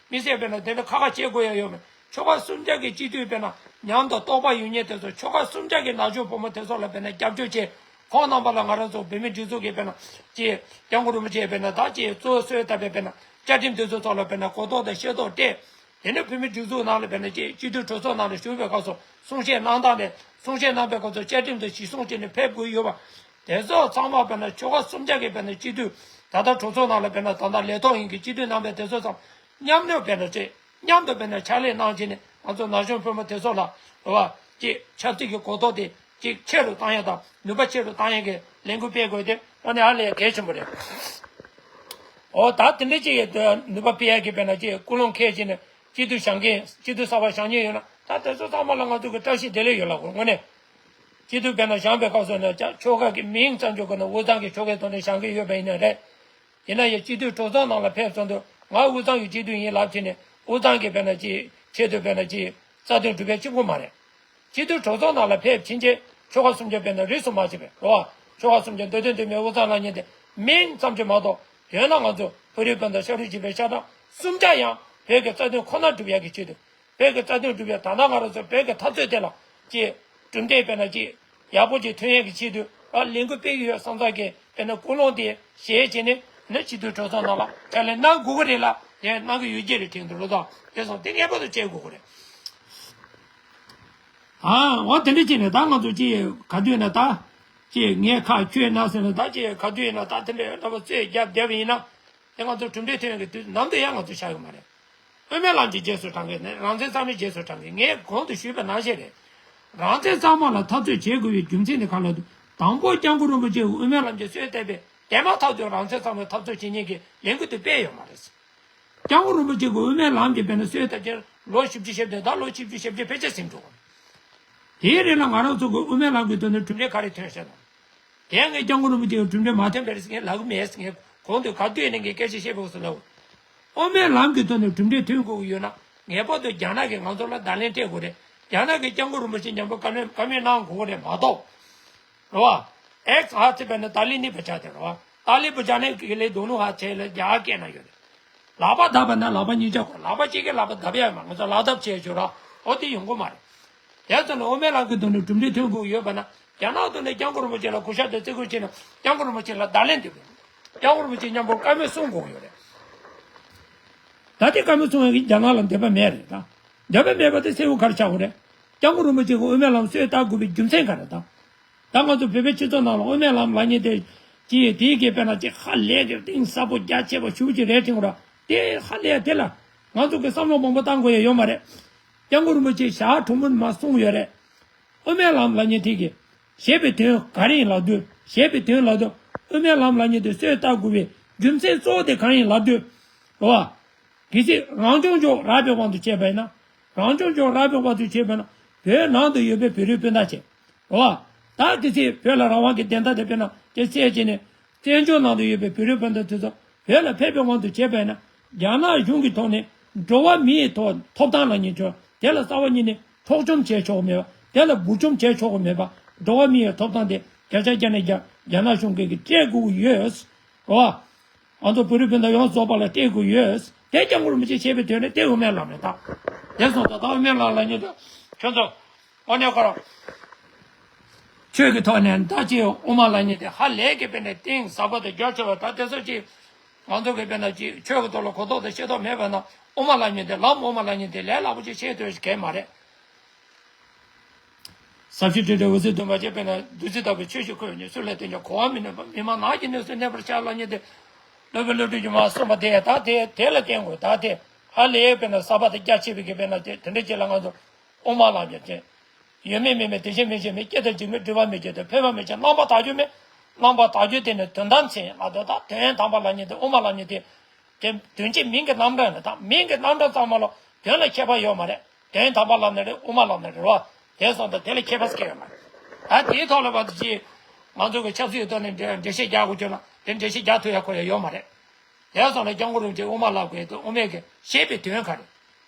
མི་སེར་དཔེར་ན་དེ་འདྲ་ཁ་ཁ་བྱེད་དགོས་ཡ་ཡོད་མེད། ཆོལ་ཁ་གསུམ་ཆ་གི་སྤྱི་འཐུས་དཔེར་ན་ཉམས་དང་རྟོགས་པ་ཡོད་མཁན་དེ་ཚོ་ཆོལ་ཁ་གསུམ་ཆ་གི་ན་གཞོན་ཕོ་མོ་དེ་ཚོ་ལ་དཔེར་ན་རྒྱབ་སྐྱོར་བྱེད། ཁོང་རྣམ་པ་ལ་ང་རང་ཚོ་བོད་མི་སྒྲིག་འཛུགས་ཀྱི་དཔེར་ན་ཅེས་སྐྱབས་མགོན་རིན་པོ་ཆེ་དཔེར་ན་ད་ཅེས་གཙོ་བོ་གསོལ་བཏབ་པའི་དཔེར་ན་བཅའ་ཁྲིམས་དེ་ཚོ་ཐོག་ལ་དཔེར་ན་གོ་རྟོགས་དང་ཤེས་རྟོགས་སྤྲད། དེ་ནས་བོད་མིའི་སྒྲིག་འཛུགས་ནང་ལ་དཔེར་ན་ཅིག་སྤྱི་འཐུས་གྲོས་ཚོགས་ནང་ལ་ཞུགས་པའི་སྐབས་སུ་གསུང་བཤད་གནང་སྟངས་དེ་གསུང་བཤད་གནང་པའི་སྐབས་སུ་བཅའ་ཁྲིམས་དང་གཞི་བཟུང་བྱས་ནས་ཕེབས་དགོས་ཡོད་པ། དེ་ཚོ་ཚང་མ་དཔེར་ན་ཆོལ་ཁ་གསུམ་ཆ་གི་དཔེར་ན་སྤྱི་འཐུས་ད་ལྟ་གྲོས་ཚོགས་ནང་ལ་དཔེར་ན་ད་ལྟ་ལས་ཐོག་ཡིན་གྱི་སྤྱི་འཐུས་རྣམ་པས་དེ་ཚོ་ཚང་མཉམ་ནས་དཔེར་ན་ཅིག་མཉམ་དུ་དཔེར་ན་ཕྱག་ལས་གནང་བྱས་ནས་ང་ཚོ་ན་གཞོན་ཕོ་མོ་དེ་ཚོ་ལ་རེད་བ་ཅིག་ཆབ་སྲིད་ཀྱི་གོ་རྟོགས་དེ་ཅིག་ཆེ་རུ་བཏང་ཡ་དང་ནུས་པ་ཆེ་རུ་བཏང་ཡ་གི་ལས་འགུལ་སྤེལ་དགོས་དེ་ཨ་ནི་ཧ་ལས་གལ་ཆེན་པོ་རེད། འོ་ད་དེ་འདྲ་ཅིག་ཡོད་དུས་ནུས་པ་སྤེལ་ཡག་གི་དཔེར་ན་ཅིག་ཀུན་སློང་འཁྱེར་བྱས་ནས་སྤྱི་འཐུས་བཞེངས་མཁན་སྤྱི་འཐུས་གསར་པ་བཞེངས་མཁན་ཡོད་ན་ད་དེ་ཚོ་ཚང་མ་ལ་ང་ཚོ་གི་བཀྲ་ཤིས་བདེ་ལེགས་ཡོད་ལ་གོ་དངོས་གནས། སྤྱི་འཐུས་དཔེར་ན་བཞེངས་པའི་སྐབས་སུ་ནས་ཀྱང་ཆོལ་ཁ་གི་མིང་ཙམ་ཅིག་གི་ནས་དབུས་གཙང་གི་ཆོལ་ཁའི་ཐོག་ནས་བཞེངས་མཁན་ཡོད་པ་ཡིན་ན་རེད། ཡིན་ན་ཡང་སྤྱི་འཐུས་གྲོས་ཚོགས་ནང་ལ་ཕེབས་ཚར་དུས་ང་དབུས་གཙང་གི་སྤྱི་འཐུས་ཡིན་ལབ་བྱས་ནས་དབུས་གཙང་གི་དཔེར་ན་ཅིག་ཆེད་དུ་དཔེར་ན་ཅིག་རྩ་དོན་སྒྲུབ་ཡ་གཅིག་པུ་མ་རེད། སྤྱི་འཐུས་གྲོས་ཚོགས་ནང་ལ་ཕེབས་ཕྱིན་ཆད་ཆོལ་ཁ་གསུམ་ཆ་དཔེར་ན་རིས་སུ་མ་ཆད་པའི་རེད་བ། ཆོལ་ཁ་གསུམ་ཆ་མདོ་དོན་དུ་མའི་དབུས་གཙང་ལབ་མཁན་དེ་མིང་ཙམ་ཅིག་མ་གཏོགས་དོན་ལ་ང་ཚོ་བོད་རིགས་སྤུན་ཟླ་ཤ་རུས་གཅིག་པའི་ཤ་ཁྲག་གསུམ་ཆ་ཡང་བོད་ཀྱི་རྩ་དོན་ཁོ་ན་སྒྲུབ་ཡག་གི་ཆེད་དུ། བོད་ཀྱི་རྩ་དོན་སྒྲུབ་ཡག་ད་ལྟ་ང་རང་ཚོ་བོད་ཀྱི་འཐབ་རྩོད་དེ་ལ་ཅིག་གྲུབ་འབྲས་དཔེར་ན་ཅིག་ཡག་པོ་ཅིག་ཐོན་ཡག་གི་ཆེད་དུ་ཨ་ལས་འགུལ་སྤེལ་གྱི་ཡོད་བསམ་ཚར་གི་དཔེར་ན་ཀུན་སློང་དེ་བཞེས་བྱས་ནས་ནི་སྤྱི་འཐུས་གྲོས་ཚོགས་ནང་ལ་ཕྱག་ལས་གནང་དགོས་ཀྱི་རེད་ལ་དེ་གནང་གི་ཡོད་ཀྱི་རེད་དྲན་འདུག་རོ་དང་དེ་སོང་དེ་ངེས་པར་དུ་བྱེད་དགོས་ཀྱི་རེད། ཨ་འོ་དེ་འདྲ་བྱས་ནས་ད་ང་ཚོ་ཅིག་ག་དུས་ན་ད་ཅིག་ངས་ཁ་ཁྱོད་ན་ཟེར་ན་ད་ཅིག་ག་དུས་ན་ད་དེ་འདྲ་ལྟ་བུ་རྩོད་རྒྱབ་བསྡད་པ་ཡིན་ན་དེ་ང་ཚོ་གྲུབ་འབྲས་ཐོན་ཡག་གི་དུས་ནམ་དུ་ཡང་ང་ཚོ་ཆགས་ཀྱི་མ་རེད། དབུ་མའི་ལམ་གྱི་རྗེས་སུ་འབྲང་མཁན་ནི་རང་བཙན་གཙང་མའི་རྗེས་སུ་འབྲང་མཁན་ངས་གོང་དུ་ཞུས་པ་ནང་བཞིན་རེད། རང་བཙན་གཙང་མ་ལ་འཐབ་རྩོད་བྱེད་དགོས་པའི་རྒྱུ་མཚན་ནི་གང་ལགས་འདུག་དང་པོ་སྐྱབས་མགོན་རིན་པོ་ཆེ་གིས་དབུ་མའི་ལམ་གྱི་སྲོལ་བཏབ་པས་དེ་མ་ཐག་ཏུ་རང་བཙན་གཙང་མའི་འཐབ་རྩོད་བྱེད་མཁན་གྱི་ལས་འགུལ་དེ་སྤེལ་ཡོད་མ་རེད། སྐྱབས་མགོན་རིན་པོ་ཆེ་གིས་དབུ་མའི་ལམ་གྱི་དཔེར་ན་སྲོལ་བཏབ་ཀྱིན་ལོ་བཞི་བཅུ་ཞེ་བདུན་ད་ལོ་བཞི་བཅུ་ཞེ་བརྒྱད་ཕལ་ཆེར་ཟིན་འགྲོ་གི་རེད། དེའི་རིང་ལ་ང་རང་ཚོ་གིས་དབུ་མའི་ལམ་གྱི་ཐོག་ནས་གྲུབ་འབྲས་ག་རེ་ཐོན་ཤག་དང་། དེ་ངས་སྐྱབས་མགོན་རིན་པོ་ཆེ་གི་གྲུབ་འབྲས་མ་ཐོན་པ་རེད་ཟེར་ངས་ལབ་ཀྱི་མེད་ཟེར་ངས་གོང་དུ་ག་དུས་ནས་ངས་སྐད་ཆ་བཤད་པའི་སྐབས་སུ་ལབ། དབུ་མའི་ལམ་གྱི་ཐོག་ནས་གྲུབ་འབྲས་ཐོན་དགོས་ཀྱི་ཡོད་ན་ངེས་པར་དུ་རྒྱ་ནག་གིས་ང་ཚོ་ལ་བརྡ་ལན་སྤྲད་དགོས་རེད། རྒྱ་ནག་གིས་སྐྱབས་མགོན་རིན་པོ་ཆེ་མཉམ་པོ་བཀའ་མོལ་བཀའ་མོལ་གནང་དགོས་ཀྱི་རེད་མ་གཏོགས། རེད་བ། ཨེག་ཧ་ཚེ་བས་ན་ཏཱ་ལི་ནི་བ་ཅག་དེ་རེད་བ། ཏཱ་ལི་བུ་ཅག་ནི་གི་ལེ་དོ་ནུ་ཧ་ཚེ་ལ་རྒྱ་སྐད་ན་ཡོད་རེད། ལག་པ་བརྡབ་པ་ན་ལག་པ་གཉིས་ཆ་གོ་ལག་པ་གཅིག་གིས་ལག་པ་བརྡབ་ཡ་མ་ང་ཚོ་ལག་བརྡབ་བྱས་ཞོར་ར་ཨོ་དེ་ཡོང་གི་མ་རེད། དེ་ཚོ་ནི་དབུ་མའི་ལམ་གྱི་ཐོག་ནས་གྲུབ་འབྲས་ཐོན་དགོས་ཡོད་པ་ན་རྒྱ་ནག་ཐོག་ནས་སྐྱབས་མགོན་རིན་པོ་ཆེ་ལ་གུས་ཞབས་དང་བརྩི་བཀུར་བྱས་ན་སྐྱབས་མགོན་རིན་པོ་ཆེ་ལ་བརྡ་ལན་འདེབས་དགོས། སྐྱབས་མགོན་རིན་པོ་ཆེ་མཉམ་པོ་བཀའ་མོལ་གསུང་དགོས་ཡོད་རེད། ད་དེ་བཀའ་མོལ་གསུང་ཡ་གི་རྒྱ་ནག་ལ་འདོད་པ་མེད་རེད་ད། འདོད་པ་མེད་པ་དེ་གསལ་པོ་ག་རེ་ཆགས་དགོས་རེད། སྐྱབས་མགོན་རིན་པོ་ཆེ་གི་དབུ་མའི་ལམ་སྲོལ་བཏབ་དགོས་པའི་རྒྱུ་མཚན་ག་རེ་ད། ད་ང་ཚོ་བོད་པའི་སྤྱི་ཚོགས་ནང་ལ་དབུ་མའི་ལམ་ལབ་མཁན་དེ་ཅི་ཡིན་དེའི་གི་དཔེར་ན་ཅི་ཧ་ལས་ཀྱི་གཏིང་ཟབ་པོ་རྒྱ་ཆེ་བ་ཞུ་ཅི་རེད་དྲན་གོ་ར་དེ་ཧ་ལས་དེ་ལ་ང་ཚོ་གི་བསམ་བློ་མང་པོ་བཏང་དགོས་ཡ་ཡོད་མ་རེད། སྐྱབས་མགོན་རིན་པོ་ཆེ་ཞག་དྲུག་མིན་མ་གསུངས་ཡོད་རེད། དབུ་མའི་ལམ་ལབ་མཁན་དེ་གི་ཞེས་པའི་དོན་ག་རེ་ཡིན་ལབ་དུས་ཞེས་པའི་དོན་ལབ་དུས་དབུ་མའི་ལམ་ལབ་མཁན་དེ་སྲོལ་བཏབ་དགོས་པའི་རྒྱུ་མཚན་གཙོ་བོ་དེ་གང་ཡིན་ལབ་དུས་རེད་བ། གལ་སྲིད་རང་སྐྱོང་ལྗོངས་རག་པའི་དབང་དུ་བྱས་པ་ཡིན་ན། རང་སྐྱོང་ལྗོངས་རག་པའི་དབང་དུ་བྱས་པ་ཡིན་ན། བོད་ནང་དུ་ཡོད་པའི་བོད་རིགས་སྤུན་ཟླ་བྱས། རེད་བ། ད་གལ་སྲིད་བོད་ལ་རང་དབང་གི་བདེན་མཐའ་དེ་དཔེར་ན་དེ་བཙལ་བྱས་ནས་བཙན་བྱོལ་ནང་དུ་ཡོད་པའི་བོད་རིགས་སྤུན་ཟླ་དེ་ཚོ་བོད་ལ་ཕེབས་པའི་དབང་དུ་བྱས་པ་ཡིན་ན། རྒྱ་ནག་གཞུང་གི་ཐོག་ནས་འགྲོ་བ་མིའི་ཐོག་ཐོབ་ཐང་ལ་ཉེ་ཆར་དེ་ལ་རྩ་བ་ཉིད་ནས་འཕྲོག་བཅོམ་བྱས་ཆོག་གི་མེད་པ། དེ་ལ་འབུར་བཅོམ་བྱས་ཆོག་གི་མེད་པ། འགྲོ་བ་མིའི་ཐོབ་ཐང་དེ་བརྒྱ་ཆ་བརྒྱ་ནས་བརྒྱ་རྒྱ་ནག་གཞུང་གིས་སྤྲད་དགོས་ཀྱི་ཡོད། རེད་བ། ང་ཚོ་བོད་རིགས་སྤུན་ཟླ་ཡོངས་རྫོགས་པ་ལ་སྤྲད་དགོས་ཡོད། དེ་སྐྱབས་མགོན་རིན་པོ་ཆེ་བཤད་པའི་དོན་ནི་དེ་དབུ་མའི་ལམ་རེད་ད། དེ་སོང་ཙང་ད་དབུ་མའི་ལམ་ལབ་མཁན་དེ་ཁྱོད་ཚོ་དངོས་གནས་ཁོ་རང་ཆོས་ཀྱི་ཐོག་ནས་ད་ཅི་དབུ་མ་ལབ་མཁན་དེ་ཧ་ལས་ཀྱི་དཔེ་ནས་གཏིང་ཟབ་པ་དང་རྒྱ་ཆེ་བ་ད་དེ་ཚོ་ཅི་ང་ཚོ་གི་དཔེར་ན་ཅི་ཆོས་ཀྱི་ཐོག་ལ་གོ་རྟོགས་དང་ཤེས་རྟོགས་མེད་པ་ན་དབུ་མ་ལབ་མཁན་དེ་ལམ་དབུ་མ་ལབ་མཁན་དེ་ལས་སླ་པོ་ཅིག་ཤེས་ཐུབ་ཀྱི་མ་རེད། ཟབ་ཞི་སྤྲོས་བྲལ་འོད་གསལ་སྟོན་པ་ཅེས་དཔེར་ན་བདུད་རྩི་ལྟ་བུའི་ཆོས་ཤིག་ཁོས་ཉོན་སུ་ལས་བསྟན་ཀྱང་གོ་བ་མི་གནས་པ་མི་མང་ནགས་ཀྱི་གནས་སུ་གནས་པར་བྱ་ལབ་མཁན་དེ། སློབ་དཔོན་བློ་གྲོས་སྒྱུ་མ་གསུངས་པ་དེ་ད་དེ་དེ་ལ་བརྟེན་དགོས་ད་དེ་ཧ་ལས་དཔེར་ན་ཟབ་པ་དང་རྒྱ་ཆེ་བའི་གི་དཔེར་ན་དེ་དེ་འདྲ་ཅིག་ལ་ང་ཚོ་དབུ་མ་ལབ་ཀྱང་ཅེས། ཡོད་མེད་མེད་མེད་དེ་བཞིན་མེད་བཞིན་མེད་སྐྱེ་དང་འཇིག་མེད་འབྲི་བ་མེད་སྐྱེ་དང་ཕན་པ་མེད་ཅེས་རྣམ་པར་དག་རྒྱུ་མེད། རྣམ་པར་དག་རྒྱུ་དེ་ནི་དོན་དམ་མཚན་ལ་དོན་དག་དོན་དམ་པ་ལབ་མཁན་དེ་དབུ་མ་ལབ་མཁན་དེ། དེ་དོན་གཅིག་མིང་གི་རྣམ་གྲངས་ནི་དང་མིང་གི་རྣམ་གྲངས་ཙམ་མ་ལོ་དོན་ལ་ཁྱད་པར་ཡོད་མ་རེད། དོན་དམ་པ་ལབ་ན་རེད་དབུ་མ་ལབ་ན་རེད་རོ། དེ་སོང་ཙང་དེ་ལ་ཁྱད་པར་སྐྱེ་ཡོད་མ་རེད། ད་དེའི་ཐོག་ལ་བར་དུ་ཅིག་ང་ཚོ་གི་ཆབ་སྲིད་ཐོག་ནས་འགྲེལ་འགྲེལ་བཤད་རྒྱག་དགོས་བྱུང་ན་དེ་འགྲེལ་བཤད་རྒྱག་ཐུབ་ཡ་ཁོ་ཡ་ཡོད་མ་རེད། དེ་སོང་ན་སྐྱབས་མགོན་རིན་པོ་ཆེ་དབུ་མ་ལབ་དགོས་དེ་དབུ་མའི་གི་ཞེས་པའི་དོན་ག་རེད།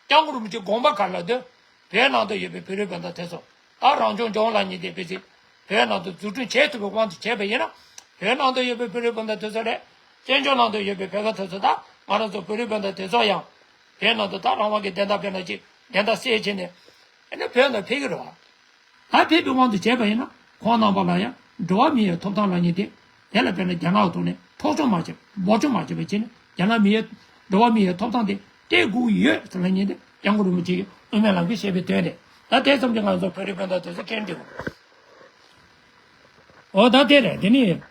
སྐྱབས་མགོན་རིན་པོ་ཆེ་དགོངས་པ་ག་རེ་ལབ་དུས། བོད་ནང་དུ་ཡོད་པའི་བོད་རིགས་སྤུན་ཟླ་དེ་ཚོ་ད་རང་སྐྱོང་ལྗོངས་ལབ་མཁན་དེ་དཔེ་ཚིག་བོད་ནང་དུ་འཛུགས་སྐྲུན་བྱེད་ཐུབ་པའི་དབང་དུ་བྱས་པ་ཡིན་ན། བོད་ནང་དུ་ཡོད་པའི་བོད་རིགས་སྤུན་ཟླ་དེ་ཚོ་རེད། བཙན་བྱོལ་ནང་དུ་ཡོད་པའི་བོད་པ་དེ་ཚོ་ད་ང་རང་ཚོ་བོད་རིགས་སྤུན་ཟླ་དེ་ཚོ་ཡང་། བོད་ནང་དུ་ད་རང་དབང་གི་བདེན་མཐའ་དཔེར་ན་ཅིག་བདེན་མཐའ་གསལ་བྱས་ནས། ཨ་ནི་བོད་ནང་ཕེབས་ཀྱི་རེད་བ། ད་ཕེབས་པའི་དབང་དུ་བྱས་པ་ཡིན་ན་ཁོང་རྣམ་པ་ལ་ཡང་འགྲོ་བ་མིའི་ཐོབ་ཐང་ལབ་མཁན་དེ། དེ་ལ་དཔེར་ན་རྒྱ་ནག་གི་ཐོག་ནས་འཕྲོག་བཅོམ་མ་བྱས་འབོར་བཅོམ་མ་བྱས་པ་བྱས་ནས་རྒྱ་ནག་མིའི་འགྲོ་བ་མིའི་ཐོབ་ཐང་དེ་སྤྲད་དགོས་ཀྱི་ཡོད་ཟེར་ལབ་མཁན་དེ། སྐྱབས་མགོན་རིན་པོ་ཆེ་གིས་དབུ་མའི་ལམ་གྱིས་བཤད་པའི་དོན་རེད། ད་དེ་ཙམ་གྱིས་ང་ཚོ་བོད་རིགས་སྤུན་ཟླ་དེ་ཚོ་མཁྱེན་འགྲིག་གོ། འོ་ད་དེ་རེད། དེ་ནི་ད་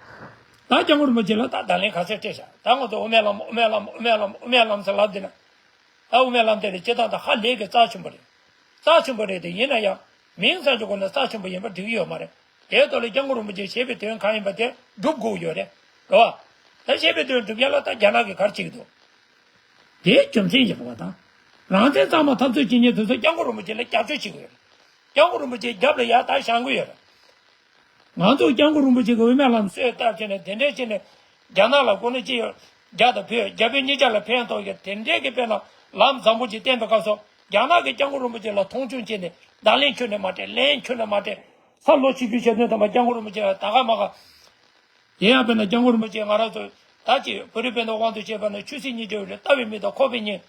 སྐྱབས་མགོན་རིན་པོ་ཆེ་ལ་ད་བརྡ་ལན་ག་ཚོད་སྤྲད་བཞག་ད་ང་ཚོ་དབུ་མའི་ལམ་དབུ་མའི་ལམ་དབུ་མའི་ལམ་དབུ་མའི་ལམ་ཟེར་ལབ་བསྡད་ན། ད་དབུ་མའི་ལམ་དེ་ལ་སྤྱིར་བཏང་ད་ཧ་ལས་ཀྱི་རྩ་ཆེན་པོ་རེད། རྩ་ཆེན་པོ་རེད་དེ། ཡིན་ན་ཡང་མིང་ཙམ་གྱི་སྒོ་ནས་རྩ་ཆེན་པོ་ཡིན་པ་འགྲིག་གི་ཡོད་མ་རེད། དེའི་ཐོག་ལ་སྐྱབས་མགོན་རིན་པོ་ཆེས་བཤད་པའི་དོན་གང་ཡིན་པ་དེ་སྒྲུབ་དགོས་ཡོད་རེད། རེད་བ། ད་བཤད་པའི་དོན་སྒྲུབ་ཡ་ལ་ད་རྒྱ་ནག་གིས་ག་རེ་བྱེད་ཀྱི་འདུག་དེའི་རྒྱུ་མཚན་ཡིན་པ་དང་། རང་བཙན་གཙང་མ་འཐབ་རྩོད་བྱེད་མཁན་དེ་ཚོ་སྐྱབས་མགོན་རིན་པོ་ཆེ་ལ་རྒྱབ་སྐྱོར་བྱེད་ཀྱི་ཡོད་རེད། སྐྱབས་མགོན་རིན་པོ་ཆེའི་རྒྱབ་ལ་ཡར་ད་བཞེངས་ཀྱི་ཡོད་རེད། ང་ཚོ་སྐྱབས་མགོན་རིན་པོ་ཆེ་གི་དབུ་མའི་ལམ་གསོལ་བཏབ་བྱས་ནས་དེ་འདྲའི་བྱས་ནས་རྒྱ་ནག་ལ་གོ་གནས་ཅི་ཡོད། རྒྱ་དང་བོད་རྒྱ་བོད་གཉིས་ཆ་ལ་ཕན་ཐོགས་ཀྱི་དེ་འདྲའི་གི་དཔེར་ན་ལམ་བཟང་པོ་ཅིག་བསྟན་པའི་སྐབས་སུ་རྒྱ་ནག་གི་སྐྱབས་མགོན་རིན་པོ་ཆེ་ལ་མཐོང་ཆུང་བྱས་ནས་བརྡ་ལན་ཁྱོན་ནས་མ་སྤྲད། ལན་ཁྱོན་ནས་མ་སྤྲད། ས་ལོ་བཞི་བཅུ་ཞེ་བདུན་ཐམ་པ་སྐྱབས་མགོན་རིན་པོ་ཆེ་ལ་ད་ག་མ་ག་དེ་ཡང་དཔེར་ན་སྐྱབས་མགོན་རིན་པོ་ཆེ་ང་རང་ཚོ་ད་ཅིག་བོད་རིགས་སྤུན་ཟླ་དབང་དུ་བྱས་པ་ན་ཆོས་སྲིད་གཉིས་ཀྱི་འོག་ལ་ལྟ་བའི་མིག་དང་ཁོག་པའི་སྙིང་།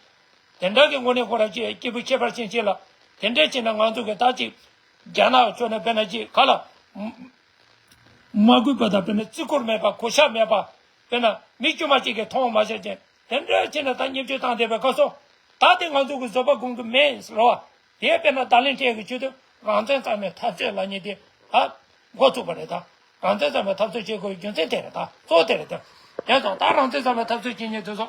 དེ་འདྲ་གི་ངོས་ནས་ཁོ་རང་ཅིག་སྐྱེས་བུ་ཁྱད་པར་ཅན་ཅིག་ལ་དེ་འདྲ་བྱས་ན་ང་ཚོ་གི་ད་ཅིག་རྒྱ་ནག་ཕྱོགས་ནས་དཔེར་ན་ཅིག་ག་ལ་མ་གུས་པ་དང་། དཔེར་ན་བརྩི་བཀུར་མེད་པ། གུས་ཞབས་མེད་པ། དཔེར་ན་མི་དཀྱུས་མ་ཅིག་གིས་མཐོང་མ་བྱས་ཅན་དེ་འདྲ་བྱས་ན་ད་བརྙས་བཅོས་བཏང་བསྡད་པའི་སྐབས་སུ་ད་དེ་ང་ཚོ་གི་བཟོད་པ་སྒོམ་གི་མེད་ཟེར་བ། དེ་དཔེར་ན་བརྡ་ལན་སྤྲད་ཀྱི་ཆེད་དུ་རང་བཙན་གཙང་མའི་འཐབ་རྩོད་ལབ་མཁན་དེ་ད་འགོ་བཙུགས་པ་རེད། ད་རང་བཙན་གཙང་མའི་འཐབ་རྩོད་བྱེད་དགོས་རྒྱུ་མཚན་དེ་རེད། ད་གཙོ་བོ་དེ་རེད། ད་དེ་ཙང་ད་རང་བཙན་གཙང་མའི་འཐབ་རྩོད་བྱེད་མཁན་དེ་ཚོ་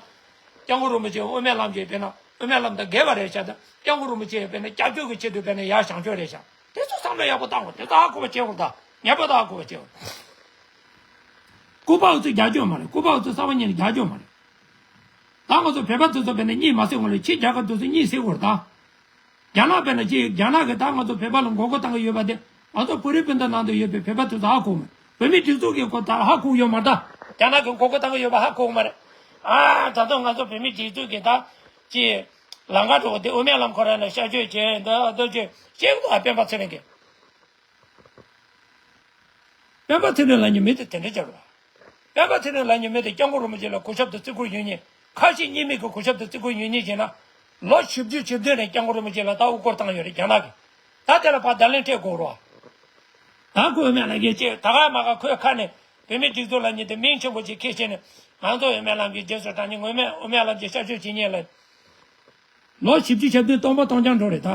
སྐྱབས་མགོན་རིན་པོ་ཆེ་དབུ་མའི་ལམ་གྱི་དཔེར་ན་དབུ་མའི་ལམ་དང་འགལ་བ་རེད་བྱས། ད་སྐྱབས་མགོན་རིན་པོ་ཆེ་དཔེར་ན་སྐྱབས་བཅོལ་གྱི་ཆེད་དུ་དཔེར་ན་ཡར་བཞེངས་ཆོག་རེད་བྱས། དེ་ཚོ་བསམ་བློ་ཡག་པོ་བཏང་དགོས། དེ་ཚོ་ཧ་གོ་བ་བྱེད་དགོས། ད་ངེས་པར་དུ་ཧ་གོ་བ་བྱེད་དགོས། སྐུ་པར་ཚོ་རྒྱ་སྐྱོར་མ་རེད། སྐུ་པར་ཚོ་གསར་པ་ཉིད་ནས་རྒྱ་སྐྱོར་མ་རེད། ད་ང་ཚོ་བོད་པ་ཚོ་ཚོ་དཔེར་ན་གཉིད་མ་སད་སྔོན་ལ་ཕྱི་རྒྱལ་ཁབ་ཚོ་ཚོ་གཉིད་སད་དགོས་རེད། ད་རྒྱ་ནག་དཔེར་ན་ཅིག་རྒྱ་ནག་གིས་ད་ང་ཚོ་བོད་པ་ལ་མགོ་སྐོར་བཏང་གི་ཡོད་པ་དེ་ང་ཚོ་བོད་རིགས་སྤུན་ཟླ་ནང་དུ་ཡོད་པའི་བོད་པ་ཚོ་ཚོ་ཧ་གོ་མ། བོད་མིའི་སྒྲིག་འཛུགས་ཀྱིས་ཁོ་ད་ཧ་གོ་ཡོད་མ་རེད། ད་རྒྱ་ནག་གིས་མགོ་སྐོར་བཏང་གི་ཡོད་པ་ཧ་གོ་མ་རེད། ཨ་ད་དུང་ང་ཚོ་བོད་མིའི་སྒྲིག་འཛུགས་ཀྱིས་ད་ཅིག་ལམ་ཁ་འགྲོ་བ་དེ་དབུ་མའི་ལམ་ཁོ་རང་ལ་ཤར་བསྐྱོད་བྱས་འདུག་འདུག་ཅེས་བཤད་ཀྱི་འདུག་ཨ་སྤེན་པ་ཚེ་རིང་གིས། སྤེན་པ་ཚེ་རིང་ལབ་མཁན་མི་དེ་དེ་འདྲ་བྱས་པ། སྤེན་པ་ཚེ་རིང་ལབ་མཁན་མི་དེ་སྐྱབས་མགོན་རིན་པོ་ཆེ་ལ་གུས་ཞབས་དང་བརྩི་བཀུར་ཡོད་མཁན། ཁ་ཞེ་གཉིས་མེད་ཀྱི་གུས་ཞབས་དང་བརྩི་བཀུར་ཡོད་མཁན་ཞིག་ན། ལོ་བཞི་བཅུ་ཞེ་བདུན་ནས་སྐྱབས་མགོན་རིན་པོ་ཆེ་ལ་ད་དབུ་སྐོར་བཏང་ཡོད་རེད་རྒྱ་ནག་གིས། ད་དེ་ལ་ཕར་བརྡ་ལན་སྤྲད་དགོས་རེད་བ། ད་ཁོས་དབུ་མའི་ལམ་གྱི་ཅེས་ད་ག་མ་ག་ཁོའི་ཁ་ནས་བོད་མིའི་སྒྲིག་འཛུགས་ལབ་མཁན་དེ་མིང་ཆེན་པོ་ཅིག་ཁྱེར་བྱས་ནས་ང་ཚོ་དབུ་མའི་ལམ་གྱི་རྗེས་སུ་འབྲང་མཁན། དབུ་མའི་དབུ་མའི་ལམ་གྱི་ཤར་བསྐྱོད་བྱེད་མཁན་ལ། ལོ་བཞི་བཅུ་ཞེ་བདུན་སྟོང་པ་སྟོང་རྐྱང་འགྲོ་རེད། ད་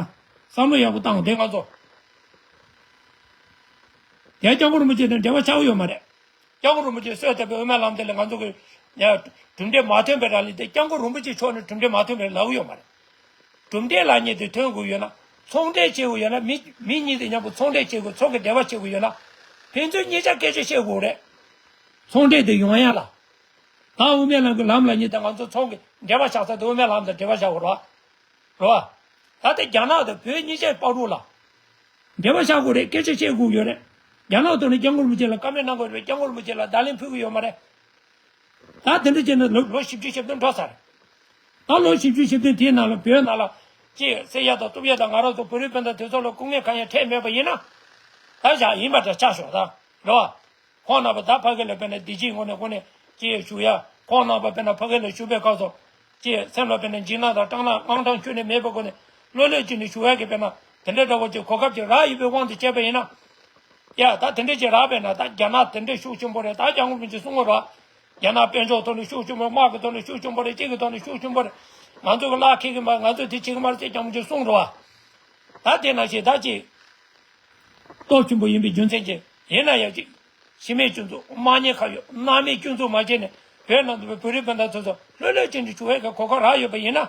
བསམ་བློ་ཡག་པོ་བཏང་། དེ་ང་ཚོ་དེ་སྐྱབས་མགོན་རིན་པོ་ཆེ་དང་འབྲེལ་བ་ཆགས་ཡོད་མ་རེད། སྐྱབས་མགོན་རིན་པོ་ཆེས་གསོལ་བཏབ་པའི་དབུ་མའི་ལམ་དེ་ལ་ང་ཚོ་གི་གྲུབ་འབྲས་མ་ཐོན་པའི་ར་ལི་དེ་སྐྱབས་མགོན་རིན་པོ་ཆེ་མཆོག་ནས་གྲུབ་འབྲས་མ་ཐོན་པའི་ལབ་ཡོད་མ་རེད། གྲུབ་འབྲས་ལབ་མཁན་དེ་ཐོན་དགོས་ཡོད་ན་ཚོང་འབྲེལ་བྱེད་དགོས་ཡོད་ན། མི་མི་གཉིས་དེ་མཉམ་པོ་ཚོང་འབྲེལ་བྱེད་དགོས། ཚོང་གི་འབྲེལ་བ་བྱེད་དགོས་ཡོད་ན་ཕན་ཚུན་གཉིས་ཆ་སྐད་ཆ་བཤད་དགོས་རེད། ཚོང་འབྲེལ་དེ་ཡོང་ཡ་ལ། ད་དབུ་མའི་ལམ་གྱི་ལམ་ལབ་མཁན་དེ་ང་ཚོ་ཚོང་གི་འབྲེལ་བ་བཞག་ས་དེ་དབུ་མའི་ལམ་དང་འབྲེལ་བ་བཞག་དགོས་རེད་བ། རེད་བ། ད་ལྟ་རྒྱ་ནག་དང་བོད་གཉིས་ཆའི་བར་དུ་ལ་འབྲེལ་བ་བཞག་དགོས་རེད། སྐད་ཆ་བཤད་དགོས་ཡོད་རེད། རྒྱ་ནག་ཐོག་ནས་སྐྱབས་མགོན་རིན་པོ་ཆེ་ལ་བཀའ་མོལ་གནང་དགོས་རེད་པས། སྐྱབས་མགོན་རིན་པོ་ཆེ་ལ་བརྡ་ལན་ཕུལ་གྱི་ཡོད་མ་རེད། ད་དེ་འདྲ་བྱས་ན་ལོ་ལོ་བཞི་བཅུ་ཞེ་བདུན་འགྲོ་ཚར་རེད། ད་ལོ་བཞི་བཅུ་ཞེ་བདུན་དེའི་ནང་ལ་བོད་ནང་ལ་ཅིག་སེར་ཡ་དང་གཏུབ་ཡ་དང་ང་རང་ཚོ་བོད་རིགས་སྤུན་ཟླ་དེ་ཚོ་ལ་སྐུ་ངལ་གང་ཡང་འཕྲད་མེད་པ་ཡིན་ན། ད་བཞག་ཡིན་པ་འདྲ་ཆགས་ཤོག་ད་རེད་བ། ཁོང་རྣམ་པ་ད་ཕ་གི་ལ་དཔེར་ན་བདེ་སྐྱིད་ངོས་ནས་ཁོང་ནས་ཅེས་ཞུ་ཡ། ཁོང་རྣམ་པ་དཔེར་ན་ཕ་གི་ལ་བཞུགས་པའི་སྐབས་སུ་ཅེས་སེམས་ལ་དཔེར་ན་འཇིགས་སྣང་དང་སྐྲག་སྣང་དངངས་སྐྲག་ཁྱོན་ནས་མེད་པའི་སྒོ་ནས་ལྷོད་ལྷོད་ཅིག་ནས་བཞུགས་ཡ་གི་དཔེར་ན་དེ་འདྲ་འདྲ་བོ་ཅིག་གོ་སྐབས་ཅིག་རག་ཡོད་པའི་དབང་དུ་བྱས་པ་ཡིན་ན། ཡ་ད་དེ་འདྲ་ཅིག་རག་པས་ན་ད་རྒྱ་ནག་དེ་འདྲ་ཤུགས་ཆེན་པོ་རེད། ད་སྐྱབས་མགོན་རིན་པོ་ཆེས་གསུང་གི་རེད་བ། རྒྱ་ནག་དཔལ་འབྱོར་ཐོག་ནས་ཤུགས་ཆེན་པོ། དམག་གི་ཐོག་ནས་ཤུགས་ཆེན་པོ་རེད། ཅིག་གི་ཐོག་ནས་ཤུགས་ཆེན་པོ་རེད། ང་ཚོ་གི་གླ་འཁེལ་གི་མ་རེད། ང་ཚོས་དེ་བྱེད་གི་མ་རེད་ཅེས་སྐྱབས་མགོན་རིན་པོ་ཆེས་གསུང་རེད་བ། ད་དེ་ནང་བཞིན་ད་ཅིག་སྟོབས་ཆེན་པོ་ཡིན་པའི་རྒྱུ་མཚན་གྱིས་ཡིན་ན་ཡང་ཅིག་ཕྱི་མིའི་སྐྱོན་འཛུགས། དམག་ཉེས་ཁ་གཡོགས། སྣང་མེད་སྐྱོན་འཛུགས་མ་བྱས་ནས་བོད་ནང་དུ་བོད་རིགས་སྤུན་ཟླ་ཚོ་ཚོ་ལྷོད་ལྷོད་ཅན་དུ་བྱུང་བའི་གོ་སྐབས་རག་ཡོད་པ་ཡིན་ན།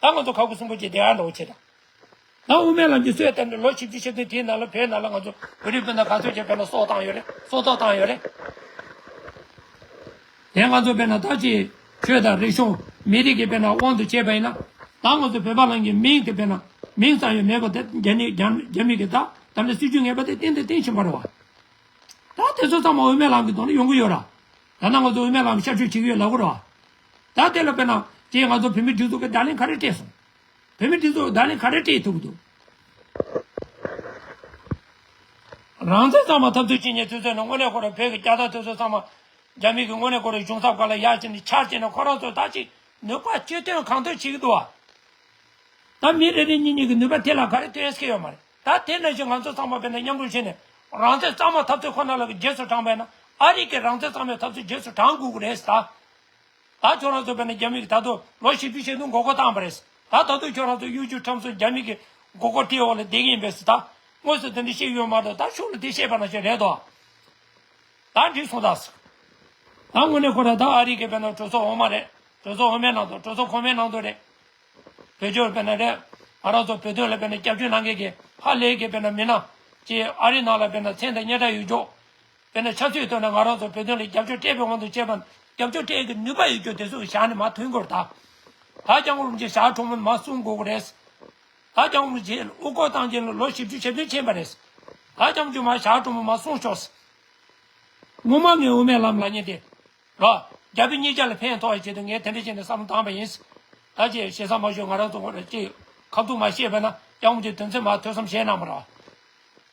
ད་ང་ཚོ་ཁ་ཁུ་སིམ་པོ་ཅིག་བསྡད་ཡག་འདྲ་བོ་བྱེད་དང་། ད་དབུ་མའི་ལམ་གྱི་གསོལ་བཏབ་ནས་ལོ་བཞི་བཅུ་ཞེ་བདུན་དེའི་ནང་ལ་བོད་ནང་ལ་ང་ཚོ་བོད་རིགས་སྤུན་ཟླ་ག་ཚོད་ཅིག་བོད་ལ་སྲོག་བཏང་ཡོད་རེད། སྲོག་ཐོག་བཏང་ཡོད་རེད། དེ་ང་ཚོ་དཔེར་ན་ད་ཅིག་ཆོས་དང་རིག་གཞུང་མི་རིགས་ཀྱི་དཔེར་ན་དབང་དུ་བྱས་པ་ཡིན་ན། ད་ང་ཚོ་བོད་པ་ལབ་མཁན་མིང་དེ་དཔེར་ན་མིང་ཙམ་ཡང་མེད་པ་དེ་རྒྱ་ནི་རྒྱ་རྒྱ་མི་གིས་ད་ད་ལྟ་སྲིད་ཇུས་ངན་པ་དེ་བསྟན་དང་བསྟན་བཞིན་པ་རེད་བ། ད་དེ་ཚོ་ཚང་མ་དབུ་མའི་ལམ་གྱི་ཐོག་ནས་ཡོང་གི་ཡོད་ར། ད་ནང་ང་ཚོ་དབུ་མའི་ལམ་ཤར་བསྐྱོད་བྱེད་ཀྱི་ཡོད་ལབ་དགོས་ར། ད་དེ་ལ་དཔེར་ན་ཅིག་ང་ཚོ་བོད་མི་སྒྲིག་འཛུགས་ཀྱིས་བརྡ་ལན་ག་རེ་སྤྲད་སོང་། བོད་མི་སྒྲིག་འཛུགས་བརྡ་ལན་ག་རེ་སྤྲད་ཐུབ་ཀྱི་འདུག་རང་བཙན་གཙང་མ་འཐབ་རྩོད་བྱེད་མཁན་དེ་ཚོ་ནི་དངོས་གནས་ཁོ་རང་བོད་ཀྱི་རྒྱལ་དར་དེ་ཚོ་ཚང་མ་རྒྱ་མི་གིས་དངོས་གནས་ཁོ་རང་གཞུང་ཚབ་སྒང་ལ་ཡར་བྱས་ནས་འཕྱར་བྱས་ནས་ཁོ་རང་ཚོ་ད་ཅིག་ནུས་པ་ཅི་ཐོན་གང་ཐོན་བྱེད་ཀྱི་འདུག་བ། ད་མི་རེ་རེ་གཉིས་གཉིས་ཀྱི་ནུས་པ་དེ་ལ་ག་རེ་ཐོན་ཡས་ཡོད་མ་རེད། ད་དེ་ནང་བཞིན་ང་ཚོ་ཚང་མ་དཔེར་ན་མཉམ་རུབ་བྱས་ནས་རང་བཙན་གཙང་མ་འཐབ་རྩོད་ཁོ་ན་ལ་གི་རྗེས་སུ་འབྲང་བས་ན། ཨ་རི་གི་རང་བཙན་གཙང་མའི་འཐབ་རྩོད་རྗེས་སུ་འབྲང་དགོས་ཀྱི་རེད་ཟེར། ད་ད་ཁྱོད་རང་ཚོ་དཔེར་ན་རྒྱ་མི་གིས་ད་དུང་ལོ་བཞི་བཅུ་ཞེ་བདུན་མགོ་སྐོར་བཏང་བ་རེད། ད་ད་དུང་ཁྱོད་རང་ཚོ་གཡོ་སྒྱུ་ཁྲམ་གསོག་རྒྱ་མི་གི་མགོ་སྐོར་ཁྲིད་འོག་ལ་བསྡད་ཀྱི་ཡིན་པས་ཟེར། ད་དངོས་སུ་དེ་འདྲ་བཤད་ཡོད་མ་གཏོགས། ད་ཤུགས་ལ་དེ་བཤད་པ་ནང་བཞིན་རེད་དོ། ད་འགྲིག་སོང་ད་ཟེར། ད་དངོས་གནས་ཁོ་རང་ད་ཨ་རི་གི་དཔེར་ན་གྲོས་ཚོགས་འོག་མ་རེད། གྲོས་ཚོགས་འོག་མའི་ནང་དུ། གྲོས་ཚོགས་གོང་མའི་ནང་དུ་རེད། བོད་ལྗོངས་དཔེར་ན་རེད། ང་རང་ཚོ་བོད་དོན་ལ་དཔེར་ན་རྒྱབ་སྐྱོར་གནང་མཁན་གྱི་ཧ་ལས་ཀྱི་དཔེར་ན་མི་སྣ་ཅིག་ཨ་རི་ནང་ལ་དཔེར་ན་མཚན་དང་སྙན་གྲགས་ཡོད་ཀྱོག་དཔེར་ན་ཆབ་སྲིད་ཐོག་ནས་ང་རང་ཚོ་བོད་དོན་ལ་རྒྱབ་སྐྱོར་སྤྲད་པའི་དབང་དུ་བྱས་པ། རྒྱབ་སྐྱོར་སྤྲད་ཀྱི་ནུས་པ་ཡོད་ཀྱོག་དེ་ཚོ་བཞག་ནས་མར་ཐོན་དགོས་རེད་ད། ད་སྐྱབས་མགོན་རིན་པོ་ཆེ་ཞྭ་གྲོག་མོ་མར་གསུང་དགོས་ཀྱི་རེད། ད་སྐྱབས་མགོན་རིན་པོ་ཆེ་དབུ་སྐོར་བཏང་རྗེས་ལ་ལོ་བཞི་བཅུ་ཞེ་བདུན་ཕྱིན་པ་རེད། ད་སྐྱབས་མགོན་མར་ཞྭ་གྲོག་མོ་མར་གསུང་ཤོག་སྔོན་མ་ངས་དབུ་མའི་ལམ་ལབ་མཁན་དེ། རོ། རྒྱ་བོད་གཉིས་ཆ་ལ་ཕན་ཐོགས་ཡ་ཆེད་དུ་ངས་དེ་འདྲ་བྱས་ནས་བསམ་བློ་བཏང་པ་ཡིན། ད་ཅེས་ཞེ་ས་མ་ཞུ། ང་རང་ཚོ་ངོ་རེ་ཅེས་ཁ་ཐུག་མ་བཤད་པ་ན་སྐྱབས་མགོན་རིན་པོ་ཆེ་དོན་ཚན་མ་ཐོས་བསམ་བྱས་གནང་བ་རོ།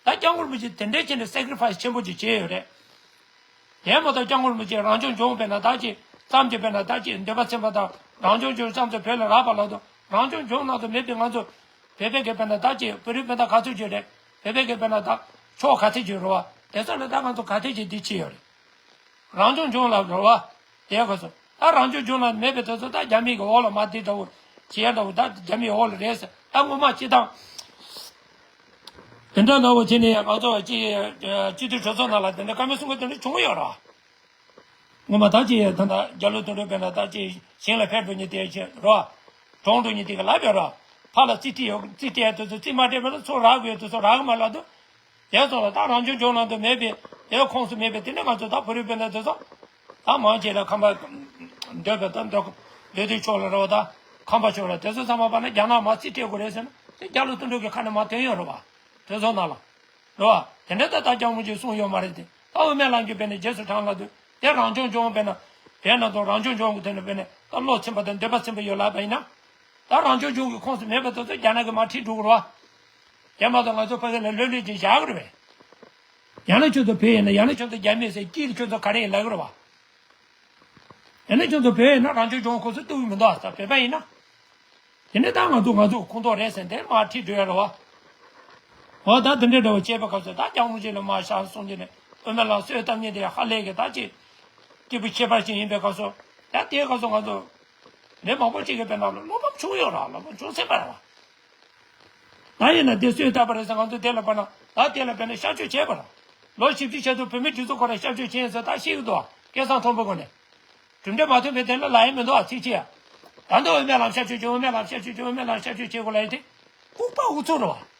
ད་སྐྱབས་མགོན་རིན་པོ་ཆེ་དེ་འདྲ་བྱས་ནས་སེ་ཀི་རི་ཕ་ཡི་སི་ཆེན་པོ་ཅིག་བྱས་ཡོད་རེད། དེ་མ་གཏོགས་སྐྱབས་མགོན་རིན་པོ་ཆེ་རང་སྐྱོང་ལྗོངས་དཔེར་ན་ད་ཅེས་ཙམ་གྱི་དཔེར་ན་ད་ཅེས་འདོད་པ་ཚིམ་པ་དང་རང་སྐྱོང་ལྗོངས་ཙམ་དུ་བོད་ལ་རག་པ་ལ་དུ། རང་སྐྱོང་ལྗོངས་ནང་དུ་མེད་པའི་ང་ཚོ་བོད་པའི་གི་དཔེར་ན་ད་ཅེས་བོད་རིགས་སྤུན་ཟླ་ག་ཚོད་ཅིག་རེད། བོད་པའི་གི་དཔེར་ན་ད་ཕྱོགས་ག་ཚོད་ཅིག་རེད་བ། དེ་ཚོ་ལ་ད་ང་ཚོ་ག་ཚོད་ཅིག་འདི་བྱས་ཡོད་རེད། རང་སྐྱོང་ལྗོངས་ལ་རེད་བ། དེ་ག་ཚོད་ད་རང་སྐྱོང་ལྗོངས་ལ་མེད་པའི་དེ་ཚོ་ད་རྒྱ་མི་གི་འོག་ལ་མ་བསྡད་འདྲ་བོ། བྱས་འདྲ་བོ། ད་རྒྱ་མིའི་འོག་ལ་རེད་ཟེར། ད་སྔོན་མ་སྤྱི་བཏང་དེ་འདྲ་འདྲ་བོ་བྱས་ནས་ང་ཚོ་སྤྱི་སྤྱི་འཐུས་གྲོས་ཚོགས་ནང་ལ་དེ་འདྲ་བཀའ་མོལ་གསུང་གི་དེ་འདྲ་བྱུང་ཡོད་རེད། སྔོན་མ་ད་ཅི་ད་ལྟ་རྒྱ་ལོ་དོན་གྲུབ་དཔེར་ན་ད་ཅི་ཞིང་ལ་ཕེབས་འགྲོ་མཁན་དེ་ཆེ་རོ། གྲོངས་འགྲོ་མཁན་དེ་ག་ལབ་ཡོད་རོ། ཕར་ལ་རྩིས་སྤྲད་ཡོད། རྩིས་སྤྲད་ཡ་དེ་ཚོ་རྩིས་མ་སྤྲད་པ་ན་ཚུར་རག་དགོས་ཡ་དེ་ཚོ་རག་གི་མ་ལབ་འདུག་དེ་ཚོ་ལ་ད་རང་སྐྱོང་ལྗོངས་ནང་དུ་མེད་པའི་དེའི་ཁོངས་སུ་མེད་པའི་དེ་ནས་ང་ཚོ་ད་བོད་རིགས་སྤུན་ཟླ་དེ་ཚོ་ད་མང་ཆེ་ལ་ཁམས་པ་འདོད་པའི་ད་འདོད་འདོད་དུས་ཕྱོགས་ལ་རོ། ད་ཁམས་པ་ཕྱོགས་ལ་དེ་ཚོ་ཚང་མ་པ་ན་རྒྱ་ནག་མ་རྩིས་སྤྲད་དགོས་རེད་ཟེར་ན་དེ་རྒྱ་ལོ་དོན་གྲུབ་ཀྱི་ཁ་ནས་མ་ཐོན་ཡོད་རེད་བ། དེ་ཚོ་ནང་ལ། རེད་བ། དེ་འདྲ་ད་ལྟ་སྐྱབས་མགོན་གྱིས་གསུངས་ཡོད་མ་རེད་དེ། ད་དབུ་མའི་ལམ་གྱི་དཔེ་ནས་རྗེས་སུ་དྲང་ལབ་དུས་དེ་རང་སྐྱོང་ལྗོངས་དཔེར་ན། དེ་ན་དུ་རང་སྐྱོང་ལྗོངས་ཀྱི་དོན་ནས་དཔེར་ན་ད་བློ་ཚིམ་པ་དང་འདོད་པ་ཚིམ་པ་ཡོད་ལབ་པ་ཡིན་ན། ད་རང་སྐྱོང་ལྗོངས་ཀྱི་ཁོངས་སུ་མེད་པ་དེ་ཚོ་རྒྱ་ནག་གིས་མར་ཁྲིད་འགྲོ་གི་རེད་བ། དེ་མ་གཏོགས་ང་ཚོ་ཕ་གི་ལ་ལྷོད་ལྷོད་ཅིག་བཞག་གི་རེད་བས། ཡང་ན་ཁྱོད་ཚོ་བོད་ཡིན་ན་ཡང་ན་ཁྱོད་ཚོ་རྒྱ་མི་ཟེར་སྐྱིད་ཁྱོད་ཚོ་ག་རེ་ཡིན་ལབ་གི་རེད་བ། ཡང་ན་ཁྱོད་ཚོ་བོད་ཡིན་ན་རང་སྐྱོང་ལྗོངས་ཁོངས་སུ་གཏུག་གི་མི་འདུག་ཨ། ད་བོད་པ་ཡིན་ན། དེ་ནས་ད་ང་ཚོ་ང་ཚོ་ཁོངས་གཏོགས་རེད་ཟེར་དེ་མར་ཁྲིད་འགྲོ་ཡ་རེད་བ། འོ་ད་དེ་འདྲའི་འདྲ་བ་བྱས་པའི་སྐབས་སུ་ད་སྐྱབས་མགོན་རིན་པོ་ཆེ་ལ་མར་ཞལ་གསུང་རྒྱུ་ནས་དབུ་མའི་ལམ་སྲོལ་བཏབ་མཁན་དེ་ཧ་ལས་ཀྱི་ད་ཅིག་སྐྱིད་པོ་ཁྱད་པར་ཅན་ཡིན་པའི་སྐབས་སུ། ད་དེའི་སྐབས་སུ་ང་ཚོ་མི་མང་པོ་ཅིག་གིས་དཔེར་ན་བློ་ཕམ་བྱུང་ཡོད་ར། བློ་ཕམ་བྱུང་ཟིན་པ་རེད་བ། ད་ཡིན་ན་དེ་སྲོལ་བཏབ་པ་རེད་ཟེར་ང་ཚོ་དེ་ལ་དཔེར་ན་ད་དེ་ལ་དཔེར་ན་བསྐྱར་བཅོས་བྱས་པ་ར། ལོ་བཞི་བཅུ་ཞེ་དྲུག་བོད་མིའི་སྒྲིག་འཛུགས་ཁོ་ར་བསྐྱར་བཅོས་བྱས་ཟེར་ད་ཤེས་ཀྱི་འདུག་བ། སྐལ་བཟང་མཐོན་པོ་ངོས་ནས། གྲུབ་འབྲས་མ་ཐོན་པའི་དོན་ལ་ལབ་ཡ་མི་འདུག་ཨ། ཚིག་གཅིག་ཡ། ད་འདི་དབུ་མའི་ལམ་བསྐྱར་བཅོས་བྱེད། དབུ་མའི་ལམ་བསྐྱར་བཅོས་བྱེད། དབུ་མའི་ལམ་བསྐྱར་བཅོས་བྱེད་དགོས་ལབ་ཡ་དེ་ལྐུགས་པ་ཨུ་ཚུགས་རེད་བ།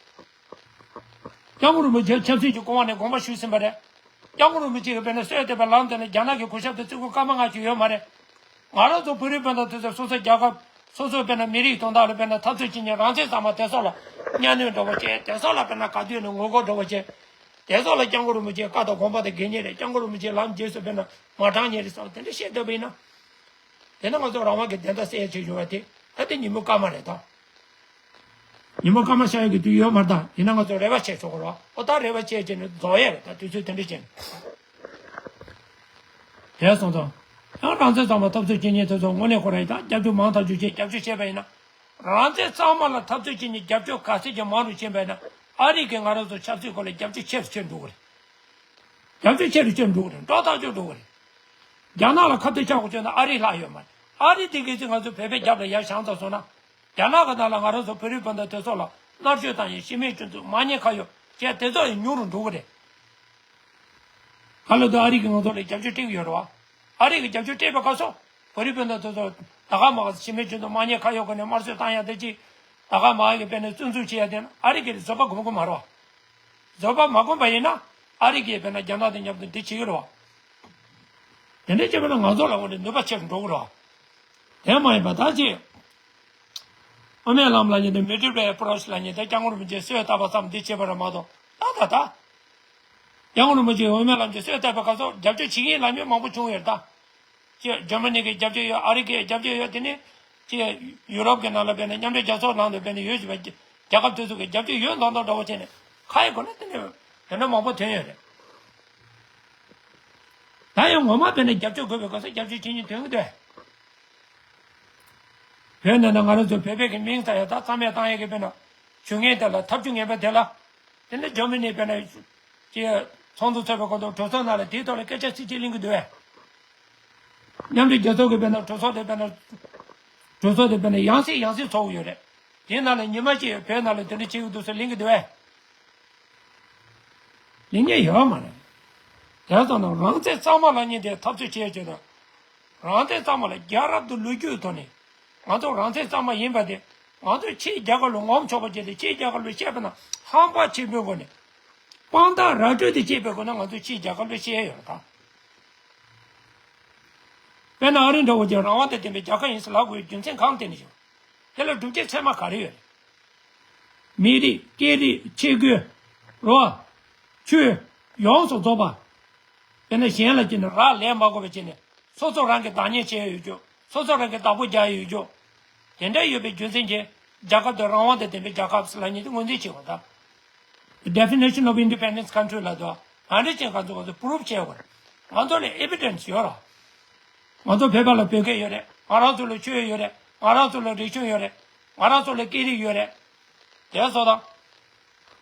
སྐྱབས་མགོན་རིན་པོ་ཆེ་ཆབ་སྲིད་ཀྱི་སྐུ་དབང་ནས་དགོངས་པ་ཞུས་ཟིན་པ་རེད། སྐྱབས་མགོན་རིན་པོ་ཆེ་གིས་དཔེར་ན་གསོལ་བ་བཏབ་པའི་ལམ་དེ་ལ་རྒྱ་ནག་གི་གུས་ཞབས་དང་བརྩི་བཀུར་སྐར་མ་ལྔ་བཅུ་ཡོད་མ་རེད། ང་རང་ཚོ་བོད་རིགས་སྤུན་ཟླ་དེ་ཚོ་སོ་སོའི་རྒྱལ་ཁབ་སོ་སོའི་དཔེར་ན་མི་རིགས་དོན་དག་ལ་དཔེར་ན་འཐབ་རྩོད་བྱེད་མཁན་རང་བཙན་གཙང་མ་དེ་ཚོ་ལ་གཉའ་གནོན་འདྲ་བོ་བྱས། དེ་ཚོ་ལ་དཔེར་ན་ག་དུས་ནས་ངོ་རྒོལ་འདྲ་བོ་བྱས། དེ་ཚོ་ལ་སྐྱབས་མགོན་རིན་པོ་ཆེའི་བཀའ་དང་དགོངས་པ་དང་འགལ་མཁན་རེད། སྐྱབས་མགོན་རིན་པོ་ཆེའི་ལམ་རྗེས་སུ་དཔེར་ན་མ་འབྲང་མཁན་རེད་བསམ་དེ་འདྲ་བཤད་བསྡད་པ་ཡིན་ན། དེ་ན་ང་ཚོ་རང་དབང་གི་བདེན་མཐའ་གསལ་ཡ་ཆེད་ཡོད་པ་དེ་ད་ལྟ་ཉིན་མོ་སྐར་མ་རེད་ད། ཉིན་མོ་སྐར་མ་ཤར་ཡ་གི་དུས་ཡོད་མ་རེད་ད། ཡིན་ན་ང་ཚོ་རེ་བ་བྱེད་ཆོག་གི་རེད་བ། ཨོ་ད་རེ་བ་བྱས་བྱས་ནས་རྫོགས་ཡ་རེད་ད། དུས་ཚོད་དེ་འདྲ་བྱས་ནས། དེ་སོང་ཙང་། ཡང་རང་བཙན་གཙང་མ་འཐབ་རྩོད་བྱེད་མཁན་དེ་ཚོ་དངོས་གནས་ཁོ་རང་ཡིན་ད། སྐྱབས་བཅོལ་མང་ཐག་ཆོད་བྱས་སྐྱབས་བཅོལ་བྱས་པ་ཡིན་ན། རང་བཙན་གཙང་མ་ལ་འཐབ་རྩོད་བྱེད་མཁན་རྒྱབ་སྐྱོར་ག་ཚད་ཀྱང་མང་རུ་ཕྱིན་པ་ཡིན་ན། ཨ་རི་གིས་ང་རང་ཚོ་ཆབ་སྲིད་སྐོར་ལ་རྒྱབ་སྐྱོར་ཆེ་རུ་ཆེ་རུ་འགྲོ་གི་རེད། རྒྱབ་སྐྱོར་ཆེ་རུ་ཆེ་རུ་འགྲོ་གི་རེད། འགྲོ་ཐག་ཆོད་འགྲོ་གི་རེད། རྒྱ་ནག་ལ་ཁ་གཏད་བཅག་དགོས་བྱུང་ན་ཨ་རི་ལྷག་ཡོད་མ་རེད། ཨ་རི་དེ་གི་ཚེ་ང་ཚོ་བོད་པའི་རྒྱབ་ལ་ཡར་བཞེངས་ཚར་སོང་ན། རྒྱ་ནག་གི་ནང་ལ་ང་རང་ཚོ་བོད་རིགས་སྤུན་ཟླ་དེ་ཚོ་ལ་མནར་གཅོད་བཏང་ཡས་སྤྱི་མོས་སྤྱི་འཐུས་མ་ཉེས་ཁ་གཡོགས་བྱས་དེ་ཚོ་ཡང་ཉུང་རུ་འགྲོ་གི་རེད། ག་ལ་དུ་ཨ་རི་གིས་ང་ཚོ་ལ་རྒྱབ་སྐྱོར་སྤྲད་ཀྱི་ཡོད་རེད་བ། ཨ་རི་གིས་རྒྱབ་སྐྱོར་སྤྲད་པའི་སྐབས་སུ་བོད་རིགས་སྤུན་ཟླ་དེ་ཚོ་ད་ག་མ་ག་སྤྱི་མོས་སྤྱི་འཐུས་མ་ཉེས་ཁ་གཡོགས་ཀྱི་ནས་དམར་གསོད་བཏང་ཡ་དེ་ཅིག་ད་ག་མ་ག་གི་དཔེར་ན་བཙོན་འཇུག་བྱེད་ཡ་དེ་ཨ་རི་གིས་བཟོད་པ་སྒོམ་གི་མ་རེད་བ། བཟོད་པ་མ་བསྒོམས་པ་ཡིན་ན་ཨ་རི་གིས་དཔེར་ན་རྒྱ་ནག་དང་མཉམ་དུ་འདི་བྱེད་ཀྱི་རེད་བ། དེ་འདྲ་བྱས་པ་ན་ང་ཚོ་ལ་དངོས་གནས་ནུས་པ་ཆེ་རུ་འགྲོ་གི་རེད་བ། དེ་མ་ཡིན་པ་ད་ཅི། དབུ་མའི་ལམ་ལབ་མཁན་དེ་མི་ཌལ་ཝེ་ཨེ་པྲོ་ཆི་ལབ་མཁན་དེ་སྐྱབས་མགོན་རིན་པོ་ཆེས་གསོལ་བཏབ་པ་ཙམ་འདི་བྱས་པ་རེད་མ་གཏོགས་ད་ད་ད། སྐྱབས་མགོན་རིན་པོ་ཆེས་དབུ་མའི་ལམ་གྱི་གསོལ་བཏབ་པའི་སྐབས་སུ་རྒྱབ་སྐྱོར་བྱེད་མཁན་ལབ་མཁན་མང་པོ་བྱུང་ཡོད་ད། ཅེས་འཇར་མ་ནི་གི་རྒྱབ་སྐྱོར་ཡོད། ཨ་རི་གི་རྒྱབ་སྐྱོར་ཡོད། དེ་ནས་ཅེས་ཡུ་རོབ་ཀྱི་ནང་ལ་དཔེར་ན་མཉམ་འབྲེལ་རྒྱལ་ཚོགས་ནང་དུ་དཔེར་ན་ཡོད་བཞིན་པ་རྒྱལ་ཁབ་དེ་ཚོ་གི་རྒྱབ་སྐྱོར་ཡོད་མདོག་མདོག་འདྲ་བོ་བྱས་ནས་ཁ་ཡི་སྒོ་ནས་དེ་ནས་དེ་འདྲ་མང་པོ་ཐོན་ཡོད་རེད། ད་ཡང་ངོ་མ་དཔེར་ན་རྒྱབ་སྐྱོར་དགོས་པའི་སྐབས་སུ་རྒྱབ་སྐྱོར་བྱེད་མཁན་ཐོན་གི་འདུག་བོད་ནང་ན་ང་རང་ཚོ་བོད་པའི་གི་མིང་ཙམ་ཡང་ད་རྩ་མེད་བཏང་ཡས་ཀྱི་དཔེར་ན་ཞུ་མཁན་དེ་ལ་ཐབས་ཇུས་ངན་པ་དེ་ལ། དེ་ནས་འཇར་མ་ནི་དཔེར་ན་ཅེས་ཚོགས་འདུ་ཚོགས་པའི་སྐོར་དུ་གྲོས་ཚོགས་ནང་ལ་དེའི་ཐོག་ལ་སྐད་ཆ་ཚིག་གཅིག་གླེང་གི་འདུག་བས། མཉམ་འབྲེལ་རྒྱལ་ཚོགས་ཀྱི་དཔེར་ན་གྲོས་ཚོགས་དེ་དཔེར་ན། གྲོས་ཚོགས་དེ་དཔེར་ན་ཡང་སེ་ཡང་སེ་ཚོགས་ཀྱི་ཡོད་རེད། དེའི་ནང་ལ་ཉི་མ་གཅིག་བོད་ནང་ལ་དེ་འདྲ་བྱེད་ཀྱི་འདུག་ཟེར་གླེང་གི་འདུག་བས། གླེང་མཁན་ཡོད་མ་རེད། དེ་ཙམ་ན་རང་བཙན་གཙང་མ་ལབ་མཁན་དེ་འཐབ་རྩོད་བྱེད་ཀྱི་འདུག་རང་བཙན་གཙང་མ་ལ་རྒྱལ་རབས་དང་ལོ་རྒྱུས་ཐོག་ནས་ང་ཚོ་རང་བཙན་གཙང་མ་ཡིན་པ་དེ་ང་ཚོས་ཕྱིའི་རྒྱལ་ཁབ་ལ་ངོམ་ཆོག་པ་བྱས་ཏེ་ཕྱིའི་རྒྱལ་ཁབ་ལ་བཤད་པ་ན་ཧམ་པ་ཆེན་པོའི་སྒོ་ནས་དཔང་རྟགས་ར་སྤྲོད་དེ་བྱས་པའི་སྒོ་ནས་ང་ཚོས་ཕྱིའི་རྒྱལ་ཁབ་ལ་བཤད་ཡོད་རེད་ད། དཔེར་ན་ཨ་རི་འདྲ་བོ་ཅིག་རང་དབང་དང་ལྡན་པའི་རྒྱལ་ཁབ་ཡིན་ཟེར་ལབ་དགོས་རྒྱུ་མཚན་གང་བརྟེན་ནས་ཞུ། དེ་ལ་སྒྲུབ་བྱེད་ཚད་མ་ག་རེ་ཡོད་རེད། མི་རིགས་སྐད་རིགས་ཆས་གོས་རོ། ཆོས། ཡོངས་སུ་རྫོགས་པ། དཔེར་ན་གཞན་ལ་བྱས་ནས་རག་ལས་མ་དགོས་པ་བྱས་ནས་སོ་སོ་རང་གིས་བདག་གཉེར་བྱས་ཡོད་རྒྱུ། སོ་སོ་རང་གིས་བདག་པོ་རྒྱག་ཡོད་རྒྱུ། དེ་འདྲ་ཡོད་པའི་རྒྱུ་མཚན་གྱིས་རྒྱལ་ཁབ་དེ་རང་དབང་དང་ལྡན་པའི་རྒྱལ་ཁབ་ཟེར་ལབ་མཁན་དེ་ངོས་འཛིན་བྱེད་དགོས་ད། Definition of Independence Country ལབ་དུས་ང་འདྲ་ཅན་ག་ཚོད་ག་ཚོད་པུ་རུབ་བྱས་དགོས་རེད། ང་ཚོ་ལ་ཨེ་བི་ཌེན་སི་ཡོད་ར། ང་ཚོ་བོད་པ་ལ་བོད་སྐད་ཡོད་རེད། ང་རང་ཚོ་ལ་ཆོས་ཡོད་རེད། ང་རང་ཚོ་ལ་རིག་གཞུང་ཡོད་རེད། ང་རང་ཚོ་ལ་སྐད་རིགས་ཡོད་རེད། དེ་སོགས་དང་།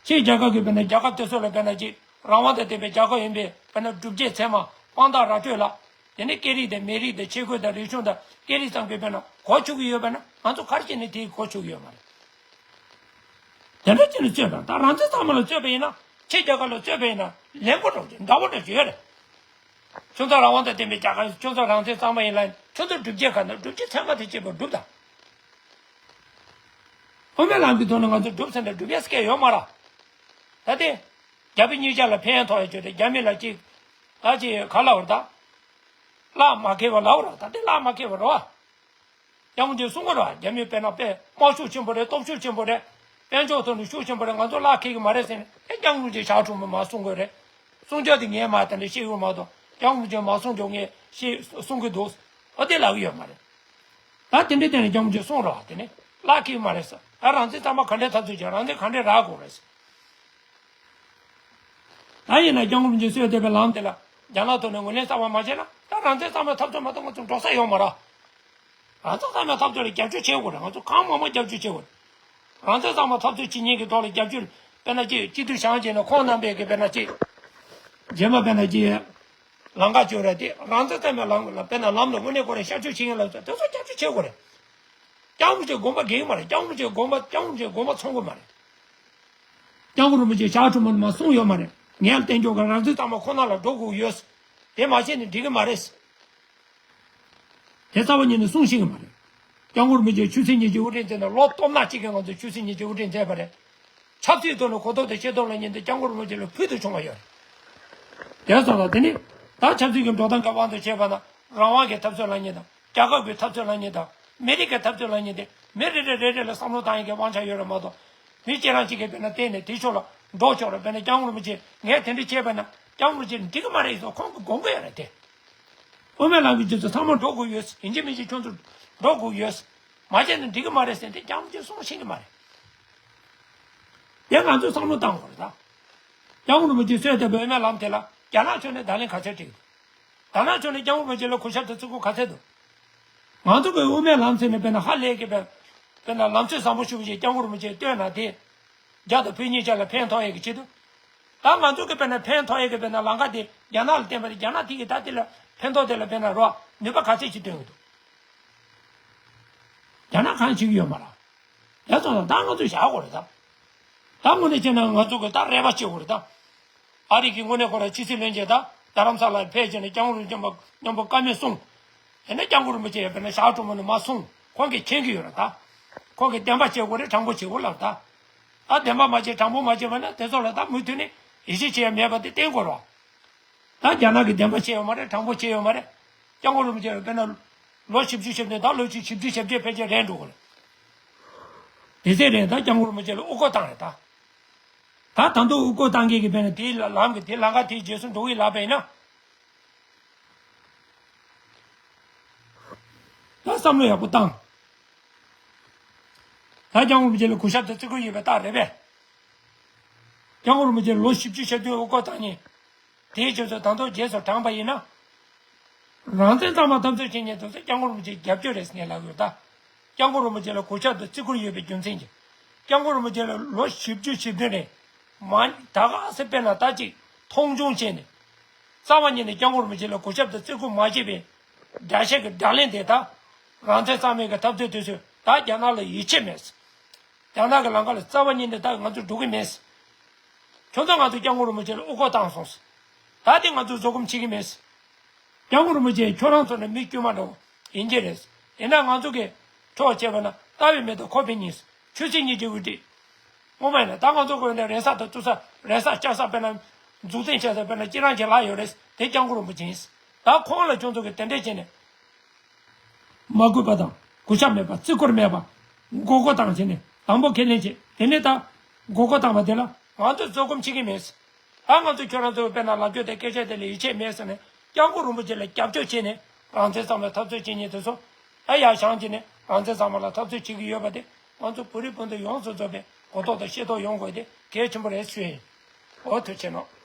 ཕྱིའི་རྒྱལ་ཁབ་ཀྱི་དཔེར་ན་རྒྱལ་ཁབ་དེ་ཚོ་ལ་དཔེར་ན་ཅིག་རང་དབང་དང་ལྡན་པའི་རྒྱལ་ཁབ་ཡིན་པའི་དཔེར་ན་སྒྲུབ་བྱེད་ཚད་མ་དཔང་རྟགས་ར་སྤྲོད་ལ། དེ་ནས་སྐད་རིགས་དང་མི་རིགས་དང་ཆས་གོས་དང་རིག་གཞུང་དང་སྐད་རིགས་ཙམ་གྱིས་དཔེར་ན་གོ་ཆོད་ཀྱི་ཡོད་པ་ན་ང་ཚོ་ག་རེ་བྱས་ནས་དེའི་གོ་ཆོད་ཀྱི་ཡོད་མ་རེད། དེ་འདྲ་བྱས་ནས་རྩོད་པ་ད་རང་བཙན་གཙང་མ་ལ་རྩོད་པ་ཡིན་ན་ཕྱི་རྒྱལ་ཁབ་ལ་རྩོད་པ་ཡིན་ན་ལན་པོ་འགྲོ་རྒྱུ་འདྲ་བོ་འདྲ་ཞིག་ཡོད་རེད། ཁྱོད་ཚོ་རང་དབང་དང་ལྡན་པའི་རྒྱལ་ཁབ་ཁྱོད་ཚོ་རང་བཙན་གཙང་མ་ཡིན་ལ་ཁྱོད་ཚོ་སྒྲུབ་བྱེད་ག་ན་སྒྲུབ་བྱེད་ཚད་མ་དེ་གཅིག་པ་སྒྲུབ་དང་། དབུ་མའི་ལམ་གྱི་ཐོག་ནས་ང་ཚོ་སྒྲུབ་ཟེར་ན་སྒྲུབ་ཡས་སྐད་ཡོད་མ་ར། ད་དེ། རྒྱ་བོད་གཉིས་ཆ་ལ་ཕན་ཐོགས་ཡ་ཅིག་རེད། རྒྱ་མི་ལ་ཅིག་ད་ཅིག་ག་ལབ་ར་ད། གླགས་མ་ཁེལ་བ་ལབ་ར་ད་དེ་གླགས་མ་ཁེལ་བ་རེད་བ། སྐྱབས་མགོན་གྱིས་གསུང་གི་རེད་བ། རྒྱ་མི་དཔེར་ན་དཔེ་དམག་ཤུགས་ཆེན་པོ་རེད། སྟོབས་ཤུགས་ཆེན་པོ་རེད། དཔལ་འབྱོར་ཐོག་ནས་ཤུགས་ཆེན་པོ་རེད། ང་ཚོ་གླགས་ཁེལ་གི་མ་རེད་ཟེར་ནས་ཨེ་སྐྱབས་མགོན་གྱིས་ཞག་དྲུག་མ་མ་གསུང་གི་རེད། གསུང་ཆོག་དེ་ངས་མ་དེ་འདྲ་བཤད་ཡོད་མ་གཏོགས་སྐྱབས་མགོན་གྱིས་མ་གསུང་ཆོག་ངས་བཤད་གསུང་གི་འདུག་ཨ་དེ་ལབ་གི་ཡོད་མ་རེད། ད་དེ་འདྲའི་སྟེང་ནས་སྐྱབས་མགོན་གྱིས་གསུངས་རོགས་དེ་ནི་གླགས་ཁེལ་མ་རེད་ཟེར། ད་རང་བཙན་གཙང་མ་ག་འདྲའི་འཐབ་རྩོད་བྱས་རང་བཙན་ག་འདྲའི་རག་དགོས་རེད་ཟེར། ད་ཡིན་ན་སྐྱབས་མགོན་རིན་པོ་ཆེས་གསོལ་འདེབས་པའི་ལམ་དེ་ལ་རྒྱ་ནག་ཐོག་ནས་ངོས་ལེན་གསར་པ་མ་བྱས་ན་ད་རང་བཙན་གཙང་མའི་འཐབ་རྩོད་མ་གཏོགས་ང་ཚོ་འགྲོ་ས་ཡོད་མ་རེད། རང་བཙན་གཙང་མའི་འཐབ་རྩོད་ལ་རྒྱབ་སྐྱོར་བྱེད་དགོས་རེད། ང་ཚོ་གང་མང་མང་རྒྱབ་སྐྱོར་བྱེད་དགོས་རེད། རང་བཙན་གཙང་མ་འཐབ་རྩོད་བྱེད་མཁན་གྱི་ཐོག་ལ་རྒྱབ་སྐྱོར་དཔེར་ན་ཅིག་སྤྱི་འཐུས་བཞེངས་བྱས་ནས་ཁོང་རྣམ་པས་ཀྱི་དཔེར་ན་ཅིག་རྗེས་མ་དཔེར་ན་ཅིག་ལམ་ཁ་བཅོལ་རེད་དེ་རང་བཙན་གཙང་མའི་ལམ་ལ་དཔེར་ན་ལམ་ལ་དངོས་གནས་ཁོ་རང་ཤར་བསྐྱོད་བྱེད་མཁན་ལ་དེ་ཚོ་རྒྱབ་སྐྱོར་བྱེད་དགོས་རེད། སྐྱབས་མགོན་རིན་པོ་ཆེའི་དགོངས་པ་འགལ་གྱི་མ་རེད། སྐྱབས་མགོན་རིན་པོ་ཆེའི་དགོངས་པ་སྐྱབས་མགོན་རིན་པོ་ཆེའི་དགོངས་པ་ཚོམ་གྱི་མ་རེད། སྐྱབས་མགོན་རིན་པོ་ཆེས་ཞག་དྲུག་མ་ནས་མ་གསུངས་ཡོད་མ་རེད། ངས་ལ་བརྟེན་ཆོག་གི་རང་བཙན་གཙང་མ་ཁོ་ན་ལ་འགྲོ་དགོས་ཡོད། དེ་མ་བྱས་ནས་འགྲིག་གི་མ་རེད། དེ་རྩ་བ་ཉིད་ནས་གསུང་ཤེས་ཀྱི་མ་རེད། སྐྱབས་མགོན་རིན་པོ་ཆེས་ཆོས་སྲིད་གཉིས་ཀྱི་དབུ་ཁྲིད་མཛད་ནས་ལོ་སྟོང་ཕྲག་གཅིག་གི་ང་ཚོས་ཆོས་སྲིད་གཉིས་ཀྱི་དབུ་ཁྲིད་མཛད་པ་རེད། ཆབ་སྲིད་ཐོག་ནས་གོ་རྟོགས་དང་ཤེས་རྟོགས་ལ་ཉིན་དུ་སྐྱབས་མགོན་རིན་པོ་ཆེ་ལ་ཕུལ་དུ་བྱུང་བ་ཡོད། དེ་སོང་ལ་དེ་ནི་ད་ཆབ་སྲིད་ཀྱི་འགྲོ་སྟངས་ཀྱི་དབང་དུ་བྱས་པ་ན་རང་དབང་གི་འཐབ་རྩོད་ལ་ཉིན་དང་རྒྱལ་ཁབ་ཀྱི་འཐབ་རྩོད་ལ་ཉིན་དང་མི་རིགས་ཀྱི་འཐབ་རྩོད་ལ་ཉིན་དེ་མི་རེ་རེ་རེ་རེ་ལ་བསམ་བློ་བཏང་ཡག་གི་དབང་ཆ་ཡོད་རེད་མ་གཏོགས་མི་གཅིག་རང་གཅིག་གིས་དཔེར་ན་བལྟས་ནས་དེ་ཕྱོགས་ལ་འགྲོ་ཆོག་རེད། དཔེར་ན་སྐྱབས་མགོན་རིན་པོ་ཆེས་ངས་དེ་འདྲ་བྱས་པ་ན་སྐྱབས་མགོན་རིན་པོ་ཆེ་འགྲིག་གི་མ་རེད་ཟེར་ཁོང་གིས་དགོངས་ཀྱི་ཡོད་རེད་དེ། དབུ་མའི་ལམ་གྱི་རྗེས་སུ་ཚང་མ་འགྲོ་དགོས་ཡོད། ཡིན་གཅིག་མིན་གཅིག་ཁྱོད་ཚོ་འགྲོ་དགོས་ཡོད། མ་བྱས་ན་འགྲིག་གི་མ་རེད་ཟེར་དེ་སྐྱབས་མགོན་རིན་པོ་ཆེས་གསུང་ཤེས་ཀྱི་མ་རེད། དེ་ང་ཚོས་བསམ་བློ་བཏང་དགོས་རེད་ད། སྐྱབས་མགོན་རིན་པོ་ཆེས་གསོལ་འདེབས་པའི་དབུ་མའི་ལམ་དེ་ལ་རྒྱ་ནག་ཕྱོགས་ནས་བརྡ་ལན་ག་ཚད་སྤྲད་ཀྱི་འདུག་རྒྱ་ནག་ཕྱོགས་ནས་སྐྱབས་མགོན་རིན་པོ་ཆེ་ལ་གུས་ཞབས་དང་བརྩི་བཀུར་ག་ཚད་འདུག་ང་ཚོ་གི་དབུ་མའི་ལམ་ཟེར་ནས་དཔེར་ན་ཧ་ལས་ཀྱི་དཔེར་དཔེར་ན་ལམ་སྲོལ་བཟང་པོ་ཞིག་ཅིག་སྐྱབས་མགོན་རིན་པོ་ཆེས་བཏོན་ན་དེ་རྒྱ་དང་བོད་གཉིས་ཆ་ལ་ཕན་ཐོགས་ཡས་ཀྱི་ཆེད་དུ། ད་ང་ཚོ་གི་དཔེར་ན་ཕན་ཐོགས་ཡས་ཀྱི་དཔེར་ན་ལམ་ཁ་དེ་རྒྱ་ནག་ལ་བརྟེན་པ་དེ་རྒྱ་ནག་དེ་གི་ད་དེ་ལ་ཕན་ཐོགས་དེ་ལ་དཔེར་ན་རོ་ནུས་པ་ག་ཚད་ཅིག་བཏོན་གྱི་འདུག་རྒྱ་ནག་གང་བྱེད་ཀྱི་ཡོད་མ་རེད། ཡ་ཙང་ད་ང་ཚོས་བཞག་དགོས་རེད་ད། ད་དངོས་གནས་བྱས་ན་ང་ཚོ་གི་ད་རེ་བ་བྱེད་དགོས་རེད་ད། ཨ་རི་གི་དངོས་གནས་ཁོ་རང་ཕྱི་སྲིད་བློན་ཆེན་ད་རྡ་རམ་ས་ལར་ཕེབས་བྱས་ནས་སྐྱབས་མགོན་རིན་པོ་ཆེ་མཉམ་པོ་བཀའ་མོལ་གསུངས། ཡིན་ན་སྐྱབས་མགོན་རིན་པོ་ཆེ་ཡང་དཔེར་ན་ཞག་དྲུག་མ་ནས་མ་གསུངས། ཁོང་གིས་མཁྱེན་གྱི་ཡོད་རེད་ད། ཁོང་གིས་བདེན་པ་བྱེད་དགོས་རེད། དྲང་པོ་བྱེད་དགོས་ལབ་ད། ད་བདེན་པ་མ་བྱེད་དྲང་པོ་མ་བྱེད་པ་ན་དེ་ཚོ་ལ་ད་མུ་མཐུད་ནས་ཡིད་ཆེས་བྱེད་ཡ་མེད་པ་དེ་བསྟན་དགོས་རེད། ད་རྒྱ་ནག་གིས་བདེན་པ་བྱས་ཡོད་མ་རེད། དྲང་པོ་བྱས་ཡོད་མ་རེད། སྐྱབས་མགོན་རིན་པོ་ཆེ་ལ་དཔེར་ན་ལོ་བཞི་བཅུ་ཞེ་བདུན་ད་ལོ་བཞི་བཅུ་ཞེ་བདུན་ཕལ་ཆེར་རན་འགྲོ་གི་རེད། དེ་ཚེ་རིང་ད་སྐྱབས་མགོན་རིན་པོ་ཆེ་ལ་དབུ་སྐོར་བཏང་རེད་ད། ད་ད་དུང་དབུ་སྐོར་བཏང་མཁན་གྱི་དཔེར་ན་དེའི་ལམ་གྱི་དེ་ལམ་ཁ་དེའི་རྗེས་སུ་འགྲོ་གི་ལབ་པ་ཡིན་ན། ད་བསམ་བློ་ཡག་པོ་བཏང་། ད་སྐྱབས་མགོན་རིན་པོ་ཆེ་ལ་གུས་ཞབས་དང་བརྩི་བཀུར་ཡོད་པའི་རྟགས་རེད་པས། སྐྱབས་མགོན་རིན་པོ་ཆེ་ལོ་བཞི་བཅུ་ཞེ་བདུན་དབུ་སྐོར་བཏང་མཁན། དེའི་རྗེས་སུ་ད་དུང་རྗེས་སུ་འབྲངས་པ་ཡིན་ན། རང་བཙན་གཙང་མ་འཐབ་རྩོད་བྱེད་མཁན་དེ་ཚོ་སྐྱབས་མགོན་རིན་པོ་ཆེའི་རྒྱབ་སྐྱོར་རེད་ཟེར་ནས་ལབ་ཡོད་ད། སྐྱབས་མགོན་རིན་པོ་ཆེ་ལ་གུས་ཞབས་དང་བརྩི་བཀུར་ཡོད་པའི་རྒྱུ་མཚན་གྱིས། སྐྱབས་མགོན་རིན་པོ་ཆེ་ལ་ལོ་བཞི་བཅུ་ཞེ་བདུན་རེད། མ་ད་ག་སེ་དཔེར་ན་ད་ཅིག་མཐོང་ཆུང་བྱས་ནས། རྩ་བ་ཉིད་ནས་སྐྱབས་མགོན་རིན་པོ་ཆེ་ལ་གུས་ཞབས་དང་བརྩི་བཀུར་མ་བྱས་པའི་དགྲ་ཤ་གི་དགྲ་ལན་དེ་ད། རང་བཙན་གཙང་མའི་གི་འཐབ་རྩོད་དེ་ཚོས་ད་རྒྱ་ནག་ལ་ཡིད་ཆེས་མེད། རྒྱ་ནག་གི་ལམ་ཁ་ལ་རྩ་བ་ཉིད་ནས་ད་ང་ཚོ་འགྲོ་གི་མེད། ཁྱོད་ཚོ་ང་ཚོ་སྐྱབས་མགོན་རིན་པོ་ཆེ་ལ་དབུ་སྐོར་བཏང་སོང་། ད་དེ་ང་ཚོ་བཟོད་སྒོམ་བྱེད་ཀྱི་མེད། སྐྱབས་མགོན་རིན་པོ་ཆེ་ཁྱོད་རང་ཚོ་ནི་མི་དཀྱུས་མ་འདྲ་བོ་ཡིན་གྱི་རེད། ཡིན་ན་ང་ཚོ་གི་ཕྱོགས་བྱས་པ་ན་ལྟ་བའི་མེ་ཏོག་ཁོ་པའི་ཉིན། ཆོས་སྲིད་གཉིས་ཀྱི་དབུ་ཁྲིད། ངོ་མ་ཡིན་ན་ད་ང་ཚོ་གི་འོས་འདེམས་རེས་གཟའ་དང་བཙུགས་ས་རེས་གཟའ་བཅའ་ས་དཔེར་ན་འཛུགས་སྐྲུན་བྱས་ས་དཔེར་ན་སྤྱིར་བཏང་གི་ལྷག་ཡོད་རེད། དེ་སྐྱབས་མགོན་རིན་པོ་ཆེ་ཡིན། ད་ཁོང་ལ་ཁྱོད་ཚོ་གི་དེ་འདྲས་བྱས་ནས་མ་གུས་པ་དང་གུས་ཞབས་མེད་པ་བརྩི་བཀུར་མེད་པ་མགོ་སྐོར་བཏང་བྱས་ནས་དང་པོ་ཁས་ལེན་བྱས། དེ་ནས་ད་མགོ་སྐོར་བཏང་བ་དེ་ལ་ང་ཚོས་བཟོད་སྒོམ་བྱེད་ཀྱི་མེད། ད་ང་ཚོ་ཁྱོད་རང་ཚོ་དཔེར་ན་ལབ་རྒྱུ་དེ་སྐད་ཆ་དེ་ལ་ཡིད་ཆེས་མེད་ཟེར་ནས་སྐྱབས་མགོན་རིན་པོ་ཆེ་ལ་རྒྱབ་སྐྱོར་བྱས་ནས་རང་བཙན་གཙང་མའི་འཐབ་རྩོད་བྱེད་མཁན་དེ་ཚོ་ད་ཡར་བཞེངས་བྱས་ནས་རང་བཙན་གཙང་མ་ལ་འཐབ་རྩོད་བྱེད་ཀྱི་ཡོད་པ་དེ་ང་ཚོ་བོད་རིགས་སྤུན་ཟླ་ཡོངས་སུ་རྫོགས་པས་གོ་རྟོགས་དང་ཤེས་རྟོགས་ཡོང་དགོས་དེ་གལ་ཆེན་པོ་རེད་ཞུ་ཡིན། འོ་ཐུགས་རྗེ་གནང་།